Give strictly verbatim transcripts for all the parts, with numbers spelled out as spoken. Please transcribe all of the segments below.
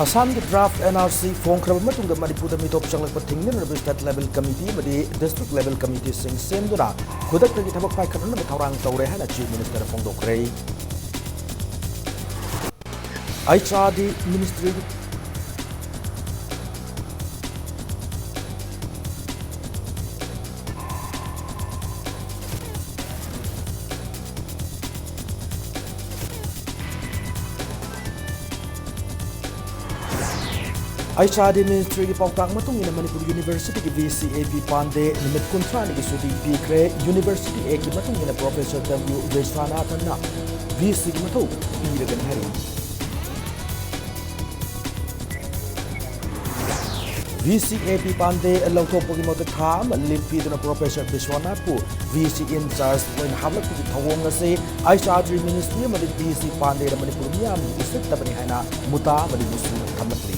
ꯑꯁꯥꯝꯒꯤ draft N R C ꯐꯣꯡꯈ꯭ꯔꯕ ꯃꯇꯨꯡꯗ ꯃꯅꯤꯄꯨꯔꯗ ꯃꯤꯇꯣꯞ ꯆꯪꯂꯛꯄ ꯊꯤꯡꯅꯅꯕ state level committee ꯑꯃꯗꯤ district level committeeꯁꯤꯡ ꯁꯦꯝꯗꯨꯅ ꯈꯨꯗꯛꯇꯒꯤ ꯊꯕꯛ ꯄꯥꯏꯈꯠꯅꯅꯕ ꯊꯧꯔꯥꯡ ꯇꯧꯔꯦ ꯍꯥꯏꯅ Chief Ministerꯅ ꯐꯣꯡꯗꯣꯛꯈ꯭ꯔꯦ꯫ H R D Ministry H R D Ministryꯒꯤ ꯄꯥꯎꯇꯥꯛ ꯃꯇꯨꯡ ꯏꯟꯅ Manipur Universityꯒꯤ V C A P ꯄꯥꯟꯗꯦ ꯅꯨꯃꯤꯠ ꯀꯨꯟꯊ꯭ꯔꯥꯅꯤꯒꯤ ꯁꯨꯇꯤ ꯄꯤꯈ꯭ꯔꯦ꯫ University Actꯀꯤ ꯃꯇꯨꯡ ꯏꯟꯅ Professor W ꯕꯤꯁ꯭ꯋꯥꯅꯥꯊꯟꯅ V Cꯒꯤ ꯃꯊꯧ ꯄꯤꯔꯒꯅꯤ ꯍꯥꯏꯔꯤ꯫ V C A P ꯄꯥꯟꯗꯦ ꯂꯧꯊꯣꯛꯄꯒꯤ ꯃꯍꯨꯠꯇ ꯊꯥ ꯑꯃ leave ꯄꯤꯗꯨꯅ Professor ꯕꯤꯁ꯭ꯋꯥꯅꯥꯊꯄꯨ V C in charge ꯑꯣꯏꯅ ꯍꯥꯞꯂꯛꯄꯒꯤ ꯊꯧꯑꯣꯡ ꯑꯁꯤ H R D Ministry ꯑꯃꯗꯤ V C ꯄꯥꯟꯗꯦꯅ ꯃꯅꯤꯄꯨꯔ ꯃꯤꯌꯥꯝꯕꯨ ꯎꯁꯤꯠꯇꯕꯅꯤ ꯍꯥꯏꯅ ꯃꯨꯇꯥ ꯑꯃꯗꯤ ꯃꯨꯁꯨꯅ ꯊꯝꯂꯛꯂꯤ꯫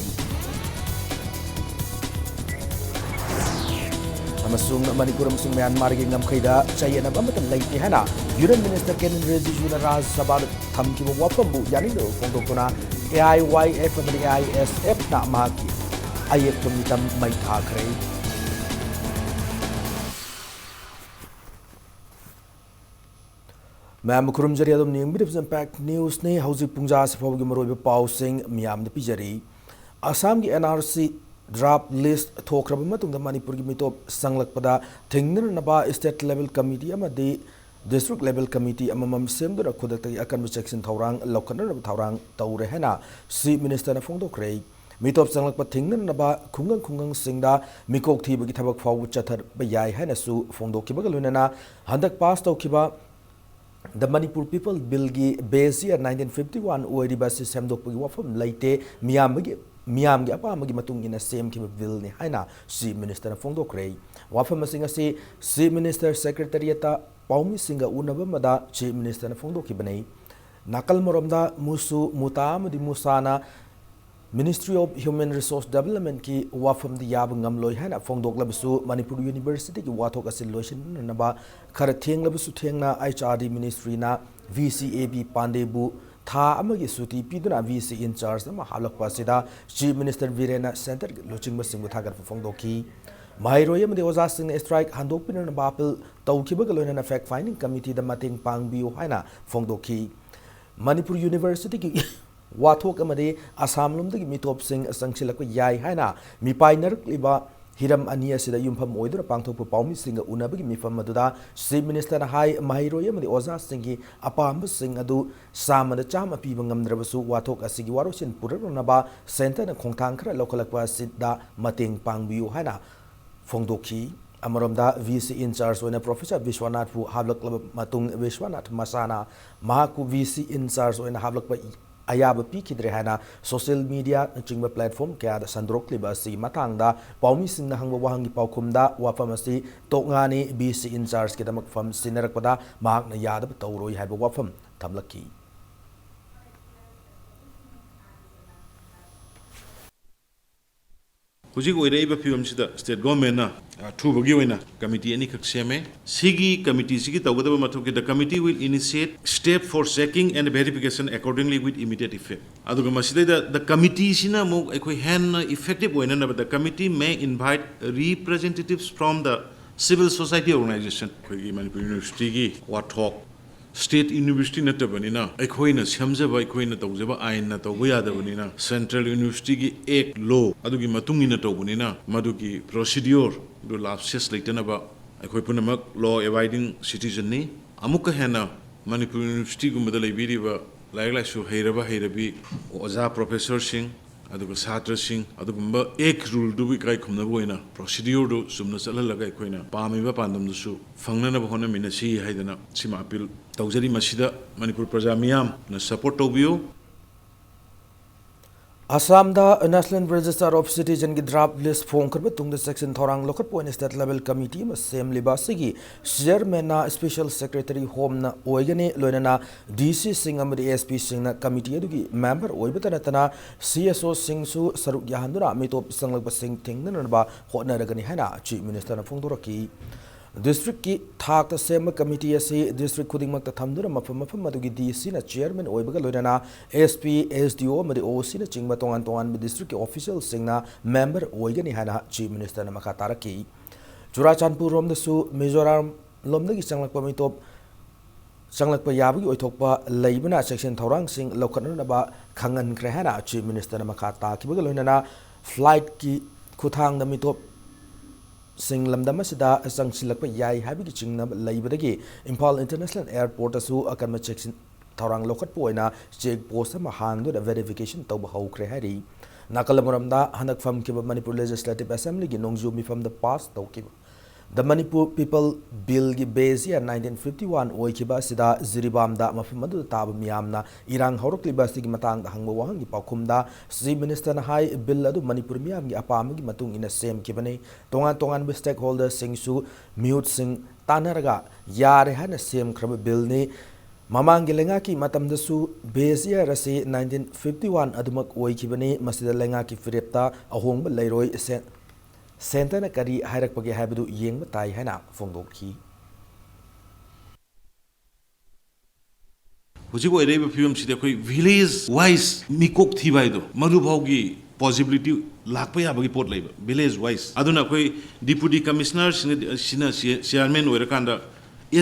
ꯑꯃꯁꯨꯡ ꯃꯅꯤꯄꯨꯔ ꯑꯃꯁꯨꯡ ꯃ꯭ꯌꯥꯟꯃꯥꯔꯒꯤ ꯉꯝꯈꯩꯗ ꯆꯌꯦꯠꯅꯕ ꯑꯃꯠꯇ ꯂꯩꯇꯦ ꯍꯥꯏꯅ Union Minister ꯀꯤꯔꯦꯟ ꯔꯤꯖꯤꯖꯨꯅ ꯔꯥꯖ꯭ꯌ ꯁꯚꯥꯗ ꯊꯝꯈꯤꯕ ꯋꯥꯐꯝꯕꯨ ꯌꯥꯅꯤꯡꯗꯕ ꯐꯣꯡꯗꯣꯛꯇꯨꯅ A I Y F ꯑꯃꯗꯤ A I S Fꯅ ꯃꯍꯥꯛꯀꯤ ꯑꯌꯦꯛꯄ ꯃꯤꯇꯝ ꯃꯩ ꯊꯥꯈ꯭ꯔꯦ꯫ ꯃꯌꯥꯝꯕꯨ ꯈꯨꯔꯨꯝꯖꯔꯤ, ꯑꯗꯨꯝ ꯌꯦꯡꯕꯤꯔꯤꯕꯁꯤ Impact Newsꯅꯤ꯫ ꯍꯧꯖꯤꯛ ꯄꯨꯡꯖꯥ ꯑꯁꯤ ꯐꯥꯎꯕꯒꯤ ꯃꯔꯨꯑꯣꯏꯕ ꯄꯥꯎꯁꯤꯡ ꯃꯤꯌꯥꯝꯗ ꯄꯤꯖꯔꯤ꯫ ꯑꯁꯥꯝꯒꯤ N R C draft list ꯊꯣꯛꯈ꯭ꯔꯕ ꯃꯇꯨꯡꯗ ꯃꯅꯤꯄꯨꯔꯒꯤ ꯃꯤꯇꯣꯞ ꯆꯪꯂꯛꯄꯗ ꯊꯤꯡꯅꯅꯕ state level committee ꯑꯃꯗꯤ district level committee ꯑꯃꯃꯝ ꯁꯦꯝꯗꯨꯅ ꯈꯨꯗꯛꯇꯒꯤ ꯑꯀꯟꯕ ꯆꯦꯛꯁꯤꯟ ꯊꯧꯔꯥꯡ ꯂꯧꯈꯠꯅꯅꯕ ꯊꯧꯔꯥꯡ ꯇꯧꯔꯦ ꯍꯥꯏꯅ Chief Ministerꯅ ꯐꯣꯡꯗꯣꯛꯈ꯭ꯔꯦ꯫ ꯃꯤꯇꯣꯞ ꯆꯪꯂꯛꯄ ꯊꯤꯡꯅꯅꯕ ꯈꯨꯡꯒꯪ ꯈꯨꯡꯒꯪꯁꯤꯡꯗ ꯃꯤꯀꯣꯛ ꯊꯤꯕꯒꯤ ꯊꯕꯛ ꯐꯥꯎꯕ ꯆꯠꯊꯕ ꯌꯥꯏ ꯍꯥꯏꯅꯁꯨ ꯐꯣꯡꯗꯣꯛꯈꯤꯕꯒ ꯂꯣꯏꯅꯅ ꯍꯟꯗꯛ pass ꯇꯧꯈꯤꯕ The Manipur People Billꯒꯤ base year nineteen fifty one ꯑꯣꯏꯔꯤꯕ ꯑꯁꯤ ꯁꯦꯝꯗꯣꯛꯄꯒꯤ ꯋꯥꯐꯝ ꯂꯩꯇꯦ꯫ ꯃꯤꯌꯥꯝꯕꯒꯤ, ꯃꯤꯌꯥꯝꯒꯤ ꯑꯄꯥꯝꯕꯒꯤ ꯃꯇꯨꯡ ꯏꯟꯅ ꯁꯦꯝꯈꯤꯕ billꯅꯤ ꯍꯥꯏꯅ Chief Ministerꯅ ꯐꯣꯡꯗꯣꯛꯈ꯭ꯔꯦ꯫ ꯋꯥꯐꯝꯁꯤꯡ ꯑꯁꯤ Chief Minister Secretariatꯇ ꯄꯥꯎꯃꯤꯁꯤꯡꯒ ꯎꯅꯕ ꯑꯃꯗ Chief Ministerꯅ ꯐꯣꯡꯗꯣꯛꯈꯤꯕꯅꯤ꯫ ꯅꯥꯀꯜ ꯃꯔꯣꯝꯗ ꯃꯨꯁꯨ, ꯃꯨꯇꯥ ꯑꯃꯗꯤ ꯃꯨꯁꯥꯅ Ministry of Human Resource Developmentꯀꯤ ꯋꯥꯐꯝꯗꯤ ꯌꯥꯕ ꯉꯝꯂꯣꯏ ꯍꯥꯏꯅ ꯐꯣꯡꯗꯣꯛꯂꯕꯁꯨ, ꯃꯅꯤꯄꯨꯔ Universityꯒꯤ ꯋꯥꯊꯣꯛ ꯑꯁꯤ ꯂꯣꯏꯁꯤꯟꯅꯅꯕ ꯈꯔ ꯊꯦꯡꯂꯕꯁꯨ ꯊꯦꯡꯅ H R D Ministryꯅ V C A P ꯄꯥꯟꯗꯦꯕꯨ ꯊꯥ ꯑꯃꯒꯤ ꯁꯨꯇꯤ ꯄꯤꯗꯨꯅ V C in charge ꯑꯃ ꯍꯥꯞꯂꯛꯄ ꯑꯁꯤꯗ Chief Minister ꯕꯤꯔꯦꯟꯅ centreꯒꯤ ꯂꯨꯆꯤꯡꯕꯁꯤꯡꯕꯨ ꯊꯥꯒꯠꯄ ꯐꯣꯡꯗꯣꯛꯈꯤ꯫ ꯃꯍꯩꯔꯣꯏ ꯑꯃꯗꯤ ꯑꯣꯖꯥꯁꯤꯡꯅ strike ꯍꯟꯗꯣꯛꯄꯤꯅꯅꯕ appeal ꯇꯧꯈꯤꯕꯒ ꯂꯣꯏꯅꯅ fact finding committeeꯗ ꯃꯇꯦꯡ ꯄꯥꯡꯕꯤꯌꯨ ꯍꯥꯏꯅ ꯐꯣꯡꯗꯣꯛꯈꯤ꯫ ꯃꯅꯤꯄꯨꯔ Universityꯒꯤ ꯋꯥꯊꯣꯛ ꯑꯃꯗꯤ ꯑꯁꯥꯝ ꯂꯣꯝꯗꯒꯤ ꯃꯤꯇꯣꯞꯁꯤꯡ ꯆꯪꯁꯤꯜꯂꯛꯄ ꯌꯥꯏ ꯍꯥꯏꯅ ꯃꯤꯄꯥꯏꯅꯔꯛꯂꯤꯕ ꯍꯤꯔꯝ ꯑꯅꯤ ꯑꯁꯤꯗ ꯌꯨꯝꯐꯝ ꯑꯣꯏꯗꯨꯅ ꯄꯥꯡꯊꯣꯛꯄ ꯄꯥꯎꯃꯤꯁꯤꯡꯒ ꯎꯅꯕꯒꯤ ꯃꯤꯐꯝ ꯑꯗꯨꯗ Chief Ministerꯅ ꯍꯥꯏ, ꯃꯍꯩꯔꯣꯏ ꯑꯃꯗꯤ ꯑꯣꯖꯥꯁꯤꯡꯒꯤ ꯑꯄꯥꯝꯕꯁꯤꯡ ꯑꯗꯨ ꯆꯥꯝꯃꯗ ꯆꯥꯝꯃ ꯄꯤꯕ ꯉꯝꯗ꯭ꯔꯕꯁꯨ ꯋꯥꯊꯣꯛ ꯑꯁꯤꯒꯤ ꯋꯥꯔꯣꯏꯁꯤꯟ ꯄꯨꯔꯛꯅꯅꯕ centreꯅ ꯈꯣꯡꯊꯥꯡ ꯈꯔ ꯂꯧꯈꯠꯂꯛꯄ ꯑꯁꯤꯗ ꯃꯇꯦꯡ ꯄꯥꯡꯕꯤꯌꯨ ꯍꯥꯏꯅ ꯐꯣꯡꯗꯣꯛꯈꯤ꯫ ꯑꯃꯔꯣꯝꯗ, V C in charge ꯑꯣꯏꯅ Professor ꯕꯤꯁ꯭ꯋꯥꯅꯥꯊꯄꯨ ꯍꯥꯞꯂꯛꯂꯕ ꯃꯇꯨꯡ, ꯕꯤꯁ꯭ꯋꯥꯅꯥꯊ ꯃꯁꯥꯅ ꯃꯍꯥꯛꯄꯨ V C in charge ꯑꯣꯏꯅ ꯍꯥꯞꯂꯛꯄ ꯑꯌꯥꯕ ꯄꯤꯈꯤꯗ꯭ꯔꯦ ꯍꯥꯏꯅ social mediaꯅꯆꯤꯡꯕ platform ꯀꯌꯥꯗ ꯁꯟꯗꯣꯔꯛꯂꯤꯕ ꯑꯁꯤꯒꯤ ꯃꯇꯥꯡꯗ ꯄꯥꯎꯃꯤꯁꯤꯡꯅ ꯍꯪꯕ ꯋꯥꯍꯪꯒꯤ ꯄꯥꯎꯈꯨꯝꯗ ꯋꯥꯐꯝ ꯑꯁꯤ ꯇꯣꯉꯥꯟꯅ V C in chargeꯀꯤꯗꯃꯛ ꯐꯝ ꯁꯤꯟꯅꯔꯛꯄꯗ ꯃꯍꯥꯛꯅ ꯌꯥꯗꯕ ꯇꯧꯔꯣꯏ ꯍꯥꯏꯕ ꯋꯥꯐꯝ ꯊꯝꯂꯛꯈꯤ꯫ ꯍꯧꯖꯤꯛ ꯑꯣꯏꯔꯛꯏꯕ ꯐꯤꯕꯝꯁꯤꯗ state governmentꯅ ꯑꯊꯨꯕꯒꯤ ꯑꯣꯏꯅ committee ꯑꯅꯤꯈꯛ ꯁꯦꯝꯃꯦ꯫ ꯁꯤꯒꯤ committeeꯁꯤꯒꯤ ꯇꯧꯒꯗꯕ ꯃꯊꯧꯁꯤꯗ committee will initiate step for checking and verification accordingly with immediate effect꯫ ꯑꯗꯨꯒ ꯃꯁꯤꯗꯩꯗ the committeeꯁꯤꯅ ꯑꯃꯨꯛ ꯑꯩꯈꯣꯏ ꯍꯦꯟꯅ effective ꯑꯣꯏꯅꯅꯕ the committee may invite representatives from the civil society organization, ꯑꯩꯈꯣꯏꯒꯤ ꯃꯅꯤꯄꯨꯔ Universityꯒꯤ ꯋꯥꯊꯣꯛ, state university ꯅꯠꯇꯕꯅꯤꯅ ꯑꯩꯈꯣꯏꯅ ꯁꯦꯝꯖꯕ, ꯑꯩꯈꯣꯏꯅ ꯇꯧꯖꯕ ꯑꯥꯏꯟꯅ ꯇꯧꯕ ꯌꯥꯗꯕꯅꯤꯅ, central universityꯒꯤ act, law ꯑꯗꯨꯒꯤ ꯃꯇꯨꯡ ꯏꯟꯅ ꯇꯧꯕꯅꯤꯅ ꯃꯗꯨꯒꯤ procedureꯗꯨ lapses ꯂꯩꯇꯅꯕ ꯑꯩꯈꯣꯏ ꯄꯨꯝꯅꯃꯛ law abiding citizenꯅꯤ꯫ ꯑꯃꯨꯛꯀ ꯍꯦꯟꯅ ꯃꯅꯤꯄꯨꯔ Universityꯒꯨꯝꯕꯗ ꯂꯩꯕꯤꯔꯤꯕ ꯂꯥꯏꯔꯤꯛ ꯂꯥꯏꯁꯨ ꯍꯩꯔꯕ ꯍꯩꯔꯕꯤ ꯑꯣꯖꯥ professorꯁꯤꯡ, ꯑꯗꯨꯒ ꯁꯥꯇ꯭ꯔꯁꯤꯡ ꯑꯗꯨꯒꯨꯝꯕ act ruleꯗꯨꯕꯨ ꯏꯀꯥꯏ ꯈꯨꯝꯅꯕ ꯑꯣꯏꯅ procedureꯗꯨ ꯆꯨꯝꯅ ꯆꯠꯍꯜꯂꯒ ꯑꯩꯈꯣꯏꯅ ꯄꯥꯝꯃꯤꯕ ꯄꯥꯟꯗꯝꯗꯨꯁꯨ ꯐꯪꯅꯅꯕ ꯍꯣꯠꯅꯃꯤꯟꯅꯁꯤ ꯍꯥꯏꯗꯅ ꯁꯤꯃ appeal ꯇꯧꯖꯔꯤ꯫ ꯃꯁꯤꯗ ꯃꯅꯤꯄꯨꯔ ꯄ꯭ꯔꯖꯥ ꯃꯤꯌꯥꯝꯅ support ꯇꯧꯕꯤꯌꯨ꯫ ꯑꯁꯥꯝꯗ National Register of Citizenꯒꯤ draft list ꯐꯣꯡꯈ꯭ꯔꯕ ꯇꯨꯡꯗ ꯆꯦꯛꯁꯤꯟ ꯊꯧꯔꯥꯡ ꯂꯧꯈꯠꯄ ꯑꯣꯏꯅ state level committee ꯑꯃ ꯁꯦꯝꯂꯤꯕ ꯑꯁꯤꯒꯤ chairmanꯅ special secretary Homeꯅ ꯑꯣꯏꯒꯅꯤ꯫ ꯂꯣꯏꯅꯅ DCꯁꯤꯡ ꯑꯃꯗꯤ SPꯁꯤꯡꯅ committee ꯑꯗꯨꯒꯤ member ꯑꯣꯏꯕꯇ ꯅꯠꯇꯅ CSOꯁꯤꯡꯁꯨ ꯁꯔꯨꯛ ꯌꯥꯍꯟꯗꯨꯅ ꯃꯤꯇꯣꯞ ꯆꯪꯂꯛꯄꯁꯤꯡ ꯊꯤꯡꯅꯅꯕ ꯍꯣꯠꯅꯔꯒꯅꯤ ꯍꯥꯏꯅ Chief Ministerꯅ ꯐꯣꯡꯗꯣꯔꯛꯈꯤ꯫ Districtꯀꯤ ꯊꯥꯛꯇ ꯁꯦꯝꯕ committee ꯑꯁꯤ district ꯈꯨꯗꯤꯡꯃꯛꯇ ꯊꯝꯗꯨꯅ ꯃꯐꯝ ꯃꯐꯝ ꯑꯗꯨꯒꯤ DCꯅ chairman ꯑꯣꯏꯕꯒ ꯂꯣꯏꯅꯅ SP, SDO ꯑꯃꯗꯤ OCꯅꯆꯤꯡꯕ ꯇꯣꯉꯥꯟ ꯇꯣꯉꯥꯟꯕ districtꯀꯤ officialꯁꯤꯡꯅ member ꯑꯣꯏꯒꯅꯤ ꯍꯥꯏꯅ Chief Ministerꯅ ꯃꯈꯥ ꯇꯥꯔꯛꯈꯤ꯫ ꯆꯨꯔꯥꯆꯥꯟꯄꯨꯔ ꯔꯣꯝꯗꯁꯨ ꯃꯤꯖꯣꯔꯥꯝ ꯂꯣꯝꯗꯒꯤ ꯆꯪꯂꯛꯄ ꯃꯤꯇꯣꯞ ꯆꯪꯂꯛꯄ ꯌꯥꯕꯒꯤ ꯑꯣꯏꯊꯣꯛꯄ ꯂꯩꯕꯅ ꯆꯦꯛꯁꯤꯟ ꯊꯧꯔꯥꯡꯁꯤꯡ ꯂꯧꯈꯠꯅꯅꯕ ꯈꯪꯍꯟꯈ꯭ꯔꯦ ꯍꯥꯏꯅ Chief Ministerꯅ ꯃꯈꯥ ꯇꯥꯈꯤꯕꯒ ꯂꯣꯏꯅꯅ flightꯀꯤ ꯈꯨꯠꯊꯥꯡꯗ ꯃꯤꯇꯣꯞꯁꯤꯡ ꯂꯝꯗꯝ ꯑꯁꯤꯗ ꯆꯪꯁꯤꯜꯂꯛꯄ ꯌꯥꯏ ꯍꯥꯏꯕꯒꯤ ꯆꯤꯡꯅꯕ ꯂꯩꯕꯗꯒꯤ ꯏꯝꯐꯥꯜ International Airportꯇꯁꯨ ꯑꯀꯟꯕ ꯆꯦꯛꯁꯤꯟ ꯊꯧꯔꯥꯡ ꯂꯧꯈꯠꯄ ꯑꯣꯏꯅ check post ꯑꯃ ꯍꯥꯡꯗꯨꯅ verification ꯇꯧꯕ ꯍꯧꯈ꯭ꯔꯦ ꯍꯥꯏꯔꯤ꯫ ꯅꯥꯀꯜ ꯑꯃꯔꯣꯝꯗ, ꯍꯟꯗꯛ ꯐꯝꯈꯤꯕ Manipur Legislative Assemblyꯒꯤ ꯅꯣꯡꯖꯨ ꯃꯤꯐꯝꯗ pass ꯇꯧꯈꯤꯕ The Manipur People Billꯒꯤ base year nineteen fifty one ꯑꯣꯏꯈꯤꯕ ꯑꯁꯤꯗ ꯖꯤꯔꯤꯕꯥꯝꯗ ꯃꯐꯝ ꯑꯗꯨꯗ ꯇꯥꯕ ꯃꯤꯌꯥꯝꯅ ꯏꯔꯥꯡ ꯍꯧꯔꯛꯂꯤꯕ ꯑꯁꯤꯒꯤ ꯃꯇꯥꯡꯗ ꯍꯪꯕ ꯋꯥꯍꯪꯒꯤ ꯄꯥꯎꯈꯨꯝꯗ Chief Ministerꯅ ꯍꯥꯏ, bill ꯑꯗꯨ ꯃꯅꯤꯄꯨꯔ ꯃꯤꯌꯥꯝꯒꯤ ꯑꯄꯥꯝꯕꯒꯤ ꯃꯇꯨꯡ ꯏꯟꯅ ꯁꯦꯝꯈꯤꯕꯅꯤ꯫ ꯇꯣꯉꯥꯟ ꯇꯣꯉꯥꯟꯕ stakeholderꯁꯤꯡꯁꯨ, ꯃꯤꯍꯨꯠꯁꯤꯡ ꯇꯥꯟꯅꯔꯒ ꯌꯥꯔꯦ ꯍꯥꯏꯅ ꯁꯦꯝꯈ꯭ꯔꯕ billꯅꯤ꯫ ꯃꯃꯥꯡꯒꯤ ꯂꯩꯉꯥꯛꯀꯤ ꯃꯇꯝꯗꯁꯨ base year ꯑꯁꯤ nineteen fifty one ꯑꯗꯨꯃꯛ ꯑꯣꯏꯈꯤꯕꯅꯤ꯫ ꯃꯁꯤꯗ ꯂꯩꯉꯥꯛꯀꯤ ꯐꯤꯔꯦꯞꯇ ꯑꯍꯣꯡꯕ ꯂꯩꯔꯣꯏ꯫ ꯁꯦ-, centreꯅ ꯀꯔꯤ ꯍꯥꯏꯔꯛꯄꯒꯦ ꯍꯥꯏꯕꯗꯨ ꯌꯦꯡꯕ ꯇꯥꯏ ꯍꯥꯏꯅ ꯐꯣꯡꯗꯣꯛꯈꯤ꯫ ꯍꯧꯖꯤꯛ ꯑꯣꯏꯔꯛꯏꯕ ꯐꯤꯕꯝꯁꯤꯗꯤ ꯑꯩꯈꯣꯏ village wise ꯃꯤꯀꯣꯛ ꯊꯤꯕ ꯍꯥꯏꯗꯣ, ꯃꯗꯨꯐꯥꯎꯒꯤ possibility ꯂꯥꯛꯄ ꯌꯥꯕꯒꯤ ꯄꯣꯠ ꯂꯩꯕ, village wise꯫ ꯑꯗꯨꯅ ꯑꯩꯈꯣꯏ deputy commissionerꯁꯤꯡꯅ, ꯁꯤꯅ ꯆꯦ-, chairman ꯑꯣꯏꯔꯀꯥꯟꯗ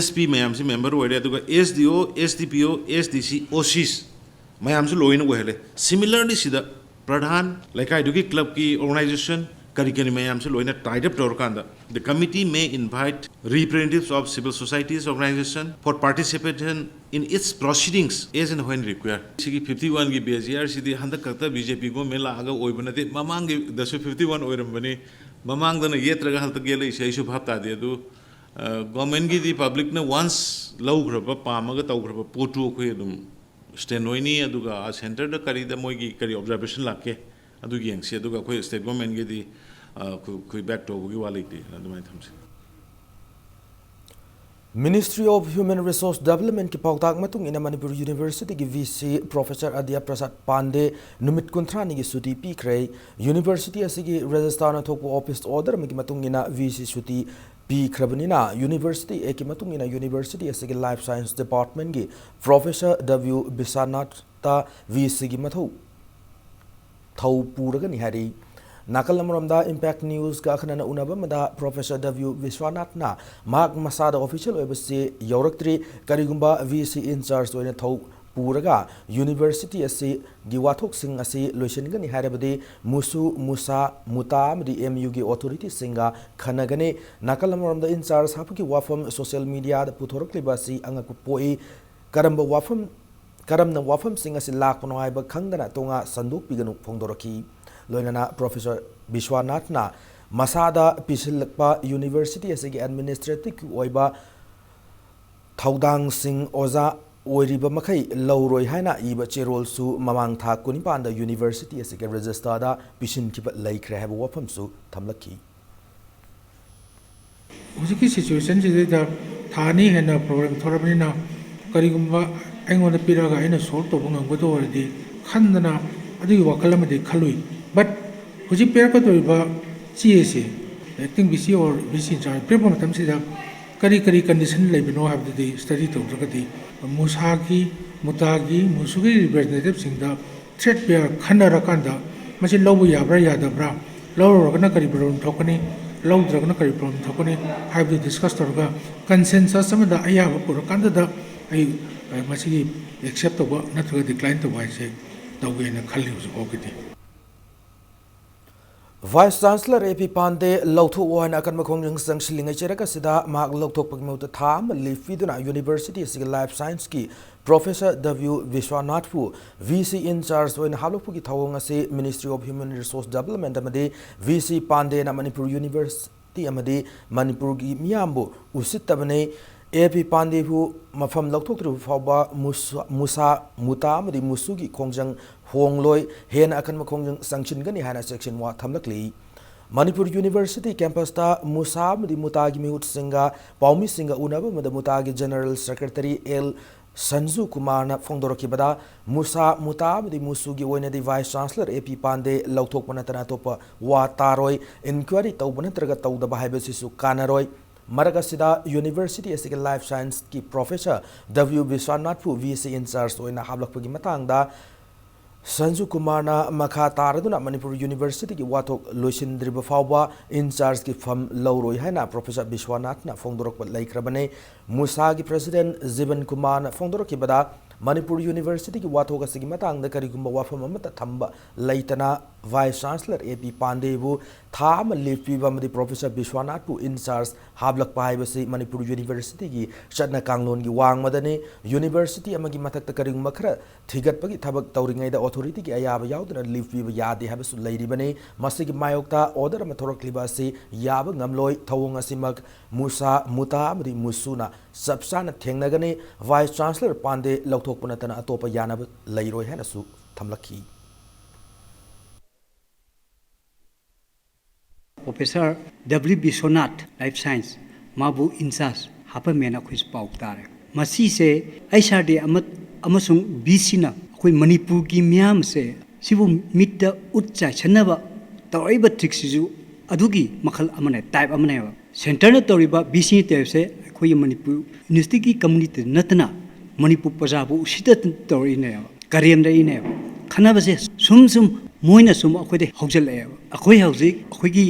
SP ꯃꯌꯥꯝꯁꯤ member ꯑꯣꯏꯔꯦ, ꯑꯗꯨꯒ SDO, SDPO, SDC, OCs ꯃꯌꯥꯝꯁꯨ ꯂꯣꯏꯅ ꯑꯣꯏꯍꯜꯂꯦ꯫ Similarly ꯁꯤꯗ ꯄ꯭ꯔꯙꯥꯟ, ꯂꯩꯀꯥꯏꯗꯨꯒꯤ clubꯀꯤ organization, ꯀꯔꯤ ꯀꯔꯤ ꯃꯌꯥꯝꯁꯨ ꯂꯣꯏꯅ tied up ꯇꯧꯔꯀꯥꯟꯗ, the committee may invite representatives of civil societies organization for participation in its proceedings as and when required꯫ ꯁꯤꯒꯤ fifty oneꯒꯤ base yearꯁꯤꯗꯤ ꯍꯟꯗꯛ ꯈꯛꯇ BJP government ꯂꯥꯛꯑꯒ ꯑꯣꯏꯕ ꯅꯠꯇꯦ, ꯃꯃꯥꯡꯒꯤꯗꯁꯨ fifty one ꯑꯣꯏꯔꯝꯕꯅꯤ꯫ ꯃꯃꯥꯡꯗꯅ ꯌꯦꯠꯇ꯭ꯔꯒ ꯍꯟꯗꯛ ꯌꯦꯠꯂꯛꯏꯁꯦ ꯑꯩꯁꯨ ꯚꯥꯞ ꯇꯥꯗꯦ꯫ ꯑꯗꯨ, ꯑ, governmentꯒꯤꯗꯤ publicꯅ once ꯂꯧꯈ꯭ꯔꯕ, ꯄꯥꯝꯃꯒ ꯇꯧꯈ꯭ꯔꯕ ꯄꯣꯠꯇꯨ ꯑꯩꯈꯣꯏ ꯑꯗꯨꯝ stand ꯑꯣꯏꯅꯤ꯫ ꯑꯗꯨꯒ ꯑꯥ centreꯗ ꯀꯔꯤꯗ ꯃꯣꯏꯒꯤ ꯀꯔꯤ observation ꯂꯥꯛꯀꯦ ꯑꯗꯨ ꯌꯦꯡꯁꯤ꯫ ꯑꯗꯨꯒ ꯑꯩꯈꯣꯏ state governmentꯒꯤꯗꯤ, ꯑ, ꯑꯩꯈꯣꯏ, ꯑꯩꯈꯣꯏ back ꯇꯧꯕꯒꯤ ꯋꯥ ꯂꯩꯇꯦ, ꯑꯗꯨꯃꯥꯏꯅ ꯊꯝꯁꯤ꯫ Ministry of Human Resource Developmentꯀꯤ ꯄꯥꯎꯇꯥꯛ ꯃꯇꯨꯡ ꯏꯟꯅ ꯃꯅꯤꯄꯨꯔ Universityꯒꯤ VC Professor ꯑꯗ꯭ꯌ ꯄ꯭ꯔꯁꯥꯗ ꯄꯥꯟꯗꯦ ꯅꯨꯃꯤꯠ ꯀꯨꯟꯊ꯭ꯔꯥꯅꯤꯒꯤ ꯁꯨꯇꯤ ꯄꯤꯈ꯭ꯔꯦ꯫ University ꯑꯁꯤꯒꯤ registrarꯅ ꯊꯣꯛꯄ office order ꯑꯃꯒꯤ ꯃꯇꯨꯡ ꯏꯟꯅ VC ꯁꯨꯇꯤ ꯄꯤꯈ꯭ꯔꯕꯅꯤꯅ, University Act ꯀꯤ ꯃꯇꯨꯡ ꯏꯟꯅ University ꯑꯁꯤꯒꯤ Life Science Department ꯀꯤ Professor W ꯕꯤꯁ꯭ꯋꯥꯅꯥꯊꯇ VC ꯒꯤ ꯃꯊꯧ ꯊꯧ ꯄꯨꯔꯒꯅꯤ ꯍꯥꯏꯔꯤ꯫ ꯅꯥꯀꯜ ꯑꯃꯔꯣꯝꯗ Impact News ꯀ ꯑꯈꯟꯅꯅ ꯎꯅꯕ ꯑꯃꯗ Professor W ꯕꯤꯁ꯭ꯋꯥꯅꯥꯊꯅ ꯃꯍꯥꯛ ꯃꯁꯥꯗ official ꯑꯣꯏꯕ ꯆꯦ ꯌꯧꯔꯛꯇ꯭ꯔꯤ, ꯀꯔꯤꯒꯨꯝꯕ VC in charge ꯑꯣꯏꯅ ꯊꯧ ꯄꯨꯔꯒ University ꯑꯁꯤꯒꯤ ꯋꯥꯊꯣꯛꯁꯤꯡ ꯑꯁꯤ ꯂꯣꯏꯁꯤꯟꯒꯅꯤ ꯍꯥꯏꯔꯕꯗꯤ ꯃꯨꯁꯨ, ꯃꯨꯁꯥ, ꯃꯨꯇꯥ ꯑꯃꯗꯤ MU ꯒꯤ authority ꯁꯤꯡꯒ ꯈꯟꯅꯒꯅꯤ꯫ ꯅꯥꯀꯜ ꯑꯃꯔꯣꯝꯗ in charge ꯍꯥꯞꯄꯒꯤ ꯋꯥꯐꯝ social media ꯗ ꯄꯨꯊꯣꯔꯛꯂꯤꯕ ꯑꯁꯤ ꯑꯉꯛꯄ ꯄꯣꯛꯏ꯫ ꯀꯔꯝꯕ ꯋꯥꯐꯝ, ꯀꯔꯝꯅ ꯋꯥꯐꯝꯁꯤꯡ ꯑꯁꯤ ꯂꯥꯛꯄꯅꯣ ꯍꯥꯏꯕ ꯈꯪꯗꯅ ꯇꯣꯉꯥ ꯁꯟꯗꯣꯛꯄꯤꯒꯅꯨ ꯐꯣꯡꯗꯣꯔꯛꯈꯤ꯫ ꯂꯣꯏꯅꯅ Professor ꯕꯤꯁ꯭ꯋꯥꯅꯥꯊꯅ ꯃꯁꯥꯗ ꯄꯤꯁꯤꯜꯂꯛꯄ University ꯑꯁꯤꯒꯤ administrative ꯀꯤ ꯑꯣꯏꯕ ꯊꯧꯗꯥꯡꯁꯤꯡ ꯑꯣꯖꯥ ꯑꯣꯏꯔꯤꯕ ꯃꯈꯩ ꯂꯧꯔꯣꯏ ꯍꯥꯏꯅ ꯏꯕ ꯆꯦꯔꯣꯜꯁꯨ ꯃꯃꯥꯡ ꯊꯥ ꯀꯨꯟꯅꯤꯄꯥꯟꯗ University ꯑꯁꯤꯒꯤ register ꯗ ꯄꯤꯁꯤꯟꯈꯤꯕ ꯂꯩꯈ꯭ꯔꯦ ꯍꯥꯏꯕ ꯋꯥꯐꯝꯁꯨ ꯊꯝꯂꯛꯈꯤ꯫ ꯍꯧꯖꯤꯛꯀꯤ situation ꯁꯤꯗꯩꯗ ꯊꯥ ꯑꯅꯤ ꯍꯦꯟꯅ problem ꯊꯣꯔꯕꯅꯤꯅ, ꯀꯔꯤꯒꯨꯝꯕ ꯑꯩꯉꯣꯟꯗ ꯄꯤꯔꯛꯑꯒ ꯑꯩꯅ solve ꯇꯧꯕ ꯉꯝꯒꯗꯕ ꯑꯣꯏꯔꯗꯤ ꯈꯟꯗꯅ ꯑꯗꯨꯒꯤ ꯋꯥꯈꯜ ꯑꯃꯗꯤ ꯈꯜꯂꯨꯏ꯫ But ꯍꯧꯖꯤꯛ ꯄꯤꯔꯛꯀꯗꯧꯔꯤꯕ ꯆꯦ ꯑꯁꯤ, acting VC or VC in charge ꯄꯤꯔꯛꯄ ꯃꯇꯝꯁꯤꯗ ꯀꯔꯤ ꯀꯔꯤ condition ꯂꯩꯕꯅꯣ ꯍꯥꯏꯕꯗꯨꯗꯤ study ꯇꯧꯗ꯭ꯔꯒꯗꯤ, ꯃꯨꯁꯥꯒꯤ, ꯃꯨꯇꯥꯒꯤ, ꯃꯨꯁꯨꯒꯤ representative ꯁꯤꯡꯗ threat ꯄꯤꯔ ꯈꯟꯅꯔꯀꯥꯟꯗ ꯃꯁꯤ ꯂꯧꯕ ꯌꯥꯕ꯭ꯔꯥ ꯌꯥꯗꯕ꯭ꯔꯥ, ꯂꯧꯔꯨꯔꯒꯅ ꯀꯔꯤ problem ꯊꯣꯛꯀꯅꯤ, ꯂꯧꯗ꯭ꯔꯒꯅ ꯀꯔꯤ problem ꯊꯣꯛꯀꯅꯤ ꯍꯥꯏꯕꯗꯨ discuss ꯇꯧꯔꯒ consensus ꯑꯃꯗ ꯑꯌꯥꯕ ꯄꯨꯔꯀꯥꯟꯗꯗ ꯑꯩ, ꯑ, ꯃꯁꯤꯒꯤ accept ꯇꯧꯕ ꯅꯠꯇ꯭ꯔꯒ decline ꯇꯧꯕ ꯍꯥꯏꯁꯦ ꯇꯧꯒꯦꯅ ꯈꯜꯂꯤ ꯍꯧꯖꯤꯛ ꯐꯥꯎꯒꯤꯗꯤ꯫ Vice Chancellor A P ꯄꯥꯟꯗꯦ ꯂꯧꯊꯣꯛꯑꯣ ꯍꯥꯏꯅ ꯑꯀꯟꯕ ꯈꯣꯡꯖꯪ ꯆꯪꯁꯤꯜꯂꯤꯉꯩ ꯆꯩꯔꯛ ꯑꯁꯤꯗ ꯃꯍꯥꯛ ꯂꯧꯊꯣꯛꯄꯒꯤ ꯃꯍꯨꯠꯇ ꯊꯥ ꯑꯃ leave ꯄꯤꯗꯨꯅ University ꯑꯁꯤꯒꯤ Life Science ꯀꯤ Professor W ꯕꯤꯁ꯭ꯋꯥꯅꯥꯊꯄꯨ VC in charge ꯑꯣꯏꯅ ꯍꯥꯞꯂꯛꯄꯒꯤ ꯊꯧꯑꯣꯡ ꯑꯁꯤ Ministry of Human Resource Development ꯑꯃꯗꯤ VC ꯄꯥꯟꯗꯦꯅ ꯃꯅꯤꯄꯨꯔ University ꯑꯃꯗꯤ ꯃꯅꯤꯄꯨꯔꯒꯤ ꯃꯤꯌꯥꯝꯕꯨ ꯎꯁꯤꯠꯇꯕꯅꯤ꯫ A P ꯄꯥꯟꯗꯦꯕꯨ ꯃꯐꯝ ꯂꯧꯊꯣꯛꯇ꯭ꯔꯤꯕ ꯐꯥꯎꯕ ꯃꯨꯁꯥ, ꯃꯨꯁꯥ, ꯃꯨꯇꯥ ꯑꯃꯗꯤ ꯃꯨꯁꯨꯒꯤ ꯈꯣꯡꯖꯪ ꯍꯣꯡꯂꯣꯏ, ꯍꯦꯟꯅ ꯑꯀꯟꯕ ꯈꯣꯡꯖꯪ ꯆꯪꯁꯤꯟꯒꯅꯤ ꯍꯥꯏꯅ ꯆꯦꯛꯁꯤꯟ ꯋꯥ ꯊꯝꯂꯛꯂꯤ꯫ ꯃꯅꯤꯄꯨꯔ University campus ꯇ ꯃꯨꯁꯥ ꯑꯃꯗꯤ ꯃꯨꯇꯥꯒꯤ ꯃꯤꯍꯨꯠꯁꯤꯡꯒ ꯄꯥꯎꯃꯤꯁꯤꯡꯒ ꯎꯅꯕ ꯑꯃꯗ ꯃꯨꯇꯥꯒꯤ General Secretary L ꯁꯟꯖꯨ ꯀꯨꯃꯥꯔꯅ ꯐꯣꯡꯗꯣꯔꯛꯈꯤꯕꯗ, ꯃꯨꯁꯥ, ꯃꯨꯇꯥ ꯑꯃꯗꯤ ꯃꯨꯁꯨꯒꯤ ꯑꯣꯏꯅꯗꯤ Vice Chancellor A P ꯄꯥꯟꯗꯦ ꯂꯧꯊꯣꯛꯄ ꯅꯠꯇꯅ ꯑꯇꯣꯞꯄ ꯋꯥ ꯇꯥꯔꯣꯏ꯫ Inquiry ꯇꯧꯕ ꯅꯠꯇ꯭ꯔꯒ ꯇꯧꯗꯕ ꯍꯥꯏꯕꯁꯤꯁꯨ ꯀꯥꯟꯅꯔꯣꯏ꯫ ꯃꯔꯛ ꯑꯁꯤꯗ university ꯑꯁꯤꯒꯤ Life Scienceꯀꯤ Professor W ꯕꯤꯁ꯭ꯋꯥꯅꯥꯊꯄꯨ V C in charge ꯑꯣꯏꯅ ꯍꯥꯞꯂꯛꯄꯒꯤ ꯃꯇꯥꯡꯗ ꯁꯟꯖꯨ ꯀꯨꯃꯥꯔꯅ ꯃꯈꯥ ꯇꯥꯔꯗꯨꯅ ꯃꯅꯤꯄꯨꯔ Universityꯒꯤ ꯋꯥꯊꯣꯛ ꯂꯣꯏꯁꯤꯟꯗ꯭ꯔꯤꯕ ꯐꯥꯎꯕ in chargeꯀꯤ ꯐꯝ ꯂꯧꯔꯣꯏ ꯍꯥꯏꯅ Professor ꯕꯤꯁ꯭ꯋꯥꯅꯥꯊꯅ ꯐꯣꯡꯗꯣꯔꯛꯄ ꯂꯩꯈ꯭ꯔꯕꯅꯤ꯫ ꯃꯨꯁꯥꯒꯤ President ꯖꯤꯕꯟ ꯀꯨꯃꯥꯔꯅ ꯐꯣꯡꯗꯣꯔꯛꯈꯤꯕꯗ, ꯃꯅꯤꯄꯨꯔ Universityꯒꯤ ꯋꯥꯊꯣꯛ ꯑꯁꯤꯒꯤ ꯃꯇꯥꯡꯗ ꯀꯔꯤꯒꯨꯝꯕ ꯋꯥꯐꯝ ꯑꯃꯠꯇ ꯊꯝꯕ ꯂꯩꯇꯅ Vice Chancellor A P ꯄꯥꯟꯗꯦꯕꯨ ꯊꯥ ꯑꯃ leave ꯄꯤꯕ ꯑꯃꯗꯤ Professor ꯕꯤꯁ꯭ꯋꯥꯅꯥꯊꯄꯨ in charge ꯍꯥꯞꯂꯛꯄ ꯍꯥꯏꯕꯁꯤ ꯃꯅꯤꯄꯨꯔ Universityꯒꯤ ꯆꯠꯅ ꯀꯥꯡꯂꯣꯟꯒꯤ ꯋꯥꯡꯃꯗꯅꯤ꯫ University ꯑꯃꯒꯤ ꯃꯊꯛꯇ ꯀꯔꯤꯒꯨꯝꯕ ꯈꯔ ꯊꯤꯒꯠꯄꯒꯤ ꯊꯕꯛ ꯇꯧꯔꯤꯉꯩꯗ authorityꯒꯤ ꯑꯌꯥꯕ ꯌꯥꯎꯗꯅ leave ꯄꯤꯕ ꯌꯥꯗꯦ ꯍꯥꯏꯕꯁꯨ ꯂꯩꯔꯤꯕꯅꯤ꯫ ꯃꯁꯤꯒꯤ ꯃꯥꯌꯣꯛꯇ order ꯑꯃ ꯊꯣꯔꯛꯂꯤꯕ ꯑꯁꯤ ꯌꯥꯕ ꯉꯝꯂꯣꯏ꯫ ꯊꯧꯑꯣꯡ ꯑꯁꯤꯃꯛ ꯃꯨꯁꯥ, ꯃꯨꯇꯥ ꯑꯃꯗꯤ ꯃꯨꯁꯨꯅ ꯆꯞ ꯆꯥꯅ ꯊꯦꯡꯅꯒꯅꯤ꯫ Vice Chancellor ꯄꯥꯟꯗꯦ ꯂꯧꯊꯣꯛꯄ ꯅꯠꯇꯅ ꯑꯇꯣꯞꯄ ꯌꯥꯅꯕ ꯂꯩꯔꯣꯏ ꯍꯥꯏꯅꯁꯨ ꯊꯝꯂꯛꯈꯤ꯫ Professor W Vishwanath, Life Science, ꯃꯥꯕꯨ in charge ꯍꯥꯞꯄꯝꯃꯦꯅ ꯑꯩꯈꯣꯏꯁꯨ ꯄꯥꯎ ꯇꯥꯔꯦ꯫ ꯃꯁꯤꯁꯦ H R D ꯑꯃ-, ꯑꯃꯁꯨꯡ V Cꯅ ꯑꯩꯈꯣꯏ ꯃꯅꯤꯄꯨꯔꯒꯤ ꯃꯤꯌꯥꯝꯁꯦ ꯁꯤꯕꯨ ꯃꯤꯠꯇ ꯎꯠ ꯆꯥꯏꯁꯟꯅꯕ ꯇꯧꯔꯛꯏꯕ trickꯁꯤꯁꯨ ꯑꯗꯨꯒꯤ ꯃꯈꯜ ꯑꯃꯅꯦ, type ꯑꯃꯅꯦꯕ꯫ Centreꯅ ꯇꯧꯔꯤꯕ, V Cꯅ ꯇꯧꯔꯤꯕꯁꯦ ꯑꯩꯈꯣꯏꯒꯤ ꯃꯅꯤꯄꯨꯔ Universityꯒꯤ communityꯗ ꯅꯠꯇꯅ ꯃꯅꯤꯄꯨꯔ ꯄ꯭ꯔꯖꯥꯕꯨ ꯎꯁꯤꯠꯇ ꯇꯧꯔꯛꯏꯅꯦꯕ, ꯀꯔꯦꯝꯅꯔꯛꯏꯅꯦꯕ꯫ ꯈꯟꯅꯕꯁꯦ ꯁꯨꯝ ꯁꯨꯝ ꯃꯣꯏꯅ ꯁꯨꯝ ꯑꯩꯈꯣꯏꯗ ꯍꯧꯖꯤꯜꯂꯛꯑꯦꯕ꯫ ꯑꯩꯈꯣꯏ ꯍꯧꯖꯤꯛ ꯑꯩꯈꯣꯏꯒꯤ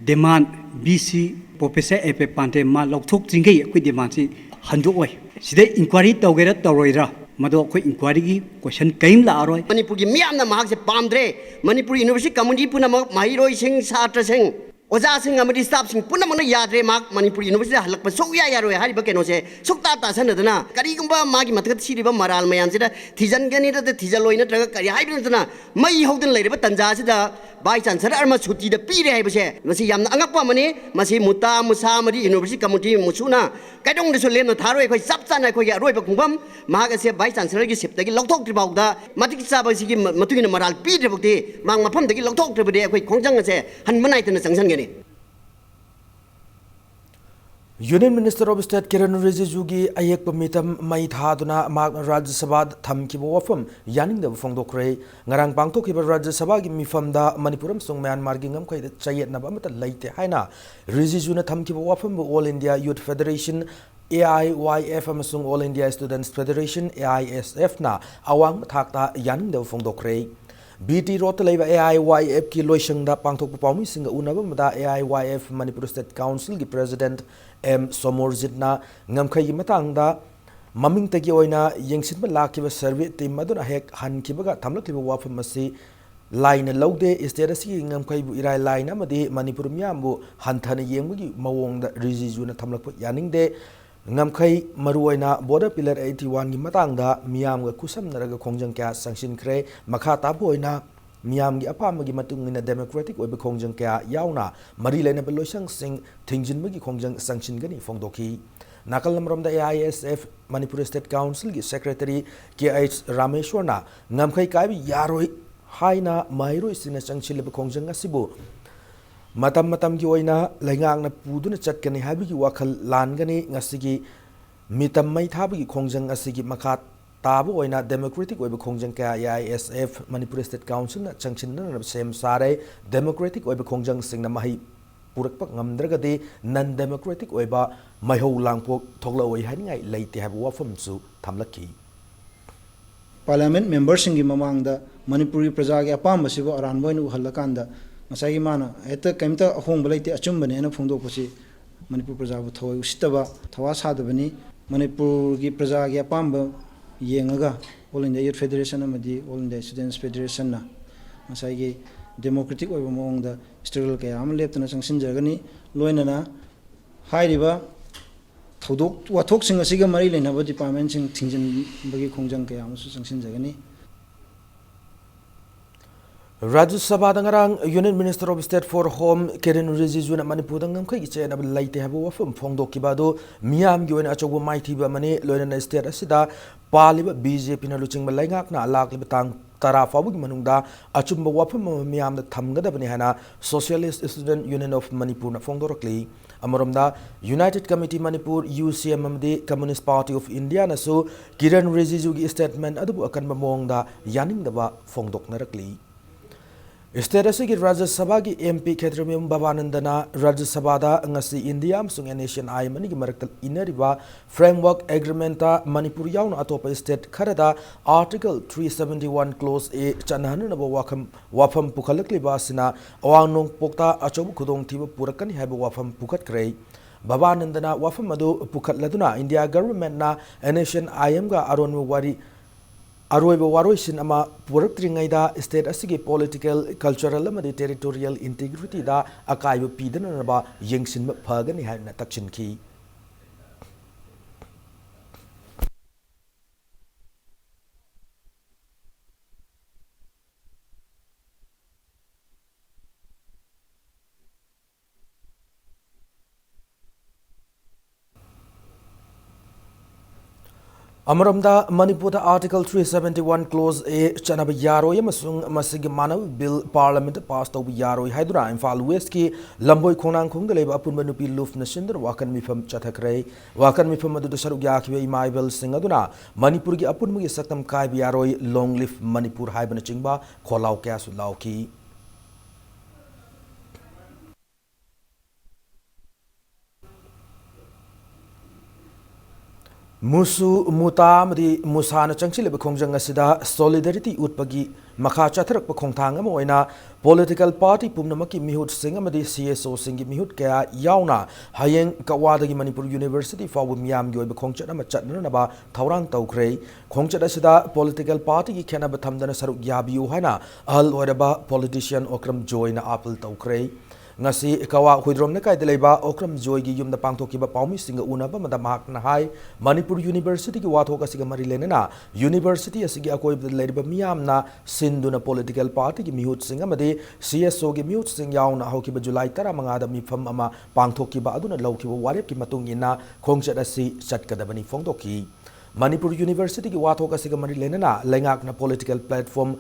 demand, V C, Professor A P ꯄꯥꯟꯗꯦ ꯃꯥ ꯂꯧꯊꯣꯛꯇ꯭ꯔꯤꯉꯩ ꯑꯩꯈꯣꯏ demandꯁꯤ ꯍꯟꯗꯣꯛꯑꯣꯏ꯫ ꯁꯤꯗ inquiry ꯇꯧꯒꯦꯔꯥ ꯇꯧꯔꯣꯏꯔꯥ, ꯃꯗꯣ ꯑꯩꯈꯣꯏ inquiryꯒꯤ question ꯀꯔꯤꯝ ꯂꯥꯛꯑꯔꯣꯏ꯫ ꯃꯅꯤꯄꯨꯔꯒꯤ ꯃꯤꯌꯥꯝꯅ ꯃꯍꯥꯛꯁꯦ ꯄꯥꯝꯗ꯭ꯔꯦ꯫ ꯃꯅꯤꯄꯨꯔ University community ꯄꯨꯝꯅꯃꯛ, ꯃꯍꯩꯔꯣꯏꯁꯤꯡ, ꯁꯥꯇ꯭ꯔꯁꯤꯡ, ꯑꯣꯖꯥꯁꯤꯡ ꯑꯃꯗꯤ staffꯁꯤꯡ ꯄꯨꯝꯅꯃꯛꯅ ꯌꯥꯗ꯭ꯔꯦ, ꯃꯍꯥꯛ ꯃꯅꯤꯄꯨꯔ Universityꯗ ꯍꯜꯂꯛꯄ ꯁꯨꯛꯌꯥ ꯌꯥꯔꯣꯏ ꯍꯥꯏꯔꯤꯕ ꯀꯩꯅꯣꯁꯦ ꯁꯨꯛꯇꯥ ꯇꯥꯁꯟꯅꯗꯅ, ꯀꯔꯤꯒꯨꯝꯕ ꯃꯥꯒꯤ ꯃꯊꯛꯇ ꯊꯤꯔꯤꯕ ꯃꯔꯥꯜ ꯃꯌꯥꯝꯁꯤꯗ ꯊꯤꯖꯤꯟꯒꯅꯤ ꯅꯠꯇ꯭ꯔ ꯊꯤꯖꯤꯜꯂꯣꯏ ꯅꯠꯇ꯭ꯔꯒ ꯀꯔꯤ ꯍꯥꯏꯕ ꯅꯠꯇꯅ, ꯃꯩ ꯍꯧꯗꯅ ꯂꯩꯔꯤꯕ ꯇꯟꯖꯥꯁꯤꯗ Vice Chancellor ꯑꯃ ꯁꯨꯇꯤꯗ ꯄꯤꯔꯦ ꯍꯥꯏꯕꯁꯦ, ꯃꯁꯤ ꯌꯥꯝꯅ ꯑꯉꯛꯄ ꯑꯃꯅꯤ꯫ ꯃꯁꯤ ꯃꯨꯇꯥ, ꯃꯨꯁꯥ ꯑꯃꯗꯤ University community ꯃꯨꯁꯨꯅ ꯀꯩꯗꯧꯅꯨꯡꯗꯁꯨ ꯂꯦꯝꯅ ꯊꯥꯔꯣꯏ꯫ ꯑꯩꯈꯣꯏ ꯆꯞ ꯆꯥꯅ ꯑꯩꯈꯣꯏꯒꯤ ꯑꯔꯣꯏꯕ ꯈꯣꯡꯐꯝ, ꯃꯍꯥꯛ ꯑꯁꯦ Vice Chancellorꯒꯤ seatꯇꯒꯤ ꯂꯧꯊꯣꯛꯇ꯭ꯔꯤ ꯐꯥꯎꯗ, ꯃꯇꯤꯛ ꯆꯥꯕ ꯁꯤꯒꯤ ꯃ-, ꯃꯇꯨꯡ ꯏꯟꯅ ꯃꯔꯥꯜ ꯄꯤꯗ꯭ꯔꯤ ꯐꯥꯎꯗꯤ, ꯃꯍꯥꯛ ꯃꯐꯝꯗꯒꯤ ꯂꯧꯊꯣꯛꯇ꯭ꯔꯕꯗꯤ ꯑꯩꯈꯣꯏ ꯈꯣꯡꯖꯪ ꯑꯁꯦ ꯍꯟꯕ ꯅꯥꯏꯗꯅ ꯆꯪꯁꯤꯟꯒꯅꯤ꯫ Union Minister of State Kiren Rijijuꯒꯤ ꯑꯌꯦꯛꯄ ꯃꯤꯇꯝ ꯃꯩ ꯊꯥꯗꯨꯅ ꯃꯍꯥꯛꯅ ꯔꯥꯖ꯭ꯌ ꯁꯚꯥꯗ ꯊꯝꯈꯤꯕ ꯋꯥꯐꯝ ꯌꯥꯅꯤꯡꯗꯕ ꯐꯣꯡꯗꯣꯛꯈ꯭ꯔꯦ꯫ ꯉꯔꯥꯡ ꯄꯥꯡꯊꯣꯛꯈꯤꯕ ꯔꯥꯖ꯭ꯌ ꯁꯚꯥꯒꯤ ꯃꯤꯐꯝꯗ ꯃꯅꯤꯄꯨꯔ ꯑꯃꯁꯨꯡ ꯃ꯭ꯌꯥꯟꯃꯥꯔꯒꯤ ꯉꯝꯈꯩꯗ ꯆꯌꯦꯠꯅꯕ ꯑꯃꯠꯇ ꯂꯩꯇꯦ ꯍꯥꯏꯅ ꯔꯤꯖꯤꯖꯨꯅ ꯊꯝꯈꯤꯕ ꯋꯥꯐꯝꯕꯨ All India Youth Federation, A I Y F, ꯑꯃꯁꯨꯡ All India Students Federation, A I S F, ꯅ ꯑꯋꯥꯡꯕ ꯊꯥꯛꯇ ꯌꯥꯅꯤꯡꯗꯕ ꯐꯣꯡꯗꯣꯛꯈ꯭ꯔꯦ꯫ B T Road ꯇ ꯂꯩꯕ A I Y F ꯀꯤ ꯂꯣꯏꯁꯪꯗ ꯄꯥꯡꯊꯣꯛꯄ ꯄꯥꯎꯃꯤꯁꯤꯡꯒ ꯎꯅꯕ ꯑꯃꯗ A I Y F Manipur State Council ꯒꯤ President M ꯁꯣꯃꯣꯔꯖꯤꯠꯅ ꯉꯝꯈꯩꯒꯤ ꯃꯇꯥꯡꯗ ꯃꯃꯤꯡꯇꯒꯤ ꯑꯣꯏꯅ ꯌꯦꯡꯁꯤꯟꯕ ꯂꯥꯛꯈꯤꯕ survey team ꯑꯗꯨꯅ ꯍꯦꯛ ꯍꯟꯈꯤꯕꯒ ꯊꯝꯂꯛꯂꯤꯕ ꯋꯥꯐꯝ ꯑꯁꯤ ꯂꯥꯏꯅ ꯂꯧꯗꯦ꯫ State ꯑꯁꯤꯒꯤ ꯉꯝꯈꯩꯕꯨ ꯏꯔꯥꯏ ꯂꯥꯏꯅ ꯑꯃꯗꯤ ꯃꯅꯤꯄꯨꯔ ꯃꯤꯌꯥꯝꯕꯨ ꯍꯟꯊꯅ ꯌꯦꯡꯕꯒꯤ ꯃꯑꯣꯡꯗ ꯔꯤꯖꯤꯖꯨꯅ ꯊꯝꯂꯛꯄ ꯌꯥꯅꯤꯡꯗꯦ꯫ ꯉꯝꯈꯩ, ꯃꯔꯨꯑꯣꯏꯅ Border Pillar eighty one ꯒꯤ ꯃꯇꯥꯡꯗ ꯃꯤꯌꯥꯝꯒ ꯈꯨꯠꯁꯝꯅꯔꯒ ꯈꯣꯡꯖꯪ ꯀꯌꯥ ꯆꯪꯁꯤꯟꯈ꯭ꯔꯦ꯫ ꯃꯈꯥ ꯇꯥꯕ ꯑꯣꯏꯅ ꯃꯤꯌꯥꯝꯒꯤ ꯑꯄꯥꯝꯕꯒꯤ ꯃꯇꯨꯡ ꯏꯟꯅ democratic ꯑꯣꯏꯕ ꯈꯣꯡꯖꯪ ꯀꯌꯥ ꯌꯥꯎꯅ ꯃꯔꯤ ꯂꯩꯅꯕ ꯂꯣꯏꯁꯪꯁꯤꯡ ꯊꯤꯡꯖꯤꯟꯕꯒꯤ ꯈꯣꯡꯖꯪ ꯆꯪꯁꯤꯟꯒꯅꯤ ꯐꯣꯡꯗꯣꯛꯈꯤ꯫ ꯅꯥꯀꯜ ꯑꯃꯔꯣꯝꯗ A I S F Manipur State Council ꯒꯤ Secretary K H ꯔꯥꯃꯦꯁ꯭ꯋꯔꯅ ꯉꯝꯈꯩ ꯀꯥꯏꯕ ꯌꯥꯔꯣꯏ ꯍꯥꯏꯅ ꯃꯍꯩꯔꯣꯏꯁꯤꯡꯅ ꯆꯪꯁꯤꯜꯂꯤꯕ ꯈꯣꯡꯖꯪ ꯑꯁꯤꯕꯨ ꯃꯇꯝ ꯃꯇꯝꯒꯤ ꯑꯣꯏꯅ ꯂꯩꯉꯥꯛꯅ ꯄꯨꯗꯨꯅ ꯆꯠꯀꯅꯤ ꯍꯥꯏꯕꯒꯤ ꯋꯥꯈꯜ ꯂꯥꯟꯒꯅꯤ꯫ ꯉꯁꯤꯒꯤ ꯃꯤꯇꯝ ꯃꯩ ꯊꯥꯕꯒꯤ ꯈꯣꯡꯖꯪ ꯑꯁꯤꯒꯤ ꯃꯈꯥ ꯇꯥꯕ ꯑꯣꯏꯅ democratic ꯑꯣꯏꯕ ꯈꯣꯡꯖꯪ ꯀꯌꯥ A I S F Manipur State Council ꯅ ꯆꯪꯁꯤꯟꯅꯅꯕ ꯁꯦꯝ ꯁꯥꯔꯦ꯫ Democratic ꯑꯣꯏꯕ ꯈꯣꯡꯖꯪꯁꯤꯡꯅ ꯃꯍꯩ ꯄꯨꯔꯛꯄ ꯉꯝꯗ꯭ꯔꯒꯗꯤ non democratic ꯑꯣꯏꯕ ꯃꯩꯍꯧ ꯂꯥꯡꯄꯣꯛ ꯊꯣꯛꯂꯛꯑꯣꯏ ꯍꯥꯏꯅꯤꯡꯉꯥꯏ ꯂꯩꯇꯦ ꯍꯥꯏꯕ ꯋꯥꯐꯝꯁꯨ ꯊꯝꯂꯛꯈꯤ꯫ Parliament member ꯁꯤꯡꯒꯤ ꯃꯃꯥꯡꯗ ꯃꯅꯤꯄꯨꯔꯒꯤ ꯄ꯭ꯔꯖꯥꯒꯤ ꯑꯄꯥꯝꯕꯁꯤꯕꯨ ꯑꯔꯥꯟꯕ ꯑꯣꯏꯅ ꯎꯍꯜꯂꯀꯥꯟꯗ ꯉꯁꯥꯏꯒꯤ ꯃꯥꯅ ꯍꯦꯛꯇ ꯀꯩꯝꯇ ꯑꯍꯣꯡꯕ ꯂꯩꯇꯦ, ꯑꯆꯨꯝꯕꯅꯦꯅ ꯐꯣꯡꯗꯣꯛꯄꯁꯤ ꯃꯅꯤꯄꯨꯔ ꯄ꯭ꯔꯖꯥꯕꯨ ꯊꯑꯣꯏ ꯎꯁꯤꯠꯇꯕ, ꯊꯋꯥ ꯁꯥꯗꯕꯅꯤ꯫ ꯃꯅꯤꯄꯨꯔꯒꯤ ꯄ꯭ꯔꯖꯥꯒꯤ ꯑꯄꯥꯝꯕ ꯌꯦꯡꯉꯒ All India Youth Federation ꯑꯃꯗꯤ All India Students Federation ꯅ ꯉꯁꯥꯏꯒꯤ democratic ꯑꯣꯏꯕ ꯃꯑꯣꯡꯗ struggle ꯀꯌꯥ ꯑꯃ ꯂꯦꯞꯇꯅ ꯆꯪꯁꯤꯟꯖꯒꯅꯤ꯫ ꯂꯣꯏꯅꯅ ꯍꯥꯏꯔꯤꯕ ꯊꯧꯗꯣꯛ ꯋꯥꯊꯣꯛꯁꯤꯡ ꯑꯁꯤꯒ ꯃꯔꯤ ꯂꯩꯅꯕ department ꯁꯤꯡ ꯊꯤꯡꯖꯤꯟꯕꯒꯤ ꯈꯣꯡꯖꯪ ꯀꯌꯥ ꯑꯃꯁꯨ ꯆꯪꯁꯤꯟꯖꯒꯅꯤ꯫ ꯔꯥꯖ꯭ꯌ ꯁꯚꯥꯗ ꯉꯔꯥꯡ Union Minister of State for Home ꯀꯤꯔꯦꯟ ꯔꯤꯖꯤꯖꯨꯅ ꯃꯅꯤꯄꯨꯔꯗ ꯉꯝꯈꯩꯒꯤ ꯆꯌꯦꯠꯅꯕ ꯂꯩꯇꯦ ꯍꯥꯏꯕ ꯋꯥꯐꯝ ꯐꯣꯡꯗꯣꯛꯈꯤꯕ ꯑꯗꯨ ꯃꯤꯌꯥꯝꯒꯤ ꯑꯣꯏꯅ ꯑꯆꯧꯕ ꯃꯥꯏꯊꯤꯕ ꯑꯃꯅꯤ꯫ ꯂꯣꯏꯅꯅ state ꯑꯁꯤꯗ ꯄꯥꯜꯂꯤꯕ B J P ꯅ ꯂꯨꯆꯤꯡꯕ ꯂꯩꯉꯥꯛꯅ ꯂꯥꯛꯂꯤꯕ ꯇꯥꯡ ꯇꯔꯥ ꯐꯥꯎꯕꯒꯤ ꯃꯅꯨꯡꯗ ꯑꯆꯨꯝꯕ ꯋꯥꯐꯝ ꯑꯃ ꯃꯤꯌꯥꯝꯗ ꯊꯝꯒꯗꯕꯅꯤ ꯍꯥꯏꯅ Socialist Student Union of ꯃꯅꯤꯄꯨꯔꯅ ꯐꯣꯡꯗꯣꯔꯛꯂꯤ꯫ ꯑꯃꯔꯣꯝꯗ, United Committee Manipur, U C M, ꯑꯃꯗꯤ Communist Party of Indiaꯅꯁꯨ ꯀꯤꯔꯟ ꯔꯤꯖꯤꯖꯨꯒꯤ statement ꯑꯗꯨꯕꯨ ꯑꯀꯟꯕ ꯃꯑꯣꯡꯗ ꯌꯥꯅꯤꯡꯗꯕ ꯐꯣꯡꯗꯣꯛꯅꯔꯛꯂꯤ꯫ State ꯑꯁꯤꯒꯤ ꯔꯥꯖ꯭ꯌ ꯁꯚꯥꯒꯤ M P ꯈꯦꯇ꯭ꯔꯤꯃꯌꯨꯝ ꯕꯕꯥꯅꯟꯗꯅ ꯔꯥꯖ꯭ꯌ ꯁꯚꯥꯗ ꯉꯁꯤ ꯏꯟꯗꯤꯌꯥ ꯑꯃꯁꯨꯡ N S C N I M ꯑꯅꯤꯒꯤ ꯃꯔꯛꯇ ꯏꯟꯅꯔꯤꯕ Framework Agreement ꯃꯅꯤꯄꯨꯔ ꯌꯥꯎꯅ ꯑꯇꯣꯞꯄ state ꯈꯔꯗ Article three seventy one Clause A ꯆꯠꯅꯍꯟꯅꯅꯕ ꯋꯥꯐꯝ, ꯋꯥꯐꯝ ꯄꯨꯈꯠꯂꯛꯂꯤꯕ ꯑꯁꯤꯅ ꯑꯋꯥꯡ ꯅꯣꯡꯄꯣꯛꯇ ꯑꯆꯧꯕ ꯈꯨꯗꯣꯡꯊꯤꯕ ꯄꯨꯔꯛꯀꯅꯤ ꯍꯥꯏꯕ ꯋꯥꯐꯝ ꯄꯨꯈꯠꯈ꯭ꯔꯦ꯫ ꯕꯕꯥꯅꯟꯗꯅ ꯋꯥꯐꯝ ꯑꯗꯨ ꯄꯨꯈꯠꯂꯗꯨꯅ India Governmentꯅ N S C N I Mꯒ ꯑꯔꯣꯟꯕ ꯋꯥꯔꯤ, ꯑꯔꯣꯏꯕ ꯋꯥꯔꯣꯏꯁꯤꯟ ꯑꯃ ꯄꯨꯔꯛꯇ꯭ꯔꯤꯉꯩꯗ state ꯑꯁꯤꯒꯤ political, cultural ꯑꯃꯗꯤ territorial integrityꯗ ꯑꯀꯥꯏꯕ ꯄꯤꯗꯅꯅꯕ ꯌꯦꯡꯁꯤꯟꯕ ꯐꯒꯅꯤ ꯍꯥꯏꯅ ꯇꯛꯁꯤꯟꯈꯤ꯫ ꯑꯃꯔꯣꯝꯗ, ꯃꯅꯤꯄꯨꯔꯗ Article three seventy one Clause A ꯆꯠꯅꯕ ꯌꯥꯔꯣꯏ ꯑꯃꯁꯨꯡ ꯃꯁꯤꯒꯤ ꯃꯥꯟꯅꯕ bill Parliamentꯇ pass ꯇꯧꯕ ꯌꯥꯔꯣꯏ ꯍꯥꯏꯗꯨꯅ ꯏꯝꯐꯥꯜ Westꯀꯤ ꯂꯝꯕꯣꯏ ꯈꯣꯡꯅꯥꯡꯈꯣꯡꯗ ꯂꯩꯕ ꯑꯄꯨꯟꯕ ꯅꯨꯄꯤ ꯂꯨꯞꯅ ꯁꯤꯟꯗꯨꯅ ꯋꯥꯀꯟ ꯃꯤꯐꯝ ꯆꯠꯊꯈ꯭ꯔꯦ꯫ ꯋꯥꯀꯟ ꯃꯤꯐꯝ ꯑꯗꯨꯗ ꯁꯔꯨꯛ ꯌꯥꯈꯤꯕ ꯏꯃꯥ ꯏꯕꯦꯜꯁꯤꯡ ꯑꯗꯨꯅ ꯃꯅꯤꯄꯨꯔꯒꯤ ꯑꯄꯨꯟꯕꯒꯤ ꯁꯛꯇꯝ ꯀꯥꯏꯕ ꯌꯥꯔꯣꯏ, Long Live Manipur ꯍꯥꯏꯕꯅꯆꯤꯡꯕ ꯈꯣꯜꯂꯥꯎ ꯀꯌꯥꯁꯨ ꯂꯥꯎꯈꯤ꯫ ꯃꯨꯁꯨ, ꯃꯨꯇꯥ ꯑꯃꯗꯤ ꯃꯨꯁꯥꯅ ꯆꯪꯁꯤꯜꯂꯤꯕ ꯈꯣꯡꯖꯪ ꯑꯁꯤꯗ solidarity ꯎꯠꯄꯒꯤ ꯃꯈꯥ ꯆꯠꯊꯔꯛꯄ ꯈꯣꯡꯊꯥꯡ ꯑꯃ ꯑꯣꯏꯅ political party ꯄꯨꯝꯅꯃꯛꯀꯤ ꯃꯤꯍꯨꯠꯁꯤꯡ ꯑꯃꯗꯤ C S Oꯁꯤꯡꯒꯤ ꯃꯤꯍꯨꯠ ꯀꯌꯥ ꯌꯥꯎꯅ ꯍꯌꯦꯡ ꯀꯛꯋꯥꯗꯒꯤ ꯃꯅꯤꯄꯨꯔ University ꯐꯥꯎꯕ ꯃꯤꯌꯥꯝꯒꯤ ꯑꯣꯏꯕ ꯈꯣꯡꯆꯠ ꯑꯃ ꯆꯠꯅꯅꯕ ꯊꯧꯔꯥꯡ ꯇꯧꯈ꯭ꯔꯦ꯫ ꯈꯣꯡꯆꯠ ꯑꯁꯤꯗ political partyꯒꯤ ꯈꯦꯠꯅꯕ ꯊꯝꯗꯅ ꯁꯔꯨꯛ ꯌꯥꯕꯤꯌꯨ ꯍꯥꯏꯅ ꯑꯍꯜ ꯑꯣꯏꯔꯕ politician ꯑꯣꯀ꯭ꯔꯝ ꯖꯣꯏꯅ appeal ꯇꯧꯈ꯭ꯔꯦ꯫ ꯉꯁꯤ ꯀꯛꯋꯥ ꯍꯨꯏꯗ꯭ꯔꯣꯝ ꯂꯩꯀꯥꯏꯗ ꯂꯩꯕ ꯑꯣꯀ꯭ꯔꯝ ꯖꯣꯏꯒꯤ ꯌꯨꯝꯗ ꯄꯥꯡꯊꯣꯛꯈꯤꯕ ꯄꯥꯎꯃꯤꯁꯤꯡꯒ ꯎꯅꯕ ꯑꯃꯗ ꯃꯍꯥꯛꯅ ꯍꯥꯏ, ꯃꯅꯤꯄꯨꯔ Universityꯒꯤ ꯋꯥꯊꯣꯛ ꯑꯁꯤꯒ ꯃꯔꯤ ꯂꯩꯅꯅ University ꯑꯁꯤꯒꯤ ꯑꯀꯣꯏꯕꯗ ꯂꯩꯔꯤꯕ ꯃꯤꯌꯥꯝꯅ ꯁꯤꯟꯗꯨꯅ political partyꯒꯤ ꯃꯤꯍꯨꯠꯁꯤꯡ ꯑꯃꯗꯤ C S Oꯒꯤ ꯃꯤꯍꯨꯠꯁꯤꯡ ꯌꯥꯎꯅ ꯍꯧꯈꯤꯕ ꯖꯨꯂꯥꯏ ꯇꯔꯥꯃꯉꯥꯗ ꯃꯤꯐꯝ ꯑꯃ ꯄꯥꯡꯊꯣꯛꯈꯤꯕ ꯑꯗꯨꯅ ꯂꯧꯈꯤꯕ ꯋꯥꯔꯦꯞꯀꯤ ꯃꯇꯨꯡ ꯏꯟꯅ ꯈꯣꯡꯆꯠ ꯑꯁꯤ ꯆꯠꯀꯗꯕꯅꯤ ꯐꯣꯡꯗꯣꯛꯈꯤ꯫ ꯃꯅꯤꯄꯨꯔ Universityꯒꯤ ꯋꯥꯊꯣꯛ ꯑꯁꯤꯒ ꯃꯔꯤ ꯂꯩꯅꯅ ꯂꯩꯉꯥꯛꯅ political platform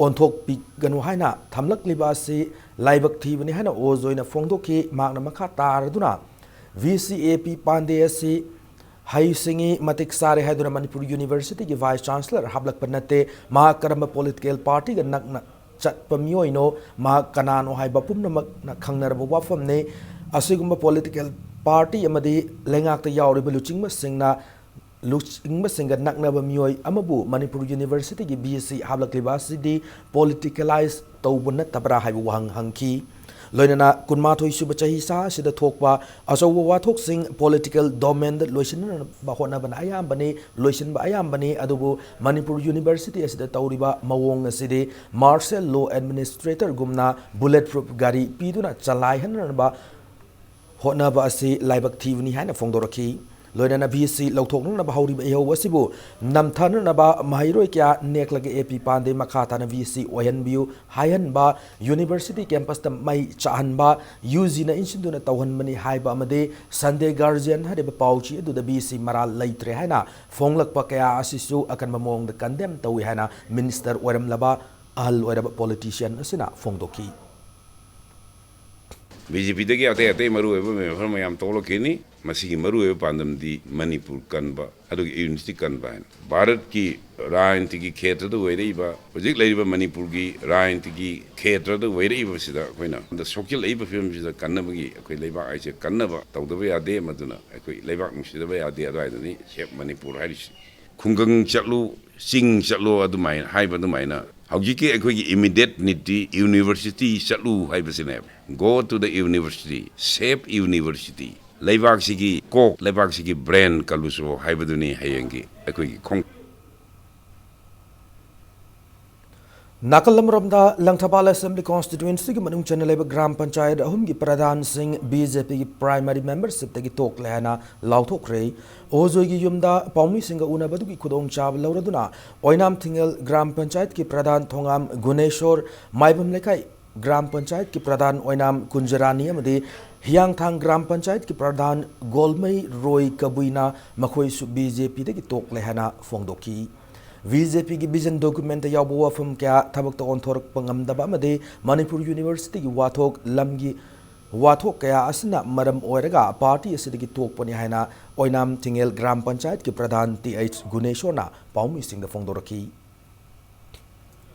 ꯑꯣꯟꯊꯣꯛꯄꯤꯒꯅꯨ ꯍꯥꯏꯅ ꯊꯝꯂꯛꯂꯤꯕ ꯑꯁꯤ ꯂꯥꯏꯕꯛ ꯊꯤꯕꯅꯤ ꯍꯥꯏꯅ ꯑꯣꯖꯣꯏꯅ ꯐꯣꯡꯗꯣꯛꯈꯤ꯫ ꯃꯍꯥꯛꯅ ꯃꯈꯥ ꯇꯥꯔꯗꯨꯅ ꯚꯤ ꯁꯤ ꯑꯦ ꯄꯤ ꯄꯥꯟꯗꯦ ꯑꯁꯤ ꯍꯩꯁꯤꯡꯉꯤ, ꯃꯇꯤꯛ ꯆꯥꯔꯦ ꯍꯥꯏꯗꯨꯅ ꯃꯅꯤꯄꯨꯔ ꯌꯨꯅꯤꯚꯔꯁꯤꯇꯤꯒꯤ ꯚꯥꯏꯁ ꯆꯥꯟꯁꯂꯔ ꯍꯥꯞꯂꯛꯄ ꯅꯠꯇꯦ꯫ ꯃꯍꯥꯛ ꯀꯔꯝꯕ ꯄꯣꯂꯤꯇꯤꯀꯦꯜ ꯄꯥꯔꯇꯤꯒ ꯅꯛꯅ ꯆꯠꯄ ꯃꯤꯑꯣꯏꯅꯣ, ꯃꯍꯥꯛ ꯀꯅꯥꯅꯣ ꯍꯥꯏꯕ ꯄꯨꯝꯅꯃꯛꯅ ꯈꯪꯅꯔꯕ ꯋꯥꯐꯝꯅꯤ꯫ ꯑꯁꯤꯒꯨꯝꯕ ꯄꯣꯂꯤꯇꯤꯀꯦꯜ ꯄꯥꯔꯇꯤ ꯑꯃꯗꯤ ꯂꯩꯉꯥꯛꯇ ꯌꯥꯎꯔꯤꯕ ꯂꯨꯆꯤꯡꯕꯁꯤꯡꯅ ꯂꯨꯆꯤꯡꯕꯁꯤꯡꯒ ꯅꯛꯅꯕ ꯃꯤꯑꯣꯏ ꯑꯃꯕꯨ ꯃꯅꯤꯄꯨꯔ ꯌꯨꯅꯤꯚꯔꯁꯤꯇꯤꯒꯤ ꯚꯤ ꯁꯤ ꯍꯥꯞꯂꯛꯂꯤꯕ ꯑꯁꯤꯗꯤ ꯄꯣꯂꯤꯇꯤꯀꯦꯂꯥꯏꯖ ꯇꯧꯕ ꯅꯠꯇꯕ꯭ꯔꯥ ꯍꯥꯏꯕ ꯋꯥꯍꯪ ꯍꯪꯈꯤ꯫ ꯂꯣꯏꯅꯅ ꯀꯨꯟꯃꯥꯊꯣꯏ ꯁꯨꯕ ꯆꯍꯤꯆꯥ ꯑꯁꯤꯗ ꯊꯣꯛꯄ ꯑꯆꯧꯕ ꯋꯥꯊꯣꯛꯁꯤꯡ ꯄꯣꯂꯤꯇꯤꯀꯦꯜ ꯗꯣꯃꯦꯟꯗ ꯂꯣꯏꯁꯤꯟꯅꯅꯕ ꯍꯣꯠꯅꯕꯅ ꯑꯌꯥꯝꯕꯅꯤ, ꯂꯣꯏꯁꯤꯟꯕ ꯑꯌꯥꯝꯕꯅꯤ, ꯑꯗꯨꯕꯨ ꯃꯅꯤꯄꯨꯔ ꯌꯨꯅꯤꯚꯔꯁꯤꯇꯤ ꯑꯁꯤꯗ ꯇꯧꯔꯤꯕ ꯃꯑꯣꯡ ꯑꯁꯤꯗꯤ ꯃꯥꯔꯁꯦꯜ ꯂꯣ ꯑꯦꯗꯃꯤꯅꯤꯁꯇ꯭ꯔꯦꯇꯔꯒꯨꯝꯅ ꯕꯨꯂꯦꯠ ꯄ꯭ꯔꯨꯐ ꯒꯥꯔꯤ ꯄꯤꯗꯨꯅ ꯆꯂꯥꯏꯍꯟꯅꯅꯕ ꯍꯣꯠꯅꯕ ꯑꯁꯤ ꯂꯥꯏꯕꯛ ꯊꯤꯕꯅꯤ ꯍꯥꯏꯅ ꯐꯣꯡꯗꯣꯔꯛꯈꯤ꯫ ꯂꯣꯏꯅꯅ ꯚꯤ ꯁꯤ ꯂꯧꯊꯣꯛꯅꯅꯕ ꯍꯧꯔꯤꯕ ꯏꯍꯧ ꯑꯁꯤꯕꯨ ꯅꯝꯊꯅꯅꯕ ꯃꯍꯩꯔꯣꯏ ꯀꯌꯥ ꯅꯦꯛꯂꯒ ꯑꯦ ꯄꯤ ꯄꯥꯟꯗꯦ ꯃꯈꯥ ꯇꯥꯅ ꯚꯤ ꯁꯤ ꯑꯣꯏꯍꯟꯕꯤꯌꯨ ꯍꯥꯏꯍꯟꯕ, ꯌꯨꯅꯤꯚꯔꯁꯤꯇꯤ ꯀꯦꯝꯄꯁꯇ ꯃꯩ ꯆꯥꯛꯍꯟꯕ, ꯌꯨ ꯖꯤꯅ ꯏꯟꯁꯤꯟꯗꯨꯅ ꯇꯧꯍꯟꯕꯅꯤ ꯍꯥꯏꯕ ꯑꯃꯗꯤ ꯁꯟꯗꯦ ꯒꯥꯔꯖꯤꯌꯟ ꯍꯥꯏꯔꯤꯕ ꯄꯥꯎꯆꯦ ꯑꯗꯨꯗ ꯚꯤ ꯁꯤ ꯃꯔꯥꯜ ꯂꯩꯇ꯭ꯔꯦ ꯍꯥꯏꯅ ꯐꯣꯡꯂꯛꯄ ꯀꯌꯥ ꯑꯁꯤꯁꯨ ꯑꯀꯟꯕ ꯃꯑꯣꯡꯗ ꯀꯟꯗꯦꯝ ꯇꯧꯏ ꯍꯥꯏꯅ ꯃꯤꯅꯤꯁꯇꯔ ꯑꯣꯏꯔꯝꯂꯕ ꯑꯍꯜ ꯑꯣꯏꯔꯕ ꯄꯣꯂꯤꯇꯤꯁꯤꯌꯟ ꯑꯁꯤꯅ ꯐꯣꯡꯗꯣꯛꯈꯤ꯫ ꯕꯤ ꯖꯦ ꯄꯤꯗꯒꯤ ꯑꯇꯩ ꯑꯇꯩ ꯃꯔꯨꯑꯣꯏꯕ ꯃꯦꯝꯕꯔ ꯃꯌꯥꯝ ꯊꯣꯛꯂꯛꯈꯤꯅꯤ꯫ ꯃꯁꯤꯒꯤ ꯃꯔꯨꯑꯣꯏꯕ ꯄꯥꯟꯗꯝꯗꯤ ꯃꯅꯤꯄꯨꯔ ꯀꯟꯕ, ꯑꯗꯨꯒ ꯌꯨꯅꯤꯇꯤ ꯀꯟꯕ ꯍꯥꯏꯅ꯫ ꯚꯥꯔꯠꯀꯤ ꯔꯥꯖꯅꯤꯇꯤꯒꯤ ꯈꯦꯇ꯭ꯔꯗ ꯑꯣꯏꯔꯛꯏꯕ, ꯍꯧꯖꯤꯛ ꯂꯩꯔꯤꯕ ꯃꯅꯤꯄꯨꯔꯒꯤ ꯔꯥꯖꯅꯤꯇꯤꯒꯤ ꯈꯦꯇ꯭ꯔꯗ ꯑꯣꯏꯔꯛꯏꯕꯁꯤꯗ ꯑꯩꯈꯣꯏꯅ ꯍꯟꯗꯛ ꯁꯣꯛꯆꯤꯜꯂꯛꯏꯕ ꯐꯤꯕꯝꯁꯤꯗ ꯀꯟꯅꯕꯒꯤ ꯑꯩꯈꯣꯏ ꯂꯩꯕꯥꯛ ꯍꯥꯏꯁꯦ ꯀꯟꯅꯕ ꯇꯧꯗꯕ ꯌꯥꯗꯦ꯫ ꯃꯗꯨꯅ ꯑꯩꯈꯣꯏ ꯂꯩꯕꯥꯛ ꯅꯨꯡꯁꯤꯗꯕ ꯌꯥꯗꯦ꯫ ꯑꯗꯨꯋꯥꯏꯗꯅꯤ ꯁꯦꯞ ꯃꯅꯤꯄꯨꯔ ꯍꯥꯏꯔꯤꯁꯤ꯫ ꯈꯨꯡꯒꯪ ꯆꯠꯂꯨ, ꯆꯤꯡ ꯆꯠꯂꯨ ꯑꯗꯨꯃꯥꯏꯅ ꯍꯥꯏꯕ ꯑꯗꯨꯃꯥꯏꯅ ꯍꯧꯖꯤꯛꯀꯤ ꯑꯩꯈꯣꯏꯒꯤ ꯏꯃꯤꯗꯦꯠ ꯅꯤꯠꯇꯤ ꯌꯨꯅꯤꯚꯔꯁꯤꯇꯤ ꯆꯠꯂꯨ ꯍꯥꯏꯕꯁꯤꯅꯦꯕ꯫ Go to the university, save university꯫ ꯂꯩꯕꯥꯛꯁꯤꯒꯤ ꯀꯣꯛ, ꯂꯩꯕꯥꯛꯁꯤꯒꯤ ꯕ꯭ꯔꯦꯟ ꯀꯜꯂꯨꯁꯣ ꯍꯥꯏꯕꯗꯨꯅꯤ ꯍꯌꯦꯡꯒꯤ ꯑꯩꯈꯣꯏꯒꯤ ꯈꯣꯡ ꯅꯥꯀꯜ ꯑꯃꯔꯣꯝꯗ ꯂꯪꯊꯕꯥꯜ ꯑꯦꯁꯦꯝꯕ꯭ꯂꯤ ꯀꯣꯟꯁꯇꯤꯇ꯭ꯋꯦꯟꯁꯤꯒꯤ ꯃꯅꯨꯡ ꯆꯟꯅ ꯂꯩꯕ ꯒ꯭ꯔꯥꯝ ꯄꯟꯆꯥꯌꯠ ꯑꯍꯨꯝꯒꯤ ꯄ꯭ꯔꯙꯥꯟꯁꯤꯡ ꯕꯤ ꯖꯦ ꯄꯤꯒꯤ ꯄ꯭ꯔꯥꯏꯃꯔꯤ ꯃꯦꯝꯕꯔꯁꯤꯞꯇꯒꯤ ꯇꯣꯛꯂꯦ ꯍꯥꯏꯅ ꯂꯥꯎꯊꯣꯛꯈ꯭ꯔꯦ꯫ ꯑꯣꯖꯣꯏꯒꯤ ꯌꯨꯝꯗ ꯄꯥꯎꯃꯤꯁꯤꯡꯒ ꯎꯅꯕꯗꯨꯒꯤ ꯈꯨꯗꯣꯡꯆꯥꯕ ꯂꯧꯔꯗꯨꯅ ꯑꯣꯏꯅꯥꯝ ꯊꯤꯡꯉꯦꯜ ꯒ꯭ꯔꯥꯝ ꯄꯟꯆꯥꯌꯠꯀꯤ ꯄ꯭ꯔꯙꯥꯟ ꯊꯣꯉꯥꯝ ꯒꯨꯅꯦꯁꯣꯔ, ꯃꯥꯏꯕꯝ ꯂꯩꯀꯥꯏ ꯒ꯭ꯔꯥꯝ ꯄꯟꯆꯥꯌꯠꯀꯤ ꯄ꯭ꯔꯙꯥꯟ ꯑꯣꯏꯅꯥꯝ ꯀꯨꯟꯖꯔꯥꯅꯤ ꯑꯃꯗꯤ ꯍꯤꯌꯥꯡꯊꯥꯡ ꯒ꯭ꯔꯥꯝ ꯄꯟꯆꯥꯌꯠꯀꯤ ꯄ꯭ꯔꯙꯥꯟ ꯒꯣꯜꯃꯩ ꯔꯣꯏ ꯀꯕꯨꯏꯅ ꯃꯈꯣꯏꯁꯨ ꯕꯤ ꯖꯦ ꯄꯤꯗꯒꯤ ꯇꯣꯛꯂꯦ ꯍꯥꯏꯅ ꯐꯣꯡꯗꯣꯛꯈꯤ꯫ ꯕꯤ ꯖꯦ ꯄꯤꯒꯤ ꯚꯤꯖꯟ ꯗꯣꯀꯨꯃꯦꯟꯇ ꯌꯥꯎꯕ ꯋꯥꯐꯝ ꯀꯌꯥ ꯊꯕꯛꯇ ꯑꯣꯟꯊꯣꯔꯛꯄ ꯉꯝꯗꯕ ꯑꯃꯗꯤ ꯃꯅꯤꯄꯨꯔ ꯌꯨꯅꯤꯚꯔꯁꯤꯇꯤꯒꯤ ꯋꯥꯊꯣꯛ ꯂꯝꯒꯤ ꯋꯥꯊꯣꯛ ꯀꯌꯥ ꯑꯁꯤꯅ ꯃꯔꯝ ꯑꯣꯏꯔꯒ ꯄꯥꯔꯇꯤ ꯑꯁꯤꯗꯒꯤ ꯇꯣꯛꯄꯅꯤ ꯍꯥꯏꯅ ꯑꯣꯏꯅꯥꯝ ꯊꯤꯡꯉꯦꯜ ꯒ꯭ꯔꯥꯝ ꯄꯟꯆꯥꯌꯠꯀꯤ ꯄ꯭ꯔꯙꯥꯟ ꯇꯤ ꯑꯩꯆ ꯒꯨꯅꯦꯁꯣꯔꯅ ꯄꯥꯎꯃꯤꯁꯤꯡꯗ ꯐꯣꯡꯗꯣꯔꯛꯈꯤ꯫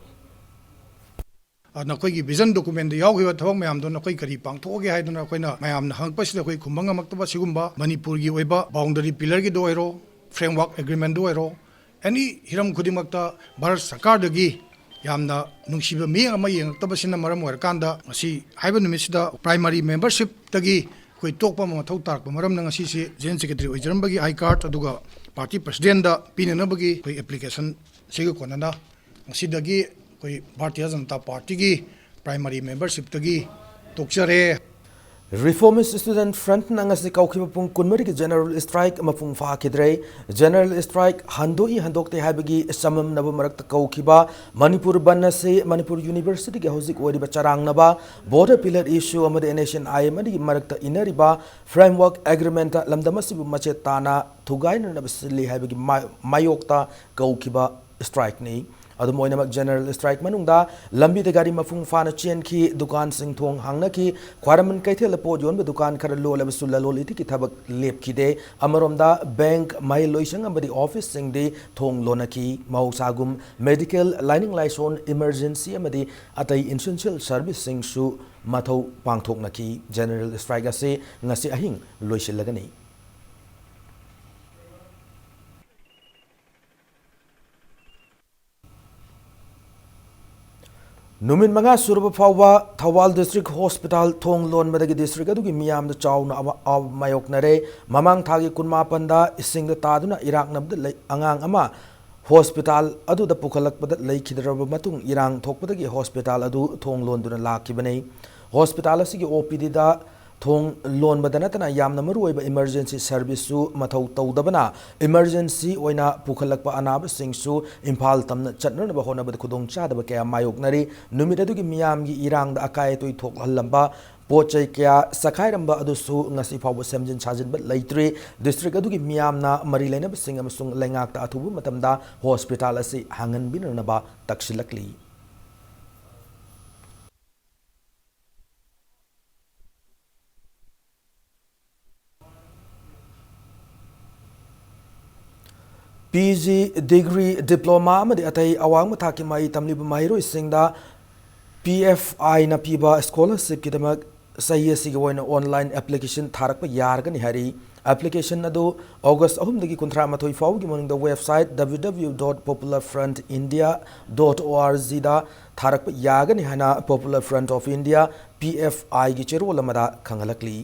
ꯑ, ꯅꯈꯣꯏꯒꯤ ꯚꯤꯖꯟ ꯗꯣꯀꯨꯃꯦꯟꯗ ꯌꯥꯎꯈꯤꯕ ꯊꯕꯛ ꯃꯌꯥꯝꯗꯣ ꯅꯈꯣꯏ ꯀꯔꯤ ꯄꯥꯡꯊꯣꯛꯑꯒꯦ ꯍꯥꯏꯗꯨꯅ ꯑꯩꯈꯣꯏꯅ ꯃꯌꯥꯝꯅ ꯍꯪꯉꯛꯄꯁꯤꯗ ꯑꯩꯈꯣꯏ ꯈꯨꯝꯕ ꯉꯝꯃꯛꯇꯕ, ꯁꯤꯒꯨꯝꯕ ꯃꯅꯤꯄꯨꯔꯒꯤ ꯑꯣꯏꯕ ꯕꯥꯎꯟꯗꯔꯤ ꯄꯤꯂꯔꯒꯤꯗ ꯑꯣꯏꯔꯣ, ꯐ꯭ꯔꯦꯝꯋꯥꯔꯛ ꯑꯦꯒ꯭ꯔꯤꯃꯦꯟꯗ ꯑꯣꯏꯔꯣ, ꯑꯦꯅꯤ ꯍꯤꯔꯝ ꯈꯨꯗꯤꯡꯃꯛꯇ ꯚꯥꯔꯠ ꯁꯔꯀꯥꯔꯗꯒꯤ ꯌꯥꯝꯅ ꯅꯨꯡꯁꯤꯕ ꯃꯤꯠꯌꯦꯡ ꯑꯃ ꯌꯦꯡꯉꯛꯇꯕꯁꯤꯅ ꯃꯔꯝ ꯑꯣꯏꯔꯀꯥꯟꯗ, ꯉꯁꯤ ꯍꯥꯏꯕ ꯅꯨꯃꯤꯠꯁꯤꯗ ꯄ꯭ꯔꯥꯏꯃꯥꯔꯤ ꯃꯦꯝꯕꯔꯁꯤꯞꯇꯒꯤ ꯑꯩꯈꯣꯏ ꯇꯣꯛꯄ ꯑꯃ ꯃꯊꯧ ꯇꯥꯔꯛꯄ ꯃꯔꯝꯅ, ꯉꯁꯤꯁꯤ ꯖꯦꯅꯔꯦꯜ ꯁꯦꯀ꯭ꯔꯦꯇꯔꯤ ꯑꯣꯏꯖꯔꯝꯕꯒꯤ ꯑꯥꯏ ꯀꯥꯔꯗ ꯑꯗꯨꯒ ꯄꯥꯔꯇꯤ ꯄ꯭ꯔꯁꯤꯗꯦꯟꯗ ꯄꯤꯅꯅꯕꯒꯤ ꯑꯩꯈꯣꯏ ꯑꯦꯄ꯭ꯂꯤꯀꯦꯁꯟ ꯁꯤꯒ ꯀꯣꯟꯅꯅ ꯉꯁꯤꯗꯒꯤ ꯑꯩꯈꯣꯏ ꯚꯥꯔꯇꯤꯌ ꯖꯅꯇꯥ ꯄꯥꯔꯇꯤꯒꯤ ꯄ꯭ꯔꯥꯏꯃꯥꯔꯤ ꯃꯦꯝꯕꯔꯁꯤꯞꯇꯒꯤ ꯇꯣꯛꯆꯔꯦ꯫ ꯔꯤꯐꯣꯔꯃꯤꯁ ꯁ꯭ꯇꯨꯗꯦꯟꯠ ꯐ꯭ꯔꯟꯠꯅ ꯉꯁꯤ ꯀꯧꯈꯤꯕ ꯄꯨꯡ ꯀꯨꯟꯃꯔꯤꯒꯤ ꯖꯦꯅꯔꯦꯜ ꯁ꯭ꯇ꯭ꯔꯥꯏꯛ ꯃꯄꯨꯡ ꯐꯥꯈꯤꯗ꯭ꯔꯦ꯫ ꯖꯦꯅꯔꯦꯜ ꯁ꯭ꯇ꯭ꯔꯥꯏꯛ ꯍꯟꯗꯣꯛꯏ ꯍꯟꯗꯣꯛꯇꯦ ꯍꯥꯏꯕꯒꯤ ꯆꯃꯝꯅꯕ ꯃꯔꯛꯇ ꯀꯧꯈꯤꯕ ꯃꯅꯤꯄꯨꯔ ꯕꯟ ꯑꯁꯤ ꯃꯅꯤꯄꯨꯔ ꯌꯨꯅꯤꯚꯔꯁꯤꯇꯤꯒꯤ ꯍꯧꯖꯤꯛ ꯑꯣꯏꯔꯤꯕ ꯆꯔꯥꯡꯅꯕ ꯕꯣꯔꯗꯔ ꯄꯤꯂꯔ ꯏꯁꯨ ꯑꯃꯗꯤ N S N I M ꯑꯅꯤꯒꯤ ꯃꯔꯛꯇ ꯏꯟꯅꯔꯤꯕ ꯐ꯭ꯔꯦꯝꯋꯥꯔꯛ ꯑꯦꯒ꯭ꯔꯤꯃꯦꯟꯠꯇ ꯂꯝꯗꯝ ꯑꯁꯤꯕꯨ ꯃꯆꯦꯠ ꯇꯥꯅ ꯊꯨꯒꯥꯏꯅꯅꯕ ꯁꯤꯜꯂꯤ ꯍꯥꯏꯕꯒꯤ ꯃꯥ-, ꯃꯥꯌꯣꯛꯇ ꯀꯧꯈꯤꯕ ꯁ꯭ꯇ꯭ꯔꯥꯏꯛꯅꯤ꯫ ꯑꯗꯨꯝ ꯑꯣꯏꯅꯃꯛ, ꯖꯦꯅꯔꯦꯜ ꯁ꯭ꯇ꯭ꯔꯥꯏꯛ ꯃꯅꯨꯡꯗ ꯂꯝꯕꯤꯗ ꯒꯥꯔꯤ ꯃꯄꯨꯡ ꯐꯥꯅ ꯆꯦꯟꯈꯤ, ꯗꯨꯀꯥꯟꯁꯤꯡ ꯊꯣꯡ ꯍꯥꯡꯅꯈꯤ, ꯈ꯭ꯋꯥꯏꯔꯝꯕꯟ ꯀꯩꯊꯦꯜꯗ ꯄꯣꯠ ꯌꯣꯟꯕ ꯗꯨꯀꯥꯟ ꯈꯔ ꯂꯣꯜꯂꯕꯁꯨ ꯂꯂꯣꯟ ꯏꯇꯤꯛꯀꯤ ꯊꯕꯛ ꯂꯦꯞꯈꯤꯗꯦ꯫ ꯑꯃꯔꯣꯝꯗ, ꯕꯦꯡꯛ, ꯃꯍꯩꯂꯣꯏꯁꯪ ꯑꯃꯗꯤ ꯑꯣꯐꯤꯁꯁꯤꯡꯗꯤ ꯊꯣꯡ ꯂꯣꯟꯅꯈꯤ꯫ ꯃꯍꯧꯁꯥꯒꯨꯝ, ꯃꯦꯗꯤꯀꯦꯜ, ꯂꯥꯏꯅꯤꯡ ꯂꯥꯏꯁꯣꯟ, ꯏꯃꯔꯖꯦꯟꯁꯤ ꯑꯃꯗꯤ ꯑꯇꯩ ꯏꯁꯦꯟꯁꯤꯌꯦꯜ ꯁꯔꯚꯤꯁꯁꯤꯡꯁꯨ ꯃꯊꯧ ꯄꯥꯡꯊꯣꯛꯅꯈꯤ꯫ ꯖꯦꯅꯔꯦꯜ ꯁ꯭ꯇ꯭ꯔꯥꯏꯛ ꯑꯁꯤ ꯉꯁꯤ ꯑꯍꯤꯡ ꯂꯣꯏꯁꯤꯜꯂꯒꯅꯤ꯫ ꯅꯨꯃꯤꯠ ꯃꯉꯥ ꯁꯨꯔꯕ ꯐꯥꯎꯕ ꯊꯧꯕꯥꯜ ꯗꯤꯁꯇ꯭ꯔꯤꯛ ꯍꯣꯁꯄꯤꯇꯥꯜ ꯊꯣꯡ ꯂꯣꯟꯕꯗꯒꯤ ꯗꯤꯁꯇ꯭ꯔꯤꯛ ꯑꯗꯨꯒꯤ ꯃꯤꯌꯥꯝꯗ ꯆꯥꯎꯅ ꯑꯋꯥ-, ꯑꯋꯥꯕ ꯃꯥꯌꯣꯛꯅꯔꯦ꯫ ꯃꯃꯥꯡ ꯊꯥꯒꯤ ꯀꯨꯟꯃꯥꯄꯟꯗ ꯏꯁꯤꯡꯗ ꯇꯥꯗꯨꯅ ꯏꯔꯥꯛꯅꯕꯗ ꯂꯩ-, ꯑꯉꯥꯡ ꯑꯃ ꯍꯣꯁꯄꯤꯇꯥꯜ ꯑꯗꯨꯗ ꯄꯨꯈꯠꯂꯛꯄꯗ ꯂꯩꯈꯤꯗ꯭ꯔꯕ ꯃꯇꯨꯡ, ꯏꯔꯥꯡ ꯊꯣꯛꯄꯗꯒꯤ ꯍꯣꯁꯄꯤꯇꯥꯜ ꯑꯗꯨ ꯊꯣꯡ ꯂꯣꯟꯗꯨꯅ ꯂꯥꯛꯈꯤꯕꯅꯤ꯫ ꯍꯣꯁꯄꯤꯇꯥꯜ ꯑꯁꯤꯒꯤ ꯑꯣ ꯄꯤ ꯗꯤꯗ ꯊꯣꯡ ꯂꯣꯟꯕꯗ ꯅꯠꯇꯅ ꯌꯥꯝꯅ ꯃꯔꯨꯑꯣꯏꯕ ꯏꯃꯔꯖꯦꯟꯁꯤ ꯁꯔꯚꯤꯁꯁꯨ ꯃꯊꯧ ꯇꯧꯗꯕꯅ, ꯏꯃꯔꯖꯦꯟꯁꯤ ꯑꯣꯏꯅ ꯄꯨꯈꯠꯂꯛꯄ ꯑꯅꯥꯕꯁꯤꯡꯁꯨ ꯏꯝꯐꯥꯜ ꯇꯝꯅ ꯆꯠꯅꯅꯕ ꯍꯣꯠꯅꯕꯗ ꯈꯨꯗꯣꯡꯆꯥꯗꯕ ꯀꯌꯥ ꯃꯥꯌꯣꯛꯅꯔꯤ꯫ ꯅꯨꯃꯤꯠ ꯑꯗꯨꯒꯤ ꯃꯤꯌꯥꯝꯒꯤ ꯏꯔꯥꯡꯗ ꯑꯀꯥꯏ ꯑꯇꯣꯏ ꯊꯣꯛꯍꯜꯂꯝꯕ ꯄꯣꯠ ꯆꯩ ꯀꯌꯥ ꯆꯈꯥꯏꯔꯝꯕ ꯑꯗꯨꯁꯨ ꯉꯁꯤ ꯐꯥꯎꯕ ꯁꯦꯝꯖꯤꯟ ꯁꯥꯖꯤꯟꯕ ꯂꯩꯇ꯭ꯔꯤ꯫ ꯗꯤꯁꯇ꯭ꯔꯤꯛ ꯑꯗꯨꯒꯤ ꯃꯤꯌꯥꯝꯅ ꯃꯔꯤ ꯂꯩꯅꯕꯁꯤꯡ ꯑꯃꯁꯨꯡ ꯂꯩꯉꯥꯛꯇ ꯑꯊꯨꯕ ꯃꯇꯝꯗ ꯍꯣꯁꯄꯤꯇꯥꯜ ꯑꯁꯤ ꯍꯥꯡꯍꯟꯕꯤꯅꯅꯕ ꯇꯛꯁꯤꯜꯂꯛꯂꯤ꯫ ꯄꯤ ꯖꯤ ꯗꯤꯒ꯭ꯔꯤ, ꯗꯤꯄ꯭ꯂꯣꯃꯥ ꯑꯃꯗꯤ ꯑꯇꯩ ꯑꯋꯥꯡꯕ ꯊꯥꯛꯀꯤ ꯃꯍꯩ ꯇꯝꯂꯤꯕ ꯃꯍꯩꯔꯣꯏꯁꯤꯡꯗ ꯄꯤ ꯑꯦꯐ ꯑꯥꯏꯅ ꯄꯤꯕ ꯁ꯭ꯀꯣꯂꯔꯁꯤꯞꯀꯤꯗꯃꯛ ꯆꯍꯤ ꯑꯁꯤꯒꯤ ꯑꯣꯏꯅ ꯑꯣꯟꯂꯥꯏꯟ ꯑꯦꯄ꯭ꯂꯤꯀꯦꯁꯟ ꯊꯥꯔꯛꯄ ꯌꯥꯔꯒꯅꯤ ꯍꯥꯏꯔꯤ꯫ ꯑꯦꯄ꯭ꯂꯤꯀꯦꯁꯟ ꯑꯗꯨ ꯑꯣꯒꯁ ꯑꯍꯨꯝꯗꯒꯤ ꯀꯨꯟꯊ꯭ꯔꯥ ꯃꯥꯊꯣꯏ ꯐꯥꯎꯕꯒꯤ ꯃꯅꯨꯡꯗ website W W W dot popular front India dot O R G ꯗ ꯊꯥꯔꯛꯄ ꯌꯥꯒꯅꯤ ꯍꯥꯏꯅ Popular Front of India, P F I ꯒꯤ ꯆꯦꯔꯣꯜ ꯑꯃꯗ ꯈꯪꯍꯜꯂꯛꯂꯤ꯫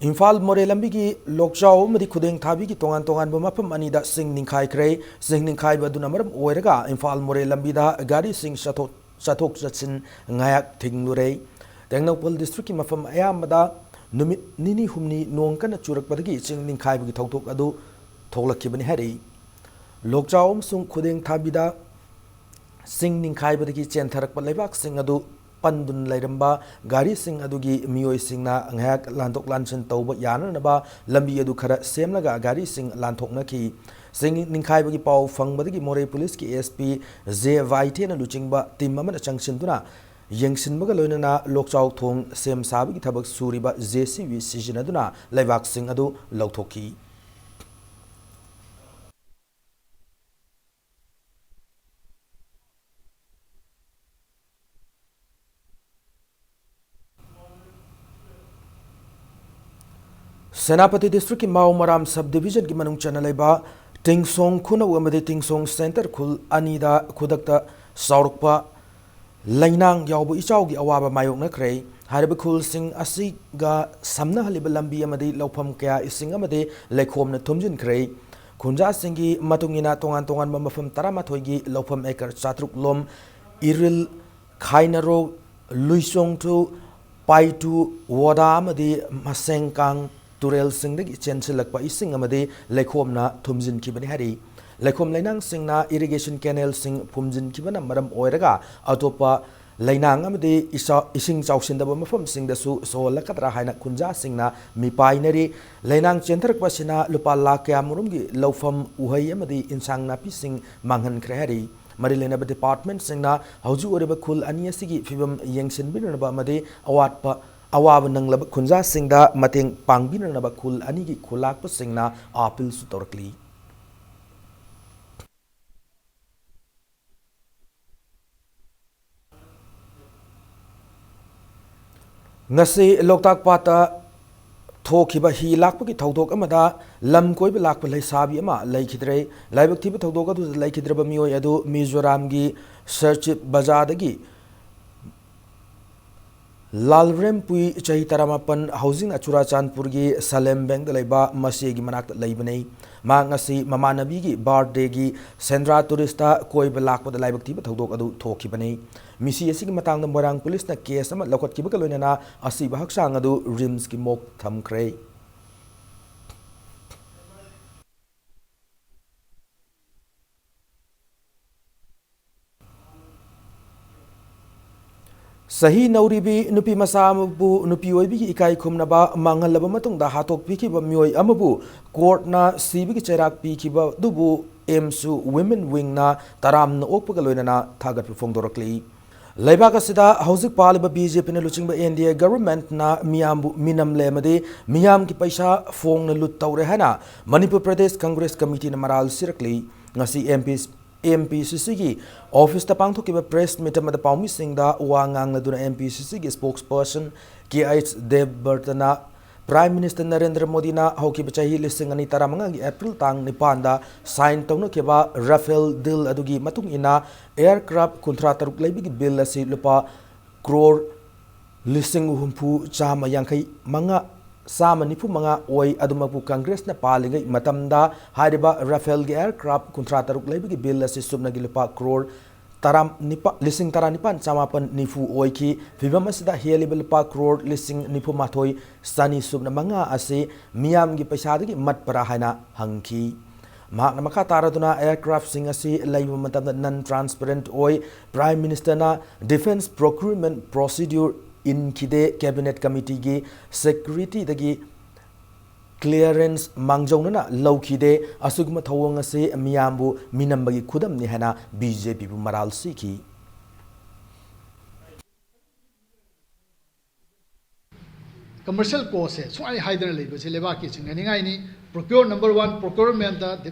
ꯏꯝꯐꯥꯜ ꯃꯣꯔꯦ ꯂꯝꯕꯤꯒꯤ ꯂꯣꯛꯆꯥꯎ ꯑꯃꯗꯤ ꯈꯨꯗꯦꯡ ꯊꯥꯕꯤꯒꯤ ꯇꯣꯉꯥꯟ ꯇꯣꯉꯥꯟꯕ ꯃꯐꯝ ꯑꯅꯤꯗ ꯁꯤꯡ ꯅꯤꯡꯈꯥꯏꯈ꯭ꯔꯦ꯫ ꯁꯤꯡ ꯅꯤꯡꯈꯥꯏꯕ ꯑꯗꯨꯅ ꯃꯔꯝ ꯑꯣꯏꯔꯒ ꯏꯝꯐꯥꯜ ꯃꯣꯔꯦ ꯂꯝꯕꯤꯗ ꯒꯥꯔꯤꯁꯤꯡ ꯆꯠꯊꯣꯛ, ꯆꯠꯊꯣꯛ ꯆꯠꯁꯤꯟ ꯉꯥꯏꯍꯥꯛ ꯊꯤꯡꯂꯨꯔꯦ꯫ ꯇꯦꯡꯅꯧꯄꯜ ꯗꯤꯁꯇ꯭ꯔꯤꯛꯀꯤ ꯃꯐꯝ ꯑꯌꯥꯝꯕꯗ ꯅꯨꯃꯤꯠ ꯅꯤꯅꯤ ꯍꯨꯝꯅꯤ ꯅꯣꯡ ꯀꯟꯅ ꯆꯨꯔꯛꯄꯗꯒꯤ ꯆꯤꯡ ꯅꯤꯡꯈꯥꯏꯕꯒꯤ ꯊꯧꯗꯣꯛ ꯑꯗꯨ ꯊꯣꯛꯂꯛꯈꯤꯕꯅꯤ ꯍꯥꯏꯔꯤ꯫ ꯂꯣꯛꯆꯥꯎ ꯑꯃꯁꯨꯡ ꯈꯨꯗꯦꯡ ꯊꯥꯕꯤꯗ ꯁꯤꯡ ꯅꯤꯡꯈꯥꯏꯕꯗꯒꯤ ꯆꯦꯟꯊꯔꯛꯄ ꯂꯩꯕꯥꯛꯁꯤꯡ ꯑꯗꯨ ꯄꯟꯗꯨꯅ ꯂꯩꯔꯝꯕ ꯒꯥꯔꯤꯁꯤꯡ ꯑꯗꯨꯒꯤ ꯃꯤꯑꯣꯏꯁꯤꯡꯅ ꯉꯥꯏꯍꯥꯛ ꯂꯥꯟꯊꯣꯛ ꯂꯥꯟꯁꯤꯟ ꯇꯧꯕ ꯌꯥꯅꯅꯕ ꯂꯝꯕꯤ ꯑꯗꯨ ꯈꯔ ꯁꯦꯝꯂꯒ ꯒꯥꯔꯤꯁꯤꯡ ꯂꯥꯟꯊꯣꯛꯅꯈꯤ꯫ ꯁꯤꯡ ꯅꯤꯡꯈꯥꯏꯕꯒꯤ ꯄꯥꯎ ꯐꯪꯕꯗꯒꯤ ꯃꯣꯔꯦ ꯄꯨꯂꯤꯁꯀꯤ S P J ꯋꯥꯏꯊꯦꯟꯅ ꯂꯨꯆꯤꯡꯕ ꯇꯤꯝ ꯑꯃꯅ ꯆꯪꯁꯤꯟꯗꯨꯅ ꯌꯦꯡꯁꯤꯟꯕꯒ ꯂꯣꯏꯅꯅ ꯂꯣꯛꯆꯥꯎ ꯊꯣꯡ ꯁꯦꯝ ꯁꯥꯕꯒꯤ ꯊꯕꯛ ꯁꯨꯔꯤꯕ J C B ꯁꯤꯖꯤꯟꯅꯗꯨꯅ ꯂꯩꯕꯥꯛꯁꯤꯡ ꯑꯗꯨ ꯂꯧꯊꯣꯛꯈꯤ꯫ ꯁꯦꯅꯥꯄꯇꯤ ꯗꯤꯁꯇ꯭ꯔꯤꯛꯀꯤ ꯃꯥꯎ ꯃꯔꯥꯝ ꯁꯕ ꯗꯤꯕꯤꯖꯟꯒꯤ ꯃꯅꯨꯡ ꯆꯟꯅ ꯂꯩꯕ ꯇꯤꯡꯁꯣꯡ ꯈꯨꯅꯧ ꯑꯃꯗꯤ ꯇꯤꯡꯁꯣꯡ ꯁꯦꯟꯇꯔ ꯈꯨꯜ ꯑꯅꯤꯗ ꯈꯨꯗꯛꯇ ꯆꯥꯎꯔꯛꯄ ꯂꯩꯅꯥꯡ ꯌꯥꯎꯕ ꯏꯆꯥꯎꯒꯤ ꯑꯋꯥꯕ ꯃꯥꯌꯣꯛꯅꯈ꯭ꯔꯦ꯫ ꯍꯥꯏꯔꯤꯕ ꯈꯨꯜꯁꯤꯡ ꯑꯁꯤꯒ ꯁꯝꯅꯍꯜꯂꯤꯕ ꯂꯝꯕꯤ ꯑꯃꯗꯤ ꯂꯧꯐꯝ ꯀꯌꯥ ꯏꯁꯤꯡ ꯑꯃꯗꯤ ꯂꯩꯈꯣꯝꯅ ꯊꯨꯝꯖꯤꯟꯈ꯭ꯔꯦ꯫ ꯈꯨꯟꯖꯥꯁꯤꯡꯒꯤ ꯃꯇꯨꯡ ꯏꯟꯅ ꯇꯣꯉꯥꯟ ꯇꯣꯉꯥꯟꯕ ꯃꯐꯝ ꯇꯔꯥꯃꯥꯊꯣꯏꯒꯤ ꯂꯧꯐꯝ ꯑꯦꯀꯔ ꯆꯥꯇ꯭ꯔꯨꯛ ꯂꯣꯝ ꯏꯔꯤꯜ, ꯈꯥꯏꯅꯔꯣꯛ, ꯂꯨꯏꯆꯣꯡꯊꯨ, ꯄꯥꯏꯇꯨ, ꯋꯣꯗꯥ ꯑꯃꯗꯤ ꯃꯁꯦꯡꯀꯥꯡ ꯇꯨꯔꯦꯜꯁꯤꯡꯗꯒꯤ ꯆꯦꯟꯁꯤꯜꯂꯛꯄ ꯏꯁꯤꯡ ꯑꯃꯗꯤ ꯂꯩꯈꯣꯝꯅ ꯊꯨꯝꯖꯤꯟꯈꯤꯕꯅꯤ ꯍꯥꯏꯔꯤ꯫ ꯂꯩꯈꯣꯝ ꯂꯩꯅꯥꯡꯁꯤꯡꯅ ꯏꯔꯤꯒꯦꯁꯟ ꯀꯦꯅꯦꯜꯁꯤꯡ ꯐꯨꯝꯖꯤꯟꯈꯤꯕꯅ ꯃꯔꯝ ꯑꯣꯏꯔꯒ ꯑꯇꯣꯞꯄ ꯂꯩꯅꯥꯡ ꯑꯃꯗꯤ ꯏꯁꯥ-, ꯏꯁꯤꯡ ꯆꯥꯎꯁꯤꯟꯗꯕ ꯃꯐꯝꯁꯤꯡꯗꯁꯨ ꯁꯣꯛꯍꯜꯂꯛꯀꯗ꯭ꯔꯥ ꯍꯥꯏꯅ ꯈꯨꯟꯖꯥꯁꯤꯡꯅ ꯃꯤꯄꯥꯏꯅꯔꯤ꯫ ꯂꯩꯅꯥꯡ ꯆꯦꯟꯊꯔꯛꯄ ꯑꯁꯤꯅ ꯂꯨꯄꯥ ꯂꯥꯈ ꯀꯌꯥꯃꯔꯨꯝꯒꯤ ꯂꯧꯐꯝ, ꯎꯍꯩ ꯑꯃꯗꯤ ꯏꯟꯁꯥꯡ ꯅꯥꯄꯤꯁꯤꯡ ꯃꯥꯡꯍꯟꯈ꯭ꯔꯦ ꯍꯥꯏꯔꯤ꯫ ꯃꯔꯤ ꯂꯩꯅꯕ ꯗꯤꯄꯥꯔꯠꯃꯦꯟꯠꯁꯤꯡꯅ ꯍꯧꯖꯤꯛ ꯑꯣꯏꯔꯤꯕ ꯈꯨꯜ ꯑꯅꯤ ꯑꯁꯤꯒꯤ ꯐꯤꯕꯝ ꯌꯦꯡꯁꯤꯟꯕꯤꯅꯅꯕ ꯑꯃꯗꯤ ꯑꯋꯥꯠꯄ, ꯑꯋꯥꯕ ꯅꯪꯂꯕ ꯈꯨꯟꯖꯥꯁꯤꯡꯗ ꯃꯇꯦꯡ ꯄꯥꯡꯕꯤꯅꯅꯕ ꯈꯨꯜ ꯑꯅꯤꯒꯤ ꯈꯨꯜꯂꯥꯛꯄꯁꯤꯡꯅ ꯑꯥꯄꯤꯜꯁꯨ ꯇꯧꯔꯛꯂꯤ꯫ ꯉꯁꯤ ꯂꯣꯛꯇꯥꯛ ꯄꯥꯠꯇ ꯊꯣꯛꯈꯤꯕ ꯍꯤ ꯂꯥꯛꯄꯒꯤ ꯊꯧꯗꯣꯛ ꯑꯃꯗ ꯂꯝ ꯀꯣꯏꯕ ꯂꯥꯛꯄ ꯂꯩꯁꯥꯕꯤ ꯑꯃ ꯂꯩꯈꯤꯗ꯭ꯔꯦ꯫ ꯂꯥꯏꯕꯛ ꯊꯤꯕ ꯊꯧꯗꯣꯛ ꯑꯗꯨꯗ ꯂꯩꯈꯤꯗ꯭ꯔꯕ ꯃꯤꯑꯣꯏ ꯑꯗꯨ ꯃꯤꯖꯣꯔꯥꯝꯒꯤ ꯁꯔꯆꯤꯞ ꯕꯖꯥꯔꯗꯒꯤ ꯂꯥꯜꯔꯦꯝꯄꯨꯏ, ꯆꯍꯤ ꯇꯔꯥꯃꯥꯄꯟ, ꯍꯧꯖꯤꯛꯅ ꯆꯨꯔꯥꯆꯥꯟꯄꯨꯔꯒꯤ ꯁꯂꯦꯝꯕꯦꯡꯗ ꯂꯩꯕ ꯃꯆꯦꯒꯤ ꯃꯅꯥꯛꯇ ꯂꯩꯕꯅꯤ꯫ ꯃꯍꯥꯛ ꯉꯁꯤ ꯃꯃꯥꯟꯅꯕꯤꯒꯤ ꯕꯥꯔꯊꯗꯦꯒꯤ ꯁꯦꯟꯗ꯭ꯔꯥ ꯇꯨꯔꯤꯁꯇ ꯀꯣꯏꯕ ꯂꯥꯛꯄꯗ ꯂꯥꯏꯕꯛ ꯊꯤꯕ ꯊꯧꯗꯣꯛ ꯑꯗꯨ ꯊꯣꯛꯈꯤꯕꯅꯤ꯫ ꯃꯤꯁꯤ ꯑꯁꯤꯒꯤ ꯃꯇꯥꯡꯗ ꯃꯣꯏꯔꯥꯡ ꯄꯨꯂꯤꯁꯅ ꯀꯦꯁ ꯑꯃ ꯂꯧꯈꯠꯈꯤꯕꯒ ꯂꯣꯏꯅꯅ ꯑꯁꯤꯕ ꯍꯛꯆꯥꯡ ꯑꯗꯨ ꯔꯤꯝꯁꯀꯤ ꯃꯣꯔꯒ ꯊꯝꯈ꯭ꯔꯦ꯫ ꯆꯍꯤ ꯅꯧꯔꯤꯕꯤ ꯅꯨꯄꯤ ꯃꯆꯥ ꯑꯃꯕꯨ ꯅꯨꯄꯤ ꯑꯣꯏꯕꯤꯒꯤ ꯏꯀꯥꯏ ꯈꯨꯝꯅꯕ ꯃꯥꯡꯍꯜꯂꯕ ꯃꯇꯨꯡꯗ ꯍꯥꯠꯇꯣꯛꯄꯤꯈꯤꯕ ꯃꯤꯑꯣꯏ ꯑꯃꯕꯨ ꯀꯣꯔꯠꯅ ꯁꯤꯕꯒꯤ ꯆꯩꯔꯥꯛ ꯄꯤꯈꯤꯕ ꯑꯗꯨꯕꯨ ꯑꯦꯝꯁꯨ ꯋꯤꯃꯦꯟ ꯋꯤꯡꯅ ꯇꯔꯥꯝꯅ ꯑꯣꯛꯄꯒ ꯂꯣꯏꯅꯅ ꯊꯥꯒꯠꯄ ꯐꯣꯡꯗꯣꯔꯛꯂꯤ꯫ ꯂꯩꯕꯥꯛ ꯑꯁꯤꯗ ꯍꯧꯖꯤꯛ ꯄꯥꯜꯂꯤꯕ ꯕꯤ ꯖꯦ ꯄꯤꯅ ꯂꯨꯆꯤꯡꯕ ꯑꯦꯟ ꯗꯤ ꯑꯦ ꯒꯚꯔꯟꯃꯦꯟꯠꯅ ꯃꯤꯌꯥꯝꯕꯨ ꯃꯤꯅꯝꯂꯦ ꯑꯃꯗꯤ ꯃꯤꯌꯥꯝꯒꯤ ꯄꯩꯁꯥ ꯐꯣꯡꯅ ꯂꯨꯠ ꯇꯧꯔꯦ ꯍꯥꯏꯅ ꯃꯅꯤꯄꯨꯔ ꯄ꯭ꯔꯗꯦꯁ ꯀꯪꯒ꯭ꯔꯦꯁ ꯀꯃꯤꯇꯤꯅ ꯃꯔꯥꯜ ꯁꯤꯔꯛꯂꯤ꯫ ꯉꯁꯤ ꯑꯦꯝ ꯄꯤ, ꯑꯦꯝ ꯄꯤ ꯁꯤ ꯁꯤꯒꯤ ꯑꯣꯐꯤꯁꯇ ꯄꯥꯡꯊꯣꯛꯈꯤꯕ ꯄ꯭ꯔꯦꯁ ꯃꯤꯠ ꯑꯃꯗ ꯄꯥꯎꯃꯤꯁꯤꯡꯗ ꯋꯥ ꯉꯥꯡꯂꯗꯨꯅ ꯑꯦꯝ ꯄꯤ ꯁꯤ ꯁꯤꯒꯤ ꯁ꯭ꯄꯣꯛꯁꯄꯔꯁꯟ ꯀꯦ ꯑꯩꯆ ꯗꯦꯕꯕꯔꯇꯅ ꯄ꯭ꯔꯥꯏꯝ ꯃꯤꯅꯤꯁꯇꯔ ꯅꯔꯦꯟꯗ꯭ꯔ ꯃꯣꯗꯤꯅ ꯍꯧꯈꯤꯕ ꯆꯍꯤ ꯂꯤꯁꯤꯡ ꯑꯅꯤ ꯇꯔꯥꯃꯉꯥꯒꯤ ꯑꯦꯄ꯭ꯔꯤꯜ ꯇꯥꯡ ꯅꯤꯄꯥꯟꯗ ꯁꯥꯏꯟ ꯇꯧꯅꯈꯤꯕ ꯔꯥꯐꯦꯜ ꯗꯤꯜ ꯑꯗꯨꯒꯤ ꯃꯇꯨꯡ ꯏꯟꯅ ꯑꯦꯌꯔꯀ꯭ꯔꯥꯐ ꯀꯨꯟꯊ꯭ꯔꯥ ꯇꯔꯨꯛ ꯂꯩꯕꯒꯤ ꯕꯤꯜ ꯑꯁꯤ ꯂꯨꯄꯥ ꯀ꯭ꯔꯣꯔ ꯂꯤꯁꯤꯡ ꯍꯨꯝꯐꯨ ꯆꯥꯝꯃ ꯌꯥꯡꯈꯩ ꯃꯉꯥ, ꯆꯥꯝꯃ ꯅꯤꯐꯨ ꯃꯉꯥ ꯑꯣꯏ꯫ ꯑꯗꯨꯃꯛꯄꯨ ꯀꯪꯒ꯭ꯔꯦꯁꯅ ꯄꯥꯜꯂꯤꯉꯩ ꯃꯇꯝꯗ ꯍꯥꯏꯔꯤꯕ ꯔꯥꯐꯦꯜꯒꯤ ꯑꯦꯌꯔꯀ꯭ꯔꯥꯐ ꯀꯨꯟꯊ꯭ꯔꯥ ꯇꯔꯨꯛ ꯂꯩꯕꯒꯤ ꯕꯤꯜ ꯑꯁꯤ ꯁꯨꯞꯅꯒꯤ ꯂꯨꯄꯥ ꯀ꯭ꯔꯣꯔ ꯇꯔꯥꯅꯤꯄꯥꯜ, ꯂꯤꯁꯤꯡ ꯇꯔꯥꯅꯤꯄꯥꯜ ꯆꯃꯥꯄꯜ ꯅꯤꯐꯨ ꯑꯣꯏꯈꯤ꯫ ꯐꯤꯕꯝ ꯑꯁꯤꯗ ꯍꯦꯜꯂꯤꯕ ꯂꯨꯄꯥ ꯀ꯭ꯔꯣꯔ ꯂꯤꯁꯤꯡ ꯅꯤꯐꯨ ꯃꯥꯊꯣꯏ ꯆꯅꯤ ꯁꯨꯞꯅ ꯃꯉꯥ ꯑꯁꯤ ꯃꯤꯌꯥꯝꯒꯤ ꯄꯩꯁꯥꯗꯒꯤ ꯃꯠꯄ꯭ꯔꯥ ꯍꯥꯏꯅ ꯍꯪꯈꯤ꯫ ꯃꯍꯥꯛꯅ ꯃꯈꯥ ꯇꯥꯔꯗꯨꯅ, aircraftꯁꯤꯡ ꯑꯁꯤ ꯂꯩꯕ ꯃꯇꯝꯗ non transparent ꯑꯣꯏ, Prime Ministerꯅ defence procurement procedure ꯏꯟꯈꯤꯗꯦ, Cabinet Committeeꯒꯤ secretaryꯗꯒꯤ clearance ꯃꯥꯡꯖꯧꯅꯅ ꯂꯧꯈꯤꯗꯦ꯫ ꯑꯁꯤꯒꯨꯝꯕ ꯊꯧꯑꯣꯡ ꯑꯁꯤ ꯃꯤꯌꯥꯝꯕꯨ ꯃꯤꯅꯝꯕꯒꯤ ꯈꯨꯗꯝꯅꯤ ꯍꯥꯏꯅ BJPꯕꯨ ꯃꯔꯥꯜ ꯁꯤꯈꯤ꯫ Commercial cost ꯁꯦ ꯁꯨꯡꯍꯥꯏ ꯍꯥꯏꯗꯅ ꯂꯩꯕꯁꯦ ꯂꯩꯕꯥꯛꯀꯤ ꯆꯤꯡꯅꯅꯤꯡꯉꯥꯏꯅꯤ꯫ Procure number one, procurement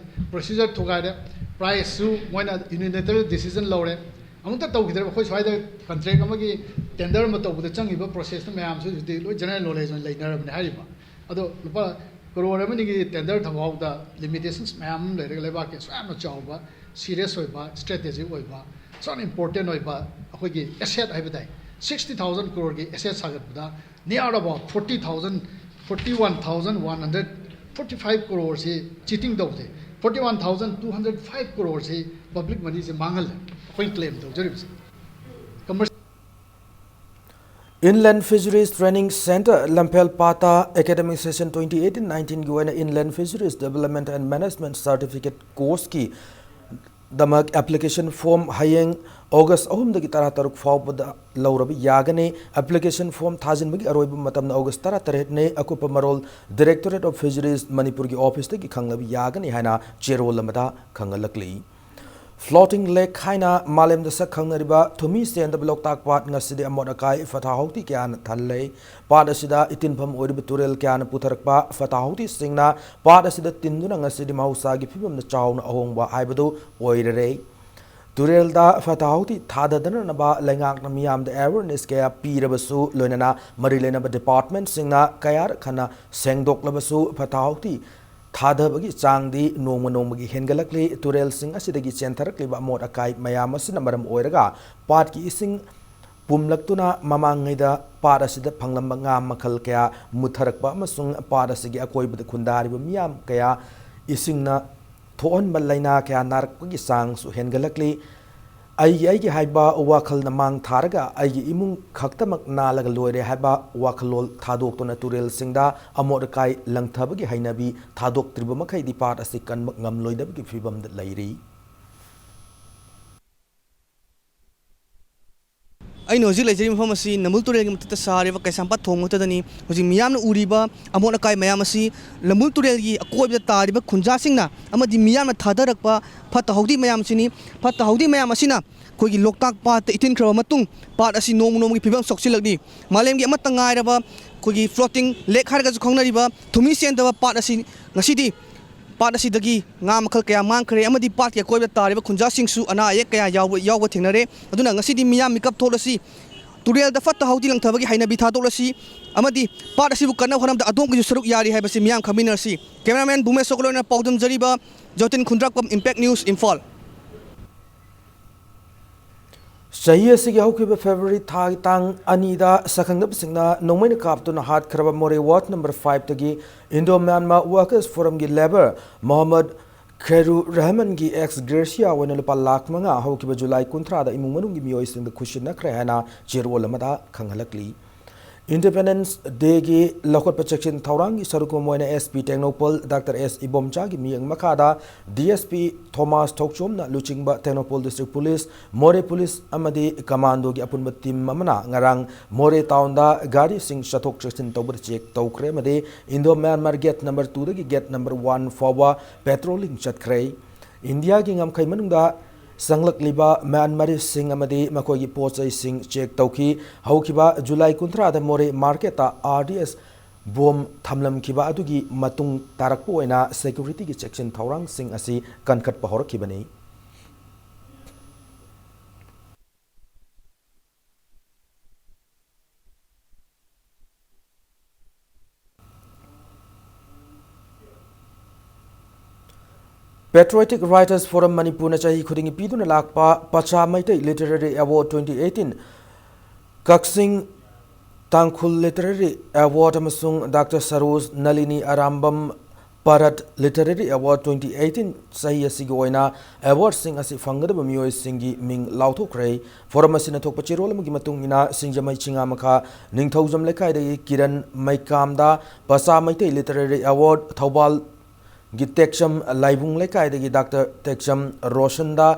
procedure ꯊꯨꯒꯥꯏꯔꯦ꯫ Priceꯁꯨ ꯃꯣꯏꯅ unilateral decision ꯂꯧꯔꯦ꯫ ꯑꯃꯨꯛꯇ ꯇꯧꯈꯤꯗ꯭ꯔꯦ꯫ ꯑꯩꯈꯣꯏ ꯁ꯭ꯋꯥꯏꯗ contract ꯑꯃꯒꯤ tender ꯑꯃ ꯇꯧꯕꯗ ꯆꯪꯉꯤꯕ processꯇꯨ ꯃꯌꯥꯝꯁꯨ ꯍꯧꯖꯤꯛꯇꯤ ꯂꯣꯏ general knowledge ꯑꯣꯏꯅ ꯂꯩꯅꯔꯕꯅꯦ ꯍꯥꯏꯔꯤꯕ꯫ ꯑꯗꯣ ꯂꯨꯄꯥ ꯀꯔꯣꯔ ꯑꯃꯅꯤꯒꯤ tender ꯊꯝꯍꯧꯕꯗ limitations ꯃꯌꯥꯝ ꯑꯃ ꯂꯩꯔꯒ ꯂꯩꯕꯥꯛꯀꯤ ꯑꯁꯨꯛ ꯌꯥꯝꯅ ꯆꯥꯎꯕ, serious ꯑꯣꯏꯕ, strategic ꯑꯣꯏꯕ, ꯑꯁꯨꯛ ꯌꯥꯝꯅ important ꯑꯣꯏꯕ ꯑꯩꯈꯣꯏꯒꯤ asset ꯍꯥꯏꯕ ꯇꯥꯏ, sixty thousand crore ꯒꯤ asset ꯁꯥꯒꯠꯄꯗ near about forty thousand, forty one thousand one hundred forty five crore ꯁꯤ cheating ꯇꯧꯗꯦ, forty one thousand two hundred five crore ꯁꯤ public money ꯁꯦ ꯃꯥꯡꯍꯜꯂꯦ꯫ ꯑꯩꯈꯣꯏꯅ claim ꯇꯧꯖꯔꯤꯕꯁꯦ꯫ Commercial Inland Fisheries Training Centre ꯂꯝꯐꯦꯜ ꯄꯥꯠꯇ academic session twenty eighteen nineteenꯒꯤ ꯑꯣꯏꯅ Inland Fisheries Development and Management Certificate courseꯀꯤ ꯗꯃꯛ application form ꯍꯌꯦꯡ August ꯑꯍꯨꯝꯗꯒꯤ ꯇꯔꯥꯇꯔꯨꯛ ꯐꯥꯎꯕꯗ ꯂꯧꯔꯕ ꯌꯥꯒꯅꯤ꯫ Application form ꯊꯥꯖꯤꯟꯕꯒꯤ ꯑꯔꯣꯏꯕ ꯃꯇꯝꯅ August ꯇꯔꯥꯇꯔꯦꯠꯅꯤ꯫ ꯑꯀꯨꯞꯄ ꯃꯔꯣꯜ Directorate of Fisheries ꯃꯅꯤꯄꯨꯔꯒꯤ officeꯇꯒꯤ ꯈꯪꯂꯕ ꯌꯥꯒꯅꯤ ꯍꯥꯏꯅ ꯆꯦꯔꯣꯜ ꯑꯃꯗ ꯈꯪꯍꯜꯂꯛꯂꯤ꯫ Floating lake ꯍꯥꯏꯅ ꯃꯥꯂꯦꯝꯗ ꯁꯛ ꯈꯪꯅꯔꯤꯕ ꯊꯨꯝꯃꯤ ꯆꯦꯟꯗꯕ ꯂꯣꯛꯇꯥꯛ ꯄꯥꯠ ꯉꯁꯤꯗꯤ ꯑꯃꯣꯠ ꯑꯀꯥꯏ ꯐꯠꯇ ꯍꯥꯎꯊꯤ ꯀꯌꯥꯅ ꯊꯜꯂꯦ꯫ ꯄꯥꯠ ꯑꯁꯤꯗ ꯏꯇꯤꯟꯐꯝ ꯑꯣꯏꯔꯤꯕ ꯇꯨꯔꯦꯜ ꯀꯌꯥꯅ ꯄꯨꯊꯔꯛꯄ ꯐꯠꯇ ꯍꯥꯎꯊꯤꯁꯤꯡꯅ ꯄꯥꯠ ꯑꯁꯤꯗ ꯇꯤꯟꯗꯨꯅ ꯉꯁꯤꯗꯤ ꯃꯍꯧꯁꯥꯒꯤ ꯐꯤꯕꯝꯗ ꯆꯥꯎꯅ ꯑꯍꯣꯡꯕ ꯍꯥꯏꯕꯗꯨ ꯑꯣꯏꯔꯔꯦ꯫ ꯇꯨꯔꯦꯜꯗ ꯐꯠꯇ ꯍꯥꯎꯊꯤ ꯊꯥꯗꯗꯅꯅꯕ ꯂꯩꯉꯥꯛꯅ ꯃꯤꯌꯥꯝꯗ awareness ꯀꯌꯥ ꯄꯤꯔꯕꯁꯨ, ꯂꯣꯏꯅꯅ ꯃꯔꯤ ꯂꯩꯅꯕ departmentꯁꯤꯡꯅ ꯀꯌꯥꯔꯛ ꯍꯟꯅ ꯁꯦꯡꯗꯣꯛꯂꯕꯁꯨ, ꯐꯠꯇ ꯍꯥꯎꯊꯤ ꯊꯥꯗꯕꯒꯤ ꯆꯥꯡꯗꯤ ꯅꯣꯡꯃ ꯅꯣꯡꯃꯒꯤ ꯍꯦꯟꯒꯠꯂꯛꯂꯤ꯫ ꯇꯨꯔꯦꯜꯁꯤꯡ ꯑꯁꯤꯗꯒꯤ ꯆꯦꯟꯊꯔꯛꯂꯤꯕ ꯑꯃꯣꯠ ꯑꯀꯥꯏ ꯃꯌꯥꯝ ꯑꯁꯤꯅ ꯃꯔꯝ ꯑꯣꯏꯔꯒ ꯄꯥꯠꯀꯤ ꯏꯁꯤꯡ ꯄꯨꯝꯂꯛꯇꯨꯅ ꯃꯃꯥꯡꯉꯩꯗ ꯄꯥꯠ ꯑꯁꯤꯗ ꯐꯪꯂꯝꯕ ꯉꯥ ꯃꯈꯜ ꯀꯌꯥ ꯃꯨꯠꯊꯔꯛꯄ ꯑꯃꯁꯨꯡ ꯄꯥꯠ ꯑꯁꯤꯒꯤ ꯑꯀꯣꯏꯕꯗ ꯈꯨꯟꯗꯥꯔꯤꯕ ꯃꯤꯌꯥꯝ ꯀꯌꯥ ꯏꯁꯤꯡꯅ ꯊꯣꯛꯍꯟꯕ ꯂꯥꯏꯅꯥ ꯀꯌꯥ ꯅꯥꯔꯛꯄꯒꯤ ꯆꯥꯡꯁꯨ ꯍꯦꯟꯒꯠꯂꯛꯂꯤ꯫ ꯑꯩꯒꯤ ꯑꯩꯒꯤ ꯍꯥꯏꯕ ꯋꯥꯈꯜꯅ ꯃꯥꯡ ꯊꯥꯔꯒ ꯑꯩꯒꯤ ꯏꯃꯨꯡ ꯈꯛꯇꯃꯛ ꯅꯥꯜꯂꯒ ꯂꯣꯏꯔꯦ ꯍꯥꯏꯕ ꯋꯥꯈꯜꯂꯣꯟ ꯊꯥꯗꯣꯛꯇꯨꯅ ꯇꯨꯔꯦꯜꯁꯤꯡꯗ ꯑꯃꯣꯠ ꯑꯀꯥꯏ ꯂꯪꯊꯕꯒꯤ ꯍꯩꯅꯕꯤ ꯊꯥꯗꯣꯛꯇ꯭ꯔꯤꯕ ꯃꯈꯩꯗꯤ ꯄꯥꯠ ꯑꯁꯤ ꯀꯟꯕ ꯉꯝꯂꯣꯏꯗꯕꯒꯤ ꯐꯤꯕꯝꯗ ꯂꯩꯔꯤ꯫ ꯑꯩꯅ ꯍꯧꯖꯤꯛ ꯂꯩꯖꯔꯤꯕ ꯃꯐꯝ ꯑꯁꯤ ꯅꯝꯕꯨꯜ ꯇꯨꯔꯦꯜꯒꯤ ꯃꯊꯛꯇ ꯁꯥꯔꯤꯕ ꯀꯩꯁꯥꯝꯄꯥꯠ ꯊꯣꯡ ꯃꯊꯛꯇꯅꯤ꯫ ꯍꯧꯖꯤꯛ ꯃꯤꯌꯥꯝꯅ ꯎꯔꯤꯕ ꯑꯃꯣꯠ ꯑꯀꯥꯏ ꯃꯌꯥꯝ ꯑꯁꯤ ꯅꯝꯕꯨꯜ ꯇꯨꯔꯦꯜꯒꯤ ꯑꯀꯣꯏꯕꯗ ꯇꯥꯔꯤꯕ ꯈꯨꯟꯖꯥꯁꯤꯡꯅ ꯑꯃꯗꯤ ꯃꯤꯌꯥꯝꯅ ꯊꯥꯗꯔꯛꯄ ꯐꯠꯇ ꯍꯥꯎꯗꯤ ꯃꯌꯥꯝ ꯑꯁꯤꯅꯤ꯫ ꯐꯠꯇ ꯍꯥꯎꯗꯤ ꯃꯌꯥꯝ ꯑꯁꯤꯅ ꯑꯩꯈꯣꯏꯒꯤ ꯂꯣꯛꯇꯥꯛ ꯄꯥꯠꯇ ꯏꯊꯤꯟꯈ꯭ꯔꯕ ꯃꯇꯨꯡ, ꯄꯥꯠ ꯑꯁꯤ ꯅꯣꯡꯃ ꯅꯣꯡꯃꯒꯤ ꯐꯤꯕꯝ ꯁꯣꯛꯆꯤꯜꯂꯛꯂꯤ꯫ ꯃꯥꯂꯦꯝꯒꯤ ꯑꯃꯠꯇ ꯉꯥꯏꯔꯕ ꯑꯩꯈꯣꯏꯒꯤ floating lake ꯍꯥꯏꯔꯒꯁꯨ ꯈꯪꯅꯔꯤꯕ ꯊꯨꯝꯃꯤ ꯆꯦꯟꯗꯕ ꯄꯥꯠ ꯑꯁꯤ ꯉꯁꯤꯗꯤ ꯄꯥꯠ ꯑꯁꯤꯗꯒꯤ ꯉꯥ ꯃꯈꯜ ꯀꯌꯥ ꯃꯥꯡꯈ꯭ꯔꯦ ꯑꯃꯗꯤ ꯄꯥꯠꯀꯤ ꯑꯀꯣꯏꯕꯗ ꯇꯥꯔꯤꯕ ꯈꯨꯟꯖꯥꯁꯤꯡꯁꯨ ꯑꯅꯥ ꯑꯌꯦꯛ ꯀꯌꯥ ꯌꯥꯎꯕ, ꯌꯥꯎꯕ ꯊꯦꯡꯅꯔꯦ꯫ ꯑꯗꯨꯅ ꯉꯁꯤꯗꯤ ꯃꯤꯌꯥꯝ ꯃꯤꯀꯞ ꯊꯣꯛꯂꯁꯤ, ꯇꯨꯔꯦꯜꯗ ꯐꯠꯇ ꯍꯥꯎꯗꯤ ꯂꯪꯊꯕꯒꯤ ꯍꯩꯅꯕꯤ ꯊꯥꯗꯣꯛꯂꯁꯤ ꯑꯃꯗꯤ ꯄꯥꯠ ꯑꯁꯤꯕꯨ ꯀꯟꯅꯕ ꯍꯣꯠꯅꯕꯗ ꯑꯗꯣꯝꯒꯤꯁꯨ ꯁꯔꯨꯛ ꯌꯥꯔꯤ ꯍꯥꯏꯕꯁꯤ ꯃꯤꯌꯥꯝ ꯈꯪꯃꯤꯟꯅꯔꯁꯤ꯫ Cameraman ꯕꯨꯃꯦꯁ ꯁꯣꯀꯂꯣꯏꯅ ꯄꯥꯎꯗꯝꯖꯔꯤꯕ ꯖꯣꯇꯤꯟ ꯈꯨꯟꯗ꯭ꯔꯥꯛꯄꯝ, Impact News, ꯏꯝꯐꯥꯜ꯫ ꯆꯍꯤ ꯑꯁꯤꯒꯤ ꯍꯧꯈꯤꯕ February ꯊꯥꯒꯤ ꯇꯥꯡ ꯑꯅꯤꯗ ꯁꯛꯈꯪꯅꯕꯁꯤꯡꯅ ꯅꯣꯡꯃꯩꯅ ꯀꯥꯞꯇꯨꯅ ꯍꯥꯠꯈ꯭ꯔꯕ ꯃꯣꯔꯦ Ward number five ꯇꯒꯤ Indo Myanmar Workers Forum ꯒꯤ leader ꯃꯣꯍꯝꯃꯗ ꯈꯦꯔꯨ ꯔꯍꯃꯟꯒꯤ ex gratia ꯑꯣꯏꯅ ꯂꯨꯄꯥ ꯂꯥꯈ ꯃꯉꯥ ꯍꯧꯈꯤꯕ July ꯀꯨꯟꯊ꯭ꯔꯥꯗ ꯏꯃꯨꯡ ꯃꯅꯨꯡꯒꯤ ꯃꯤꯑꯣꯏꯁꯤꯡꯗ ꯈꯨꯠꯁꯤꯟꯅꯈ꯭ꯔꯦ ꯍꯥꯏꯅ ꯆꯦꯔꯣꯜ ꯑꯃꯗ ꯈꯪꯍꯜꯂꯛꯂꯤ꯫ Independence Day ꯒꯤ ꯂꯧꯈꯠꯄ ꯆꯦꯛꯁꯤꯟ ꯊꯧꯔꯥꯡꯒꯤ ꯁꯔꯨꯛ ꯑꯃ ꯑꯣꯏꯅ SP ꯇꯦꯡꯅꯧꯄꯜ ꯗꯥꯛꯇꯔ ꯑꯦꯁ ꯏꯕꯣꯝꯆꯥꯒꯤ ꯃꯤꯠꯌꯦꯡ ꯃꯈꯥꯗ DSP ꯊꯣꯃꯥꯁ ꯊꯣꯛꯆꯣꯝꯅ ꯂꯨꯆꯤꯡꯕ ꯇꯦꯡꯅꯧꯄꯜ District Police, ꯃꯣꯔꯦ Police ꯑꯃꯗꯤ Commando ꯒꯤ ꯑꯄꯨꯟꯕ team ꯑꯃꯅ ꯉꯔꯥꯡ ꯃꯣꯔꯦ town ꯗ ꯒꯥꯔꯤꯁꯤꯡ ꯆꯠꯊꯣꯛ ꯆꯠꯁꯤꯟ ꯇꯧꯕꯗ check ꯇꯧꯈ꯭ꯔꯦ ꯑꯃꯗꯤ Indo Myanmar gate number two ꯗꯒꯤ gate number one ꯐꯥꯎꯕ patrolling ꯆꯠꯈ꯭ꯔꯦ꯫ ꯏꯟꯗꯤꯌꯥꯒꯤ ꯉꯝꯈꯩ ꯃꯅꯨꯡꯗ ꯆꯪꯂꯛꯂꯤꯕ ꯃ꯭ꯌꯥꯟꯃꯥꯔꯤꯁꯤꯡ ꯑꯃꯗꯤ ꯃꯈꯣꯏꯒꯤ ꯄꯣꯠ ꯆꯩꯁꯤꯡ check ꯇꯧꯈꯤ꯫ ꯍꯧꯈꯤꯕ July ꯀꯨꯟꯊ꯭ꯔꯥꯗ ꯃꯣꯔꯦ market ꯇ RDS bomb ꯊꯝꯂꯝꯈꯤꯕ ꯑꯗꯨꯒꯤ ꯃꯇꯨꯡ ꯇꯥꯔꯛꯄ ꯑꯣꯏꯅ security ꯒꯤ ꯆꯦꯛꯁꯤꯟ ꯊꯧꯔꯥꯡꯁꯤꯡ ꯑꯁꯤ ꯀꯟꯈꯠꯄ ꯍꯧꯔꯛꯈꯤꯕꯅꯤ꯫ Patriotic Writers Forum ꯃꯅꯤꯄꯨꯔꯅ ꯆꯍꯤ ꯈꯨꯗꯤꯡꯒꯤ ꯄꯤꯗꯨꯅ ꯂꯥꯛꯄ ꯄꯆꯥ Meitei Literary Award twenty eighteen Kakching Tangkhul Literary Award ꯑꯃꯁꯨꯡ doctor Saroj Nalini Arambam Bharat Literary Award twenty eighteen ꯆꯍꯤ ꯑꯁꯤꯒꯤ ꯑꯣꯏꯅ awardꯁꯤꯡ ꯑꯁꯤ ꯐꯪꯒꯗꯕ ꯃꯤꯑꯣꯏꯁꯤꯡꯒꯤ ꯃꯤꯡ ꯂꯥꯎꯊꯣꯛꯈ꯭ꯔꯦ꯫ Forum ꯑꯁꯤꯅ ꯊꯣꯛꯄ ꯆꯦꯔꯣꯜ ꯑꯃꯒꯤ ꯃꯇꯨꯡ ꯏꯟꯅ, ꯁꯤꯡꯖꯃꯩ ꯆꯤꯉꯥꯃꯈꯥ ꯅꯤꯡꯊꯧꯖꯝ ꯂꯩꯀꯥꯏꯗꯒꯤ ꯀꯤꯔꯟ ꯃꯩꯀꯥꯝꯗ ꯄꯆꯥ ꯃꯩꯇꯩ Literary Award, ꯊꯧꯕꯥꯜꯒꯤ ꯇꯦꯛꯆꯝ ꯂꯥꯏꯕꯨꯡ ꯂꯩꯀꯥꯏꯗꯒꯤ ꯗꯥꯛꯇꯔ ꯇꯦꯛꯆꯝ ꯔꯣꯁꯟꯗ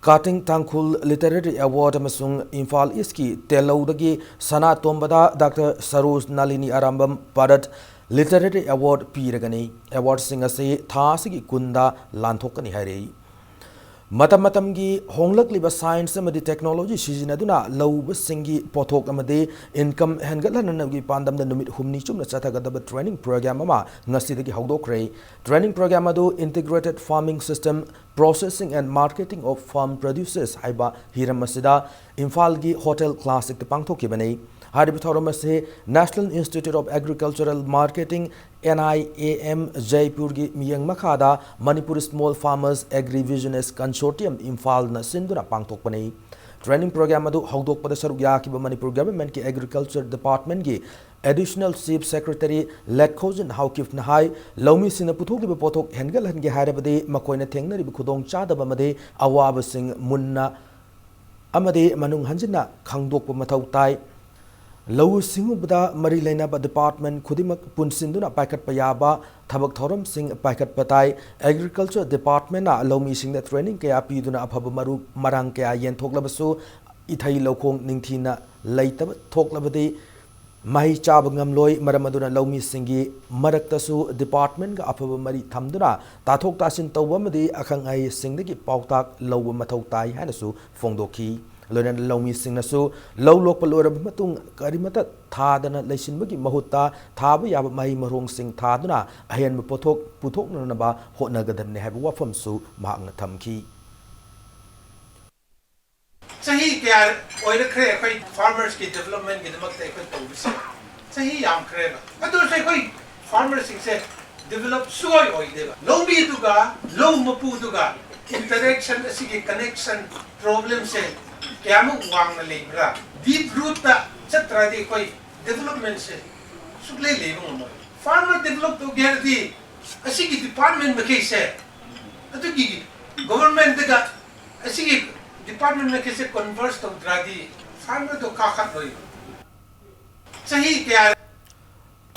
ꯀꯥꯇꯤꯡ ꯇꯥꯡꯈꯨꯜ Literary Award ꯑꯃꯁꯨꯡ ꯏꯝꯐꯥꯜ ꯏꯁꯀꯤ ꯇꯦꯂꯧꯗꯒꯤ ꯁꯅꯥꯇꯣꯝꯕꯗ doctor Saroj Nalini Arambam Bharat Literary Award ꯄꯤꯔꯒꯅꯤ꯫ Awardꯁꯤꯡ ꯑꯁꯤ ꯊꯥ ꯑꯁꯤꯒꯤ ꯀꯨꯟꯗ ꯂꯥꯟꯊꯣꯛꯀꯅꯤ ꯍꯥꯏꯔꯤ꯫ ꯃꯇꯝ ꯃꯇꯝꯒꯤ ꯍꯣꯡꯂꯛꯂꯤꯕ science ꯑꯃꯗꯤ technology ꯁꯤꯖꯤꯟꯅꯗꯨꯅ ꯂꯧꯎꯕꯁꯤꯡꯒꯤ ꯄꯣꯠꯊꯣꯛ ꯑꯃꯗꯤ income ꯍꯦꯟꯒꯠꯍꯟꯅꯕꯒꯤ ꯄꯥꯟꯗꯝꯗ ꯅꯨꯃꯤꯠ ꯍꯨꯝꯅꯤ ꯆꯨꯞꯅ ꯆꯠꯊꯒꯗꯕ training program ꯑꯃ ꯉꯁꯤꯗꯒꯤ ꯍꯧꯗꯣꯛꯈ꯭ꯔꯦ꯫ Training program ꯑꯗꯨ Integrated Farming System, Processing and Marketing of Farm Produces ꯍꯥꯏꯕ ꯍꯤꯔꯝ ꯑꯁꯤꯗ ꯏꯝꯐꯥꯜꯒꯤ Hotel Classicꯇ ꯄꯥꯡꯊꯣꯛꯈꯤꯕꯅꯤ꯫ ꯍꯥꯏꯔꯤꯕ ꯊꯧꯔꯝ ꯑꯁꯤ National Institute of Agricultural Marketing, N I A M, ꯖꯩꯄꯨꯔꯒꯤ ꯃꯤꯠꯌꯦꯡ ꯃꯈꯥꯗ Manipur Small Farmers Agri Business Consortium ꯏꯝꯐꯥꯜꯅ ꯁꯤꯟꯗꯨꯅ ꯄꯥꯡꯊꯣꯛꯄꯅꯤ꯫ Training program ꯑꯗꯨ ꯍꯧꯗꯣꯛꯄꯗ ꯁꯔꯨꯛ ꯌꯥꯈꯤꯕ Manipur governmentꯀꯤ Agriculture Departmentꯀꯤ Additional Chief Secretary ꯂꯦꯠꯈꯣꯖꯤꯟ ꯍꯥꯎꯀꯤꯞꯅ ꯍꯥꯏ, ꯂꯧꯃꯤꯁꯤꯡꯅ ꯄꯨꯊꯣꯛꯂꯤꯕ ꯄꯣꯠꯊꯣꯛ ꯍꯦꯟꯒꯠꯍꯟꯒꯦ ꯍꯥꯏꯔꯕꯗꯤ ꯃꯈꯣꯏꯅ ꯊꯦꯡꯅꯔꯤꯕ ꯈꯨꯗꯣꯡꯆꯥꯗꯕ ꯑꯃꯗꯤ ꯑꯋꯥꯕꯁꯤꯡ ꯃꯨꯟꯅ ꯑꯃꯗꯤ ꯃꯅꯨꯡ ꯍꯟꯖꯤꯟꯅ ꯈꯪꯗꯣꯛꯄ ꯃꯊꯧ ꯇꯥꯏ꯫ ꯂꯧꯎ ꯁꯤꯡꯎꯕꯗ ꯃꯔꯤ ꯂꯩꯅꯕ department ꯈꯨꯗꯤꯡꯃꯛ ꯄꯨꯟꯁꯤꯟꯗꯨꯅ ꯄꯥꯏꯈꯠꯄ ꯌꯥꯕ ꯊꯕꯛ ꯊꯧꯔꯝꯁꯤꯡ ꯄꯥꯏꯈꯠꯄ ꯇꯥꯏ꯫ Agriculture Departmentꯅ ꯂꯧꯃꯤꯁꯤꯡꯗ training ꯀꯌꯥ ꯄꯤꯗꯨꯅ ꯑꯐꯕ ꯃꯔꯨ ꯃꯔꯥꯡ ꯀꯌꯥ ꯌꯦꯟꯊꯣꯛꯂꯕꯁꯨ, ꯏꯊꯩ ꯂꯧꯈꯣꯡ ꯅꯤꯡꯊꯤꯅ ꯂꯩꯇꯕ ꯊꯣꯛꯂꯕꯗꯤ ꯃꯍꯩ ꯆꯥꯕ ꯉꯝꯂꯣꯏ꯫ ꯃꯔꯝ ꯑꯗꯨꯅ ꯂꯧꯃꯤꯁꯤꯡꯒꯤ ꯃꯔꯛꯇꯁꯨ departmentꯒ ꯑꯐꯕ ꯃꯔꯤ ꯊꯝꯗꯨꯅ ꯇꯥꯊꯣꯛ ꯇꯥꯁꯤꯟ ꯇꯧꯕ ꯑꯃꯗꯤ ꯑꯈꯪ ꯑꯍꯩꯁꯤꯡꯗꯒꯤ ꯄꯥꯎꯇꯥꯛ ꯂꯧꯕ ꯃꯊꯧ ꯇꯥꯏ ꯍꯥꯏꯅꯁꯨ ꯐꯣꯡꯗꯣꯛꯈꯤ꯫ ꯂꯣꯏꯅꯅ ꯂꯧꯃꯤꯁꯤꯡꯅꯁꯨ ꯂꯧ ꯂꯣꯛꯄ ꯂꯣꯏꯔꯕ ꯃꯇꯨꯡ ꯀꯔꯤꯃꯠꯇ ꯊꯥꯗꯅ ꯂꯩꯁꯤꯟꯕꯒꯤ ꯃꯍꯨꯠꯇ ꯊꯥꯕ ꯌꯥꯕ ꯃꯍꯩ ꯃꯔꯣꯡꯁꯤꯡ ꯊꯥꯗꯨꯅ ꯑꯍꯦꯟꯕ ꯄꯣꯠꯊꯣꯛ ꯄꯨꯊꯣꯛꯅꯅꯕ ꯍꯣꯠꯅꯒꯗꯕꯅꯤ ꯍꯥꯏꯕ ꯋꯥꯐꯝꯁꯨ ꯃꯍꯥꯛꯅ ꯊꯝꯈꯤ꯫ ꯆꯍꯤ ꯀꯌꯥ ꯑꯣꯏꯔꯛꯈ꯭ꯔꯦ ꯑꯩꯈꯣꯏ farmersꯀꯤ developmentꯀꯤꯗꯃꯛꯇ ꯑꯩꯈꯣꯏ ꯇꯧꯕꯁꯦ꯫ ꯆꯍꯤ ꯌꯥꯝꯈ꯭ꯔꯦꯕ꯫ ꯑꯗꯨ ꯑꯣꯏꯔꯁꯨ ꯑꯩꯈꯣꯏ farmerꯁꯤꯡꯁꯦ develop ꯁꯨꯡꯑꯣꯏ ꯑꯣꯏꯗꯦꯕ꯫ ꯂꯧꯃꯤꯗꯨꯒ ꯂꯧ ꯃꯄꯨꯗꯨꯒ interaction, ꯑꯁꯤꯒꯤ connection problemꯁꯦ ꯀꯌꯥꯃꯨꯛ ꯋꯥꯡꯅ ꯂꯩꯕ꯭ꯔꯥ? Deep rootꯇ ꯆꯠꯇ꯭ꯔꯗꯤ ꯑꯩꯈꯣꯏ developmentꯁꯦ ꯁꯨꯛꯂꯩ ꯂꯩꯕ ꯉꯝꯃꯣꯏ꯫ Farmer develop ꯇꯧꯒꯦ ꯍꯥꯏꯔꯗꯤ ꯑꯁꯤꯒꯤ ꯗꯤꯄꯥꯔꯠꯃꯦꯟ ꯃꯈꯩꯁꯦ ꯑꯗꯨꯒꯤ ꯒꯣꯕꯔꯃꯦꯟꯗꯒ ꯑꯁꯤꯒꯤ ꯗꯤꯄꯥꯔꯠꯃꯦꯟ ꯃꯈꯩꯁꯦ ꯀꯟꯚꯔꯁ ꯇꯧꯗ꯭ꯔꯗꯤ ꯐꯥꯔꯃꯔꯗꯣ ꯀꯥꯈꯠꯂꯣꯏꯕ꯫ ꯆꯍꯤ ꯀꯌꯥ꯫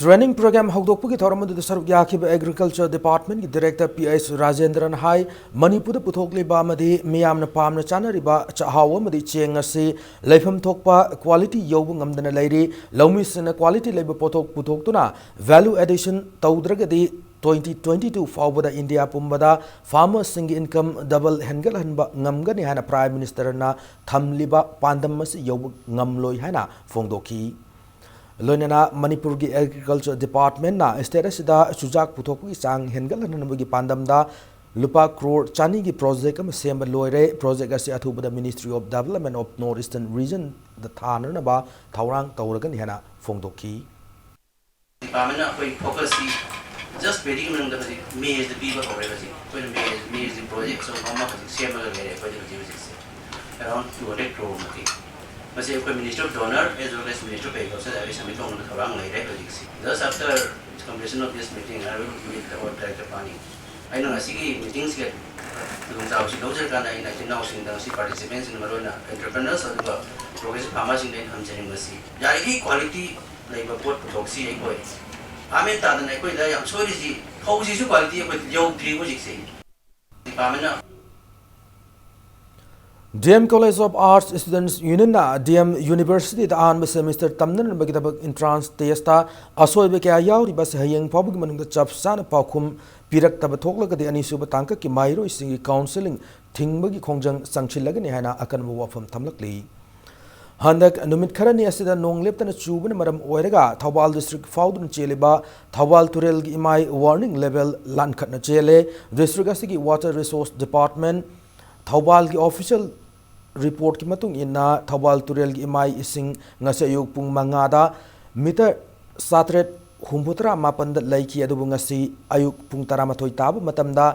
Training program ꯍꯧꯗꯣꯛꯄꯒꯤ ꯊꯧꯔꯝ ꯑꯗꯨꯗ ꯁꯔꯨꯛ ꯌꯥꯈꯤꯕ Agriculture Department ꯀꯤ Director P H Rajendra ꯅ ꯍꯥꯏ, ꯃꯅꯤꯄꯨꯔꯗ ꯄꯨꯊꯣꯛꯂꯤꯕ ꯑꯃꯗꯤ ꯃꯤꯌꯥꯝꯅ ꯄꯥꯝꯅ ꯆꯥꯅꯔꯤꯕ ꯆꯥꯛꯍꯥꯎ ꯑꯃꯗꯤ ꯆꯦꯡ ꯑꯁꯤ ꯂꯩꯐꯝ ꯊꯣꯛꯄ quality ꯌꯧꯕ ꯉꯝꯗꯅ ꯂꯩꯔꯤ꯫ ꯂꯧꯃꯤꯁꯤꯡꯅ quality ꯂꯩꯕ ꯄꯣꯠꯊꯣꯛ ꯄꯨꯊꯣꯛꯇꯨꯅ value addition ꯇꯧꯗ꯭ꯔꯒꯗꯤ twenty twenty-two ꯐꯥꯎꯕꯗ ꯏꯟꯗꯤꯌꯥ ꯄꯨꯝꯕꯗ farmers ꯁꯤꯡꯒꯤ income double ꯍꯦꯟꯒꯠꯍꯟꯕ ꯉꯝꯒꯅꯤ ꯍꯥꯏꯅ Prime Minister ꯅ ꯊꯝꯂꯤꯕ ꯄꯥꯟꯗꯝ ꯑꯁꯤ ꯌꯧꯕ ꯉꯝꯂꯣꯏ ꯍꯥꯏꯅ ꯐꯣꯡꯗꯣꯛꯈꯤ꯫ ꯂꯣꯏꯅꯅ ꯃꯅꯤꯄꯨꯔꯒꯤ Agriculture Department ꯅ state ꯑꯁꯤꯗ ꯆꯨꯖꯥꯛ ꯄꯨꯊꯣꯛꯄꯒꯤ ꯆꯥꯡ ꯍꯦꯟꯒꯠꯍꯟꯅꯕꯒꯤ ꯄꯥꯟꯗꯝꯗ ꯂꯨꯄꯥ ꯀ꯭ꯔꯣꯔ ꯆꯅꯤꯒꯤ project ꯑꯃ ꯁꯦꯝꯕ ꯂꯣꯏꯔꯦ꯫ Project ꯑꯁꯤ ꯑꯊꯨꯕꯗ Ministry of Development of North Eastern Region ꯗ ꯊꯥꯅꯅꯕ ꯊꯧꯔꯥꯡ ꯇꯧꯔꯒꯅꯤ ꯍꯥꯏꯅ ꯐꯣꯡꯗꯣꯛꯈꯤ꯫ Department ꯅ ꯑꯩꯈꯣꯏ focus ꯁꯤ just paddy ꯒꯤ ꯃꯅꯨꯡꯗ ꯍꯧꯖꯤꯛ maize ꯗ ꯄꯤꯕ ꯍꯧꯔꯦ꯫ ꯍꯧꯖꯤꯛ ꯑꯩꯈꯣꯏꯅ maize, maize ꯒꯤ project ꯑꯆꯧꯕ ꯑꯃ ꯍꯧꯖꯤꯛ ꯁꯦꯝꯃꯒ ꯂꯩꯔꯦ ꯑꯩꯈꯣꯏꯗ ꯍꯧꯖꯤꯛ ꯍꯧꯖꯤꯛꯁꯦ꯫ Around two hundred crore ꯃꯨꯛꯀꯤ꯫ ꯃꯁꯤ ꯑꯩꯈꯣꯏ Ministry of DoNER as well as Ministry of Agriculture the submit ꯇꯧꯅꯕ ꯊꯧꯔꯥꯡ ꯂꯩꯔꯦ ꯍꯧꯖꯤꯛꯁꯦ꯫ Just after completion of this meeting, I will meet our Director Planning. ꯑꯩꯅ ꯉꯁꯤꯒꯤ meeting ꯁꯤꯒ ꯈꯨꯗꯣꯡꯆꯥꯕꯁꯤ ꯂꯧꯖꯔꯀꯥꯟꯗ ꯑꯩꯅ ꯏꯆꯤꯟ ꯏꯅꯥꯎꯁꯤꯡꯗ, ꯉꯁꯤ participant ꯁꯤꯡꯗ, ꯃꯔꯨꯑꯣꯏꯅ entrepreneurs ꯑꯗꯨꯒ progressive farmer ꯁꯤꯡꯗ ꯑꯩꯅ ꯊꯝꯖꯅꯤꯡꯕꯁꯤ, ꯌꯥꯔꯤꯈꯩ quality ꯂꯩꯕ ꯄꯣꯠ ꯄꯨꯊꯣꯛꯁꯤ꯫ ꯑꯩꯈꯣꯏ ꯒꯥꯔꯃꯦꯟ ꯇꯥꯗꯅ ꯑꯩꯈꯣꯏꯗ ꯌꯥꯝ ꯁꯣꯏꯔꯤꯁꯤ ꯐꯧꯁꯤꯁꯨ quality ꯑꯩꯈꯣꯏ ꯌꯧꯗ꯭ꯔꯤ ꯍꯧꯖꯤꯛꯁꯦ꯫ Department ꯅ D M College of Arts Students Union ꯅ D M University ꯗ ꯑꯍꯥꯟꯕ semester ꯇꯝꯅꯅꯕꯒꯤꯗꯃꯛ entrance test ꯇ ꯑꯁꯣꯏꯕ ꯀꯌꯥ ꯌꯥꯎꯔꯤꯕ ꯑꯁꯤ ꯍꯌꯦꯡ ꯐꯥꯎꯕꯒꯤ ꯃꯅꯨꯡꯗ ꯆꯞ ꯆꯥꯅ ꯄꯥꯎꯈꯨꯝ ꯄꯤꯔꯛꯇꯕ ꯊꯣꯛꯂꯒꯗꯤ ꯑꯅꯤꯁꯨꯕ ꯇꯥꯡꯀꯛꯀꯤ ꯃꯍꯩꯔꯣꯏꯁꯤꯡꯒꯤ counselling ꯊꯤꯡꯕꯒꯤ ꯈꯣꯡꯖꯪ ꯆꯪꯁꯤꯜꯂꯒꯅꯤ ꯍꯥꯏꯅ ꯑꯀꯟꯕ ꯋꯥꯐꯝ ꯊꯝꯂꯛꯂꯤ꯫ ꯍꯟꯗꯛ ꯅꯨꯃꯤꯠ ꯈꯔꯅꯤ ꯑꯁꯤꯗ ꯅꯣꯡ ꯂꯦꯞꯇꯅ ꯆꯨꯕꯅ ꯃꯔꯝ ꯑꯣꯏꯔꯒ ꯊꯧꯕꯥꯜ district ꯐꯥꯎꯗꯨꯅ ꯆꯦꯜꯂꯤꯕ ꯊꯧꯕꯥꯜ ꯇꯨꯔꯦꯜꯒꯤ ꯏꯃꯥꯏ warning level ꯂꯥꯟꯈꯠꯅ ꯆꯦꯜꯂꯦ꯫ District ꯑꯁꯤꯒꯤ Water Resource Department ꯊꯧꯕꯥꯜꯒꯤ official report ꯀꯤ ꯃꯇꯨꯡ ꯏꯟꯅ ꯊꯧꯕꯥꯜ ꯇꯨꯔꯦꯜꯒꯤ ꯏꯃꯥꯏ ꯏꯁꯤꯡ ꯉꯁꯤ ꯑꯌꯨꯛ ꯄꯨꯡ ꯃꯉꯥꯗ meter ꯆꯥꯇ꯭ꯔꯦꯠ ꯍꯨꯝꯐꯨꯇꯔꯥ ꯃꯥꯄꯟꯗ ꯂꯩꯈꯤ, ꯑꯗꯨꯕꯨ ꯉꯁꯤ ꯑꯌꯨꯛ ꯄꯨꯡ ꯇꯔꯥꯃꯥꯊꯣꯏ ꯇꯥꯕ ꯃꯇꯝꯗ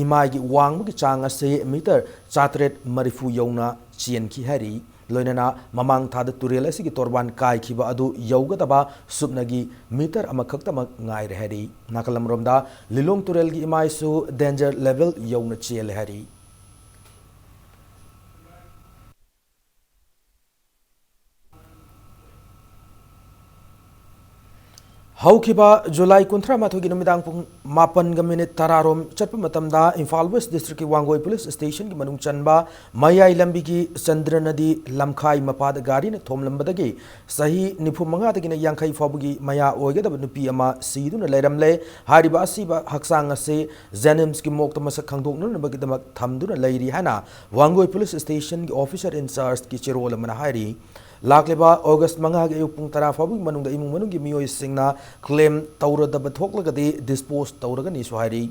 ꯏꯃꯥꯏꯒꯤ ꯋꯥꯡꯕꯒꯤ ꯆꯥꯡ ꯑꯁꯤ meter ꯆꯥꯇ꯭ꯔꯦꯠ ꯃꯔꯤꯐꯨ ꯌꯧꯅ ꯆꯦꯟꯈꯤ ꯍꯥꯏꯔꯤ꯫ ꯂꯣꯏꯅꯅ ꯃꯃꯥꯡ ꯊꯥꯗ ꯇꯨꯔꯦꯜ ꯑꯁꯤꯒꯤ ꯇꯣꯔꯕꯥꯟ ꯀꯥꯏꯈꯤꯕ ꯑꯗꯨ ꯌꯧꯒꯗꯕ ꯁꯨꯞꯅꯒꯤ ꯃꯤꯇꯔ ꯑꯃꯈꯛꯇꯃꯛ ꯉꯥꯏꯔꯦ ꯍꯥꯏꯔꯤ꯫ ꯅꯥꯀꯜ ꯑꯃꯔꯣꯝꯗ ꯂꯤꯂꯣꯡ ꯇꯨꯔꯦꯜꯒꯤ ꯏꯃꯥꯏꯁꯨ danger level ꯌꯧꯅ ꯆꯦꯜꯂꯦ ꯍꯥꯏꯔꯤ꯫ ꯍꯧꯈꯤꯕ ꯖꯨꯂꯥꯏ ꯀꯨꯟꯊ꯭ꯔꯥ ꯃꯥꯊꯣꯏꯒꯤ ꯅꯨꯃꯤꯗꯥꯡ ꯄꯨꯡ ꯃꯥꯄꯟꯒ ꯃꯤꯅꯤꯠ ꯇꯔꯥ ꯔꯣꯝ ꯆꯠꯄ ꯃꯇꯝꯗ ꯏꯝꯐꯥꯜ ꯋꯦꯁ ꯗꯤꯁꯇ꯭ꯔꯤꯛꯀꯤ ꯋꯥꯡꯒꯣꯏ ꯄꯨꯂꯤꯁ ꯁ꯭ꯇꯦꯁꯟꯒꯤ ꯃꯅꯨꯡ ꯆꯟꯕ ꯃꯌꯥꯏ ꯂꯝꯕꯤꯒꯤ ꯆꯟꯗ꯭ꯔ ꯅꯗꯤ ꯂꯝꯈꯥꯏ ꯃꯄꯥꯗ ꯒꯥꯔꯤꯅ ꯊꯣꯝꯂꯝꯕꯗꯒꯤ ꯆꯍꯤ ꯅꯤꯐꯨ ꯃꯉꯥꯗꯒꯤꯅ ꯌꯥꯡꯈꯩ ꯐꯥꯎꯕꯒꯤ ꯃꯌꯥ ꯑꯣꯏꯒꯗꯕ ꯅꯨꯄꯤ ꯑꯃ ꯁꯤꯗꯨꯅ ꯂꯩꯔꯝꯂꯦ꯫ ꯍꯥꯏꯔꯤꯕ ꯑꯁꯤꯕ ꯍꯛꯆꯥꯡ ꯑꯁꯤ ꯖꯦꯅꯤꯝꯁꯀꯤ ꯃꯣꯔꯒꯇ ꯃꯁꯛ ꯈꯪꯗꯣꯛꯅꯅꯕꯒꯤꯗꯃꯛ ꯊꯝꯗꯨꯅ ꯂꯩꯔꯤ ꯍꯥꯏꯅ ꯋꯥꯡꯒꯣꯏ ꯄꯨꯂꯤꯁ ꯁ꯭ꯇꯦꯁꯟꯒꯤ ꯑꯣꯐꯤꯁꯔ ꯏꯟꯆꯥꯔꯖꯀꯤ ꯆꯦꯔꯣꯜ ꯑꯃꯅ ꯍꯥꯏꯔꯤ꯫ ꯂꯥꯛꯂꯤꯕ ꯑꯣꯒꯁ ꯃꯉꯥꯒꯤ ꯑꯌꯨꯛ ꯄꯨꯡ ꯇꯔꯥ ꯐꯥꯎꯕꯒꯤ ꯃꯅꯨꯡꯗ ꯏꯃꯨꯡ ꯃꯅꯨꯡꯒꯤ ꯃꯤꯑꯣꯏꯁꯤꯡꯅ ꯀ꯭ꯂꯦꯝ ꯇꯧꯔꯗꯕ ꯊꯣꯛꯂꯒꯗꯤ ꯗꯤꯁꯄꯣꯖ ꯇꯧꯔꯒꯅꯤꯁꯨ ꯍꯥꯏꯔꯤ꯫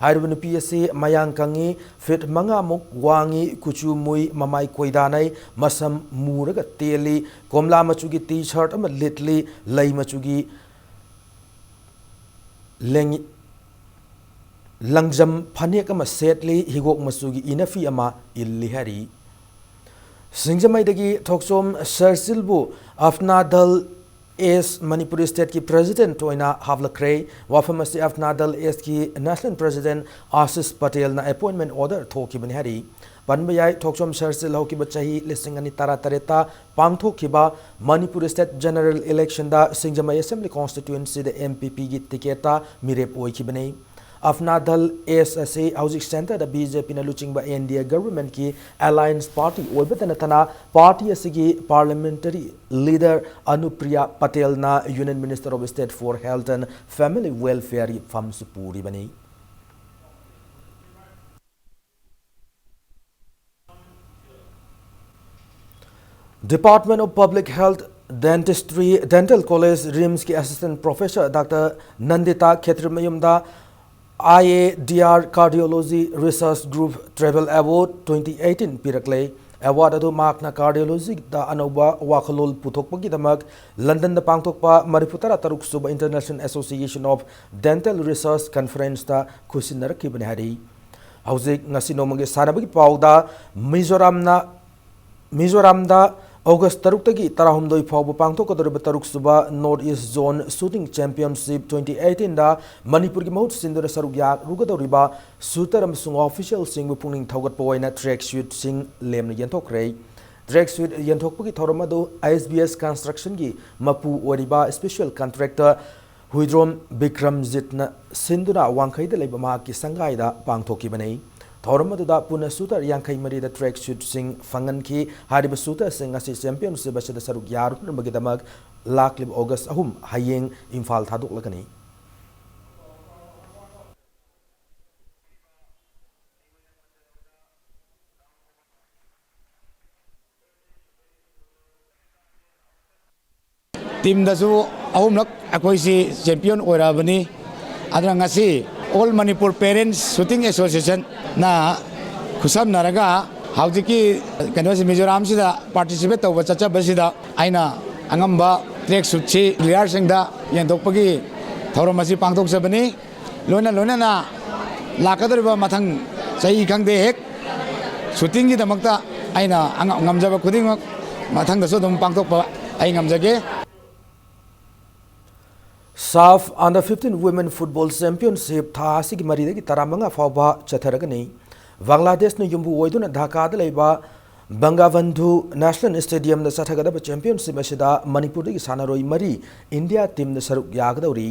ꯍꯥꯏꯔꯤꯕ ꯅꯨꯄꯤ ꯑꯁꯤ ꯃꯌꯥꯡ ꯀꯪꯉꯤ, ꯐꯤꯠ ꯃꯉꯥꯃꯨꯛ ꯋꯥꯡꯉꯤ, ꯀꯨꯆꯨ ꯃꯨꯏ, ꯃꯃꯥꯏ ꯀꯣꯏꯗꯥꯅꯩ, ꯃꯁꯝ ꯃꯨꯔꯒ ꯇꯦꯜꯂꯤ, ꯀꯣꯝꯂꯥ ꯃꯆꯨꯒꯤ ꯇꯤ ꯁꯥꯔꯠ ꯑꯃ ꯂꯤꯠꯂꯤ, ꯂꯩ ꯃꯆꯨꯒꯤ ꯂꯦꯡ-, ꯂꯪꯖꯝ ꯐꯅꯦꯛ ꯑꯃ ꯁꯦꯠꯂꯤ, ꯍꯤꯒꯣꯛ ꯃꯆꯨꯒꯤ ꯏꯅꯐꯤ ꯑꯃ ꯏꯜꯂꯤ ꯍꯥꯏꯔꯤ꯫ ꯁꯤꯡꯖꯃꯩꯗꯒꯤ ꯊꯣꯛꯆꯣꯝ ꯁꯔꯁꯤꯜꯕꯨ ꯑꯐꯅꯥꯗꯜ ꯑꯦꯁ ꯃꯅꯤꯄꯨꯔꯤ ꯁ꯭ꯇꯦꯠꯀꯤ ꯄ꯭ꯔꯦꯁꯤꯗꯦꯟꯠ ꯑꯣꯏꯅ ꯍꯥꯞꯂꯛꯈ꯭ꯔꯦ꯫ ꯋꯥꯐꯝ ꯑꯁꯤ ꯑꯐꯅꯥꯗꯜ ꯑꯦꯁꯀꯤ ꯅꯦꯁꯅꯦꯜ ꯄ꯭ꯔꯦꯁꯤꯗꯦꯟꯠ ꯑꯥꯁꯤꯁ ꯄꯇꯦꯜꯅ ꯑꯦꯄꯣꯏꯟꯃꯦꯟꯠ ꯑꯣꯔꯗꯔ ꯊꯣꯛꯈꯤꯕꯅꯤ ꯍꯥꯏꯔꯤ꯫ ꯄꯟꯕ ꯌꯥꯏ, ꯊꯣꯛꯆꯣꯝ ꯁꯔꯁꯤꯜ ꯍꯧꯈꯤꯕ ꯆꯍꯤ ꯂꯤꯁꯤꯡ ꯑꯅꯤ ꯇꯔꯥ ꯇꯔꯦꯠꯇ ꯄꯥꯡꯊꯣꯛꯈꯤꯕ ꯃꯅꯤꯄꯨꯔ ꯁ꯭ꯇꯦꯠ ꯖꯦꯅꯔꯦꯜ ꯏꯂꯦꯛꯁꯟꯗ ꯁꯤꯡꯖꯃꯩ ꯑꯦꯁꯦꯝꯕ꯭ꯂꯤ ꯀꯣꯟꯁꯇꯤꯇ꯭ꯋꯦꯟꯁꯤꯗ ꯑꯦꯝ ꯄꯤ ꯄꯤꯒꯤ ꯇꯤꯀꯦꯠꯇ ꯃꯤꯔꯦꯞ ꯑꯣꯏꯈꯤꯕꯅꯤ꯫ ꯑꯐꯅꯥꯗꯜ ꯑꯦꯁ ꯑꯁꯤ ꯍꯧꯖꯤꯛ ꯁꯦꯟꯇꯔꯗ ꯕꯤ ꯖꯦ ꯄꯤꯅ ꯂꯨꯆꯤꯡꯕ ꯑꯦꯟ ꯗꯤ ꯑꯦ ꯒꯚꯔꯟꯃꯦꯟꯠꯀꯤ ꯑꯦꯂꯥꯏꯟꯁ ꯄꯥꯔꯇꯤ ꯑꯣꯏꯕꯇ ꯅꯠꯇꯅ ꯄꯥꯔꯇꯤ ꯑꯁꯤꯒꯤ ꯄꯥꯔꯂꯤꯌꯥꯃꯦꯟꯇꯔꯤ ꯂꯤꯗꯔ ꯑꯅꯨꯄ꯭ꯔꯤꯌꯥ ꯄꯇꯦꯜꯅ Union Minister of State for Health and Family Welfareꯒꯤ ꯐꯝꯁꯨ ꯄꯨꯔꯤꯕꯅꯤ꯫ Department of Public Health, Dentistry, Dental College, ꯔꯤꯝꯁꯀꯤ Assistant Professor Doctor ꯅꯟꯗꯤꯇꯥ ꯈꯦꯇ꯭ꯔꯤꯃꯌꯨꯝꯗ I A D R Cardiology Research Group Travel Award twenty eighteen ꯄꯤꯔꯛꯂꯦ꯫ Award ꯑꯗꯨ ꯃꯍꯥꯛꯅ cardiologyꯗ ꯑꯅꯧꯕ ꯋꯥꯈꯜꯂꯣꯟ ꯄꯨꯊꯣꯛꯄꯒꯤꯗꯃꯛ ꯂꯟꯗꯟꯗ ꯄꯥꯡꯊꯣꯛꯄ ꯃꯔꯤꯐꯨ ꯇꯔꯥ ꯇꯔꯨꯛ ꯁꯨꯕ International Association of Dental Research Conferenceꯇ ꯈꯨꯠꯁꯤꯟꯅꯔꯛꯈꯤꯕꯅꯤ ꯍꯥꯏꯔꯤ꯫ ꯍꯧꯖꯤꯛ ꯉꯁꯤ ꯅꯣꯡꯃꯒꯤ ꯁꯥꯟꯅꯕꯒꯤ ꯄꯥꯎꯗ ꯃꯤꯖꯣꯔꯥꯝꯅ ꯃꯤꯖꯣꯔꯥꯝꯗ ꯑꯣꯒꯁ ꯇꯔꯨꯛꯇꯒꯤ ꯇꯔꯥꯍꯨꯝꯗꯣꯏ ꯐꯥꯎꯕ ꯄꯥꯡꯊꯣꯛꯀꯗꯧꯔꯤꯕ ꯇꯔꯨꯛ ꯁꯨꯕ North East Zone Shooting Championship twenty eighteen ꯗ ꯃꯅꯤꯄꯨꯔꯒꯤ ꯃꯍꯨꯠ ꯁꯤꯟꯗꯨꯅ ꯁꯔꯨꯛ ꯌꯥꯔꯨꯒꯗꯧꯔꯤꯕ shooter ꯑꯃꯁꯨꯡ officialꯁꯤꯡꯕꯨ ꯄꯨꯛꯅꯤꯡ ꯊꯧꯒꯠꯄ ꯑꯣꯏꯅ track suitꯁꯤꯡ ꯂꯦꯝꯅ ꯌꯦꯟꯊꯣꯛꯈ꯭ꯔꯦ꯫ Track suit ꯌꯦꯟꯊꯣꯛꯄꯒꯤ ꯊꯧꯔꯝ ꯑꯗꯨ S B S Constructionꯒꯤ ꯃꯄꯨ ꯑꯣꯏꯔꯤꯕ special contractor ꯍꯨꯏꯗ꯭ꯔꯣꯝ ꯕꯤꯀ꯭ꯔꯝꯖꯤꯠꯅ ꯁꯤꯟꯗꯨꯅ ꯋꯥꯡꯈꯩꯗ ꯂꯩꯕ ꯃꯍꯥꯛꯀꯤ ꯁꯪꯒꯥꯏꯗ ꯄꯥꯡꯊꯣꯛꯈꯤꯕꯅꯤ꯫ ꯊꯧꯔꯝ ꯑꯗꯨꯗ ꯄꯨꯟꯅ shooter ꯌꯥꯡꯈꯩ ꯃꯔꯤꯗ track suitꯁꯤꯡ ꯐꯪꯍꯟꯈꯤ꯫ ꯍꯥꯏꯔꯤꯕ shooterꯁꯤꯡ ꯑꯁꯤ championship ꯑꯁꯤꯗ ꯁꯔꯨꯛ ꯌꯥꯔꯨꯅꯕꯒꯤꯗꯃꯛ ꯂꯥꯛꯂꯤꯕ ꯑꯣꯒꯁ ꯑꯍꯨꯝ, ꯍꯌꯦꯡ, ꯏꯝꯐꯥꯜ ꯊꯥꯗꯣꯛꯂꯒꯅꯤ꯫ ꯇꯤꯝꯗꯁꯨ ꯑꯍꯨꯝꯂꯛ ꯑꯩꯈꯣꯏꯁꯤ ꯆꯦꯝꯄꯤꯌꯟ ꯑꯣꯏꯔꯛꯑꯕꯅꯤ꯫ ꯑꯗꯨꯅ ꯉꯁꯤ All Manipur Parents Shooting Associationꯅ ꯈꯨꯠꯁꯝꯅꯔꯒ ꯍꯧꯖꯤꯛꯀꯤ ꯀꯩꯅꯣꯁꯤ, ꯃꯤꯖꯣꯔꯥꯝꯁꯤꯗ participate ꯇꯧꯕ ꯆꯠꯆꯕꯁꯤꯗ ꯑꯩꯅ ꯑꯉꯝꯕ track suitꯁꯤ playerꯁꯤꯡꯗ ꯌꯦꯟꯊꯣꯛꯄꯒꯤ ꯊꯧꯔꯝ ꯑꯁꯤ ꯄꯥꯡꯊꯣꯛꯆꯕꯅꯤ꯫ ꯂꯣꯏꯅ ꯂꯣꯏꯅꯅ ꯂꯥꯛꯀꯗꯧꯔꯤꯕ ꯃꯊꯪ ꯆꯍꯤ ꯈꯪꯗꯦ, ꯍꯦꯛ shootingꯒꯤꯗꯃꯛꯇ ꯑꯩꯅ ꯑꯉ-, ꯉꯝꯖꯕ ꯈꯨꯗꯤꯡꯃꯛ ꯃꯊꯪꯗꯁꯨ ꯑꯗꯨꯝ ꯄꯥꯡꯊꯣꯛꯄ ꯑꯩ ꯉꯝꯖꯒꯦ꯫ SAFF Under fifteen Women Football Championship ꯊꯥ ꯑꯁꯤꯒꯤ ꯃꯔꯤꯗꯒꯤ ꯇꯔꯥꯃꯉꯥ ꯐꯥꯎꯕ ꯆꯠꯊꯔꯒꯅꯤ꯫ ꯕꯪꯒ꯭ꯂꯥꯗꯦꯁꯅ ꯌꯨꯝꯕꯨ ꯑꯣꯏꯗꯨꯅ ꯙꯥꯀꯥꯗ ꯂꯩꯕ ꯕꯪꯒꯥꯕꯟꯙꯨ National Stadiumꯗ ꯆꯠꯊꯒꯗꯕ championship ꯑꯁꯤꯗ ꯃꯅꯤꯄꯨꯔꯗꯒꯤ ꯁꯥꯟꯅꯔꯣꯏ ꯃꯔꯤ India teamꯗ ꯁꯔꯨꯛ ꯌꯥꯒꯗꯧꯔꯤ꯫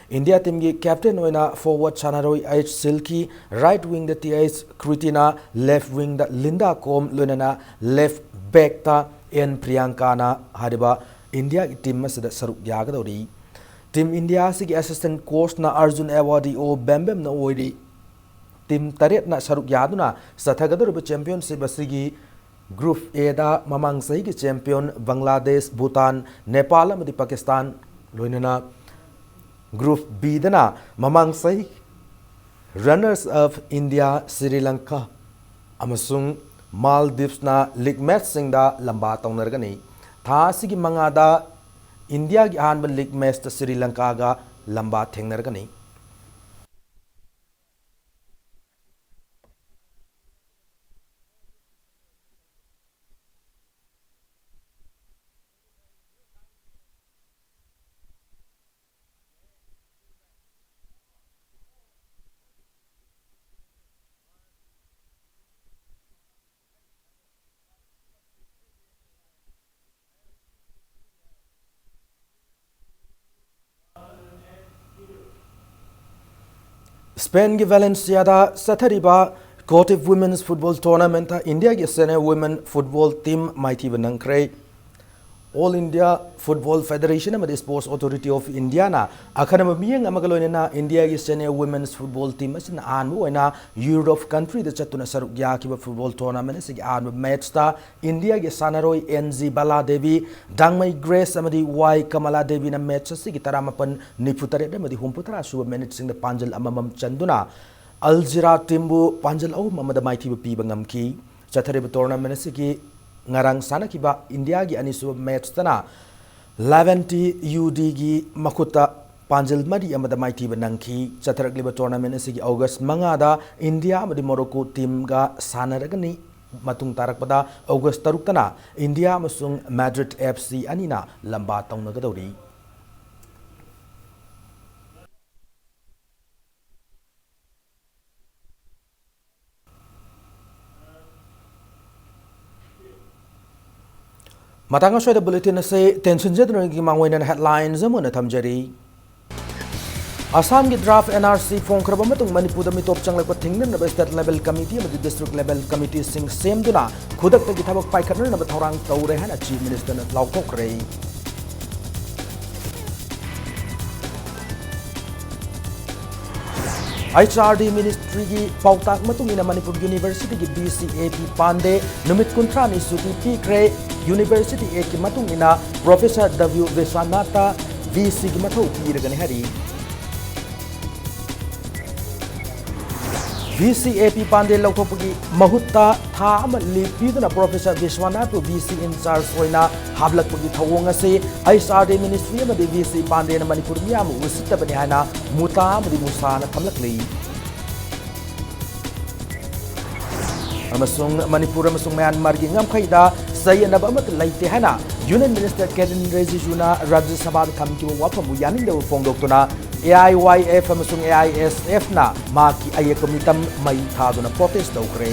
India teamꯒꯤ captain ꯑꯣꯏꯅ forward ꯁꯥꯟꯅꯔꯣꯏ H Silky, right wingꯗ Th Kritina, left wingꯗ Linda Kom, ꯂꯣꯏꯅꯅ left backꯇ N Priyankana ꯍꯥꯏꯔꯤꯕ Indiaꯒꯤ team ꯑꯁꯤꯗ ꯁꯔꯨꯛ ꯌꯥꯒꯗꯧꯔꯤ꯫ Team India ꯑꯁꯤꯒꯤ assistant coachꯅ Arjun Awardee ꯑꯣ ꯕꯦꯝꯕꯦꯝꯅ ꯑꯣꯏꯔꯤ꯫ Team ꯇꯔꯦꯠꯅ ꯁꯔꯨꯛ ꯌꯥꯗꯨꯅ ꯆꯠꯊꯒꯗꯧꯔꯤꯕ championship ꯑꯁꯤꯒꯤ Group Aꯗ ꯃꯃꯥꯡ ꯆꯍꯤꯒꯤ champion ꯕꯪꯒ꯭ꯂꯥꯗꯦꯁ, ꯚꯨꯇꯥꯟ, ꯅꯦꯄꯥꯜ ꯑꯃꯗꯤ ꯄꯥꯀꯤꯁꯇꯥꯟ, ꯂꯣꯏꯅꯅ Group Bꯗꯅ ꯃꯃꯥꯡ ꯆꯍꯤ runners up India, Shri Lanka ꯑꯃꯁꯨꯡ ꯃꯥꯜꯗꯤꯞꯁꯅ league matchꯁꯤꯡꯗ ꯂꯝꯕꯥ ꯇꯧꯅꯔꯒꯅꯤ꯫ ꯊꯥ ꯑꯁꯤꯒꯤ ꯃꯉꯥꯗ Indiaꯒꯤ ꯑꯍꯥꯟꯕ league matchꯇ ꯁ꯭ꯔꯤ ꯂꯪꯀꯥꯒ ꯂꯝꯕꯥ ꯊꯦꯡꯅꯔꯒꯅꯤ꯫ ꯁ꯭ꯄꯦꯟꯒꯤ ꯚꯦꯂꯦꯟꯁꯤꯌꯥꯗ ꯆꯠꯊꯔꯤꯕ ꯀꯣꯇꯤꯞ ꯋꯨꯃꯦꯟꯁ ꯐꯨꯠꯕꯣꯜ ꯇꯣꯔꯅꯥꯃꯦꯟꯠꯇ ꯏꯟꯗꯤꯌꯥꯒꯤ ꯁꯦꯅꯤꯌꯔ ꯋꯨꯃꯦꯟ ꯐꯨꯠꯕꯣꯜ ꯇꯤꯝ ꯃꯥꯏꯊꯤꯕ ꯅꯪꯈ꯭ꯔꯦ꯫ ꯑꯣꯜ ꯏꯟꯗꯤꯌꯥ ꯐꯨꯠꯕꯣꯜ ꯐꯦꯗꯔꯦꯁꯟ ꯑꯃꯗꯤ ꯁ꯭ꯄꯣꯔꯠꯁ ꯑꯣꯊꯣꯔꯤꯇꯤ ꯑꯣꯐ ꯏꯟꯗꯤꯌꯥꯅ ꯑꯈꯟꯅꯕ ꯃꯤꯠꯌꯦꯡ ꯑꯃꯒ ꯂꯣꯏꯅꯅ ꯏꯟꯗꯤꯌꯥꯒꯤ ꯁꯦꯅꯤꯌꯔ ꯋꯨꯃꯦꯟꯁ ꯐꯨꯠꯕꯣꯜ ꯇꯤꯝ ꯑꯁꯤꯅ ꯑꯍꯥꯟꯕ ꯑꯣꯏꯅ ꯌꯨꯔꯣꯞ ꯀꯟꯇ꯭ꯔꯤꯗ ꯆꯠꯇꯨꯅ ꯁꯔꯨꯛ ꯌꯥꯈꯤꯕ ꯐꯨꯠꯕꯣꯜ ꯇꯣꯔꯅꯥꯃꯦꯟꯠ ꯑꯁꯤꯒꯤ ꯑꯍꯥꯟꯕ ꯃꯦꯠꯆꯇ ꯏꯟꯗꯤꯌꯥꯒꯤ ꯁꯥꯟꯅꯔꯣꯏ and G Bala Devi, ꯗꯥꯡꯃꯩ Grace ꯑꯃꯗꯤ ꯋꯥꯏ ꯀꯃꯂꯥ ꯗꯦꯕꯤꯅ ꯃꯦꯠꯆ ꯑꯁꯤꯒꯤ ꯇꯔꯥꯃꯥꯄꯟ, ꯅꯤꯐꯨꯇꯔꯦꯠ ꯑꯃꯗꯤ ꯍꯨꯝꯐꯨꯇꯔꯥ ꯁꯨꯕ ꯃꯤꯅꯤꯠꯁꯤꯡꯗ ꯄꯥꯟꯖꯜ ꯑꯃꯃꯝ ꯆꯟꯗꯨꯅ ꯑꯜꯖꯤꯔꯥ ꯇꯤꯝꯕꯨ ꯄꯥꯟꯖꯜ ꯑꯍꯨꯝ ꯑꯃꯗ ꯃꯥꯏꯊꯤꯕ ꯄꯤꯕ ꯉꯝꯈꯤ꯫ ꯆꯠꯊꯔꯤꯕ ꯇꯣꯔꯅꯥꯃꯦꯟ ꯑꯁꯤꯒꯤ ꯉꯔꯥꯡ ꯁꯥꯟꯅꯈꯤꯕ ꯏꯟꯗꯤꯌꯥꯒꯤ ꯑꯅꯤꯁꯨꯕ ꯃꯦꯠꯆꯇꯅ ꯂꯦꯚꯦꯟꯇꯤ ꯌꯨ ꯗꯤꯒꯤ ꯃꯈꯨꯠꯇ ꯄꯥꯟꯖꯜ ꯃꯔꯤ ꯑꯃꯗ ꯃꯥꯏꯊꯤꯕ ꯅꯪꯈꯤ꯫ ꯆꯠꯊꯔꯛꯂꯤꯕ ꯇꯣꯔꯅꯥꯃꯦꯟ ꯑꯁꯤꯒꯤ ꯑꯣꯒꯁ ꯃꯉꯥꯗ ꯏꯟꯗꯤꯌꯥ ꯑꯃꯗꯤ ꯃꯣꯔꯣꯀꯣ ꯇꯤꯝꯒ ꯁꯥꯟꯅꯔꯒꯅꯤ꯫ ꯃꯇꯨꯡ ꯇꯥꯔꯛꯄꯗ ꯑꯣꯒꯁ ꯇꯔꯨꯛꯇꯅ ꯏꯟꯗꯤꯌꯥ ꯑꯃꯁꯨꯡ ꯃꯦꯗ꯭ꯔꯤꯗ ꯑꯦꯐ ꯁꯤ ꯑꯅꯤꯅ ꯂꯝꯕꯥ ꯇꯧꯅꯒꯗꯧꯔꯤ꯫ ꯃꯇꯥꯡ ꯑꯁ꯭ꯋꯥꯏꯗ ꯕꯨꯂꯦꯇꯤꯟ ꯑꯁꯤ ꯇꯦꯟꯁꯤꯟꯖꯗꯨꯅꯒꯤ ꯃꯥꯡꯑꯣꯏꯅꯅ ꯍꯦꯗꯂꯥꯏꯟꯁ ꯑꯃ ꯑꯣꯏꯅ ꯊꯝꯖꯔꯤ꯫ ꯑꯁꯥꯝꯒꯤ ꯗ꯭ꯔꯥꯐ ꯑꯦꯟ ꯑꯥꯔ ꯁꯤ ꯐꯣꯡꯈ꯭ꯔꯕ ꯃꯇꯨꯡ ꯃꯅꯤꯄꯨꯔꯗ ꯃꯤꯇꯣꯞ ꯆꯪꯂꯛꯄ ꯊꯤꯡꯅꯅꯕ ꯁ꯭ꯇꯦꯠ ꯂꯦꯚꯦꯜ ꯀꯃꯤꯇꯤ ꯑꯃꯗꯤ ꯗꯤꯁꯇ꯭ꯔꯤꯛ ꯂꯦꯚꯦꯜ ꯀꯃꯤꯇꯤꯁꯤꯡ ꯁꯦꯝꯗꯨꯅ ꯈꯨꯗꯛꯇꯒꯤ ꯊꯕꯛ ꯄꯥꯏꯈꯠꯅꯅꯕ ꯊꯧꯔꯥꯡ ꯇꯧꯔꯦ ꯍꯥꯏꯅ ꯆꯤꯐ ꯃꯤꯅꯤꯁꯇꯔꯅ ꯂꯥꯎꯊꯣꯛꯈ꯭ꯔꯦ꯫ ꯑꯩꯆ ꯑꯥꯔ ꯗꯤ ꯃꯤꯅꯤꯁꯇ꯭ꯔꯤꯒꯤ ꯄꯥꯎꯇꯥꯛ ꯃꯇꯨꯡ ꯏꯟꯅ ꯃꯅꯤꯄꯨꯔ ꯌꯨꯅꯤꯚꯔꯁꯤꯇꯤꯒꯤ ꯚꯤ ꯁꯤ ꯑꯦ ꯄꯤ ꯄꯥꯟꯗꯦ ꯅꯨꯃꯤꯠ ꯀꯨꯟꯊ꯭ꯔꯥꯅꯤ ꯁꯨꯇꯤ ꯄꯤꯈ꯭ꯔꯦ꯫ ꯌꯨꯅꯤꯚꯔꯁꯤꯇꯤ ꯑꯦꯛꯀꯤ ꯃꯇꯨꯡ ꯏꯟꯅ ꯄ꯭ꯔꯣꯐꯦꯁꯔ ꯗꯕ꯭ꯂꯤꯌꯨ ꯕꯤꯁ꯭ꯋꯥꯅꯥꯊꯇ ꯚꯤ ꯁꯤꯒꯤ ꯃꯊꯧ ꯄꯤꯔꯒꯅꯤ ꯍꯥꯏꯔꯤ꯫ ꯚꯤ ꯁꯤ ꯑꯦ ꯄꯤ ꯄꯥꯟꯗꯦ ꯂꯧꯊꯣꯛꯄꯒꯤ ꯃꯍꯨꯠꯇ ꯊꯥ ꯑꯃ ꯂꯤꯚ ꯄꯤꯗꯨꯅ ꯄ꯭ꯔꯣꯐꯦꯁꯔ ꯕꯤꯁ꯭ꯋꯥꯅꯥꯊꯄꯨ ꯚꯤ ꯁꯤ ꯏꯟꯆꯥꯔꯖ ꯑꯣꯏꯅ ꯍꯥꯞꯂꯛꯄꯒꯤ ꯊꯧꯑꯣꯡ ꯑꯁꯤ ꯑꯩꯆ ꯑꯥꯔ ꯗꯤ ꯃꯤꯅꯤꯁꯇ꯭ꯔꯤ ꯑꯃꯗꯤ ꯚꯤ ꯁꯤ ꯄꯥꯟꯗꯦꯅ ꯃꯅꯤꯄꯨꯔ ꯃꯤꯌꯥꯝꯕꯨ ꯎꯁꯤꯠꯇꯕꯅꯤ ꯍꯥꯏꯅ ꯃꯨꯇꯥ ꯑꯃꯗꯤ ꯃꯨꯁꯥꯅ ꯊꯝꯂꯛꯂꯤ꯫ ꯑꯃꯁꯨꯡ ꯃꯅꯤꯄꯨꯔ ꯑꯃꯁꯨꯡ ꯃ꯭ꯌꯥꯟꯃꯥꯔꯒꯤ ꯉꯝꯈꯩꯗ ꯆꯌꯦꯠꯅꯕ ꯑꯃꯠꯇ ꯂꯩꯇꯦ ꯍꯥꯏꯅ ꯌꯨꯅꯤꯌꯟ ꯃꯤꯅꯤꯁꯇꯔ ꯀꯤꯔꯦꯟ ꯔꯤꯖꯤꯖꯨꯅ ꯔꯥꯖ꯭ꯌ ꯁꯚꯥꯗ ꯊꯝꯈꯤꯕ ꯋꯥꯐꯝꯕꯨ ꯌꯥꯅꯤꯡꯗꯕ ꯐꯣꯡꯗꯣꯛꯇꯨꯅ ꯑꯦ ꯑꯥꯏ ꯋꯥꯏ ꯑꯦꯐ ꯑꯃꯁꯨꯡ ꯑꯦ ꯑꯥꯏ ꯑꯦꯁ ꯑꯦꯐꯅ ꯃꯍꯥꯛꯀꯤ ꯑꯌꯦꯛꯄ ꯃꯤꯇꯝ ꯃꯩ ꯊꯥꯗꯨꯅ ꯄ꯭ꯔꯣꯇꯦꯁ ꯇꯧꯈ꯭ꯔꯦ꯫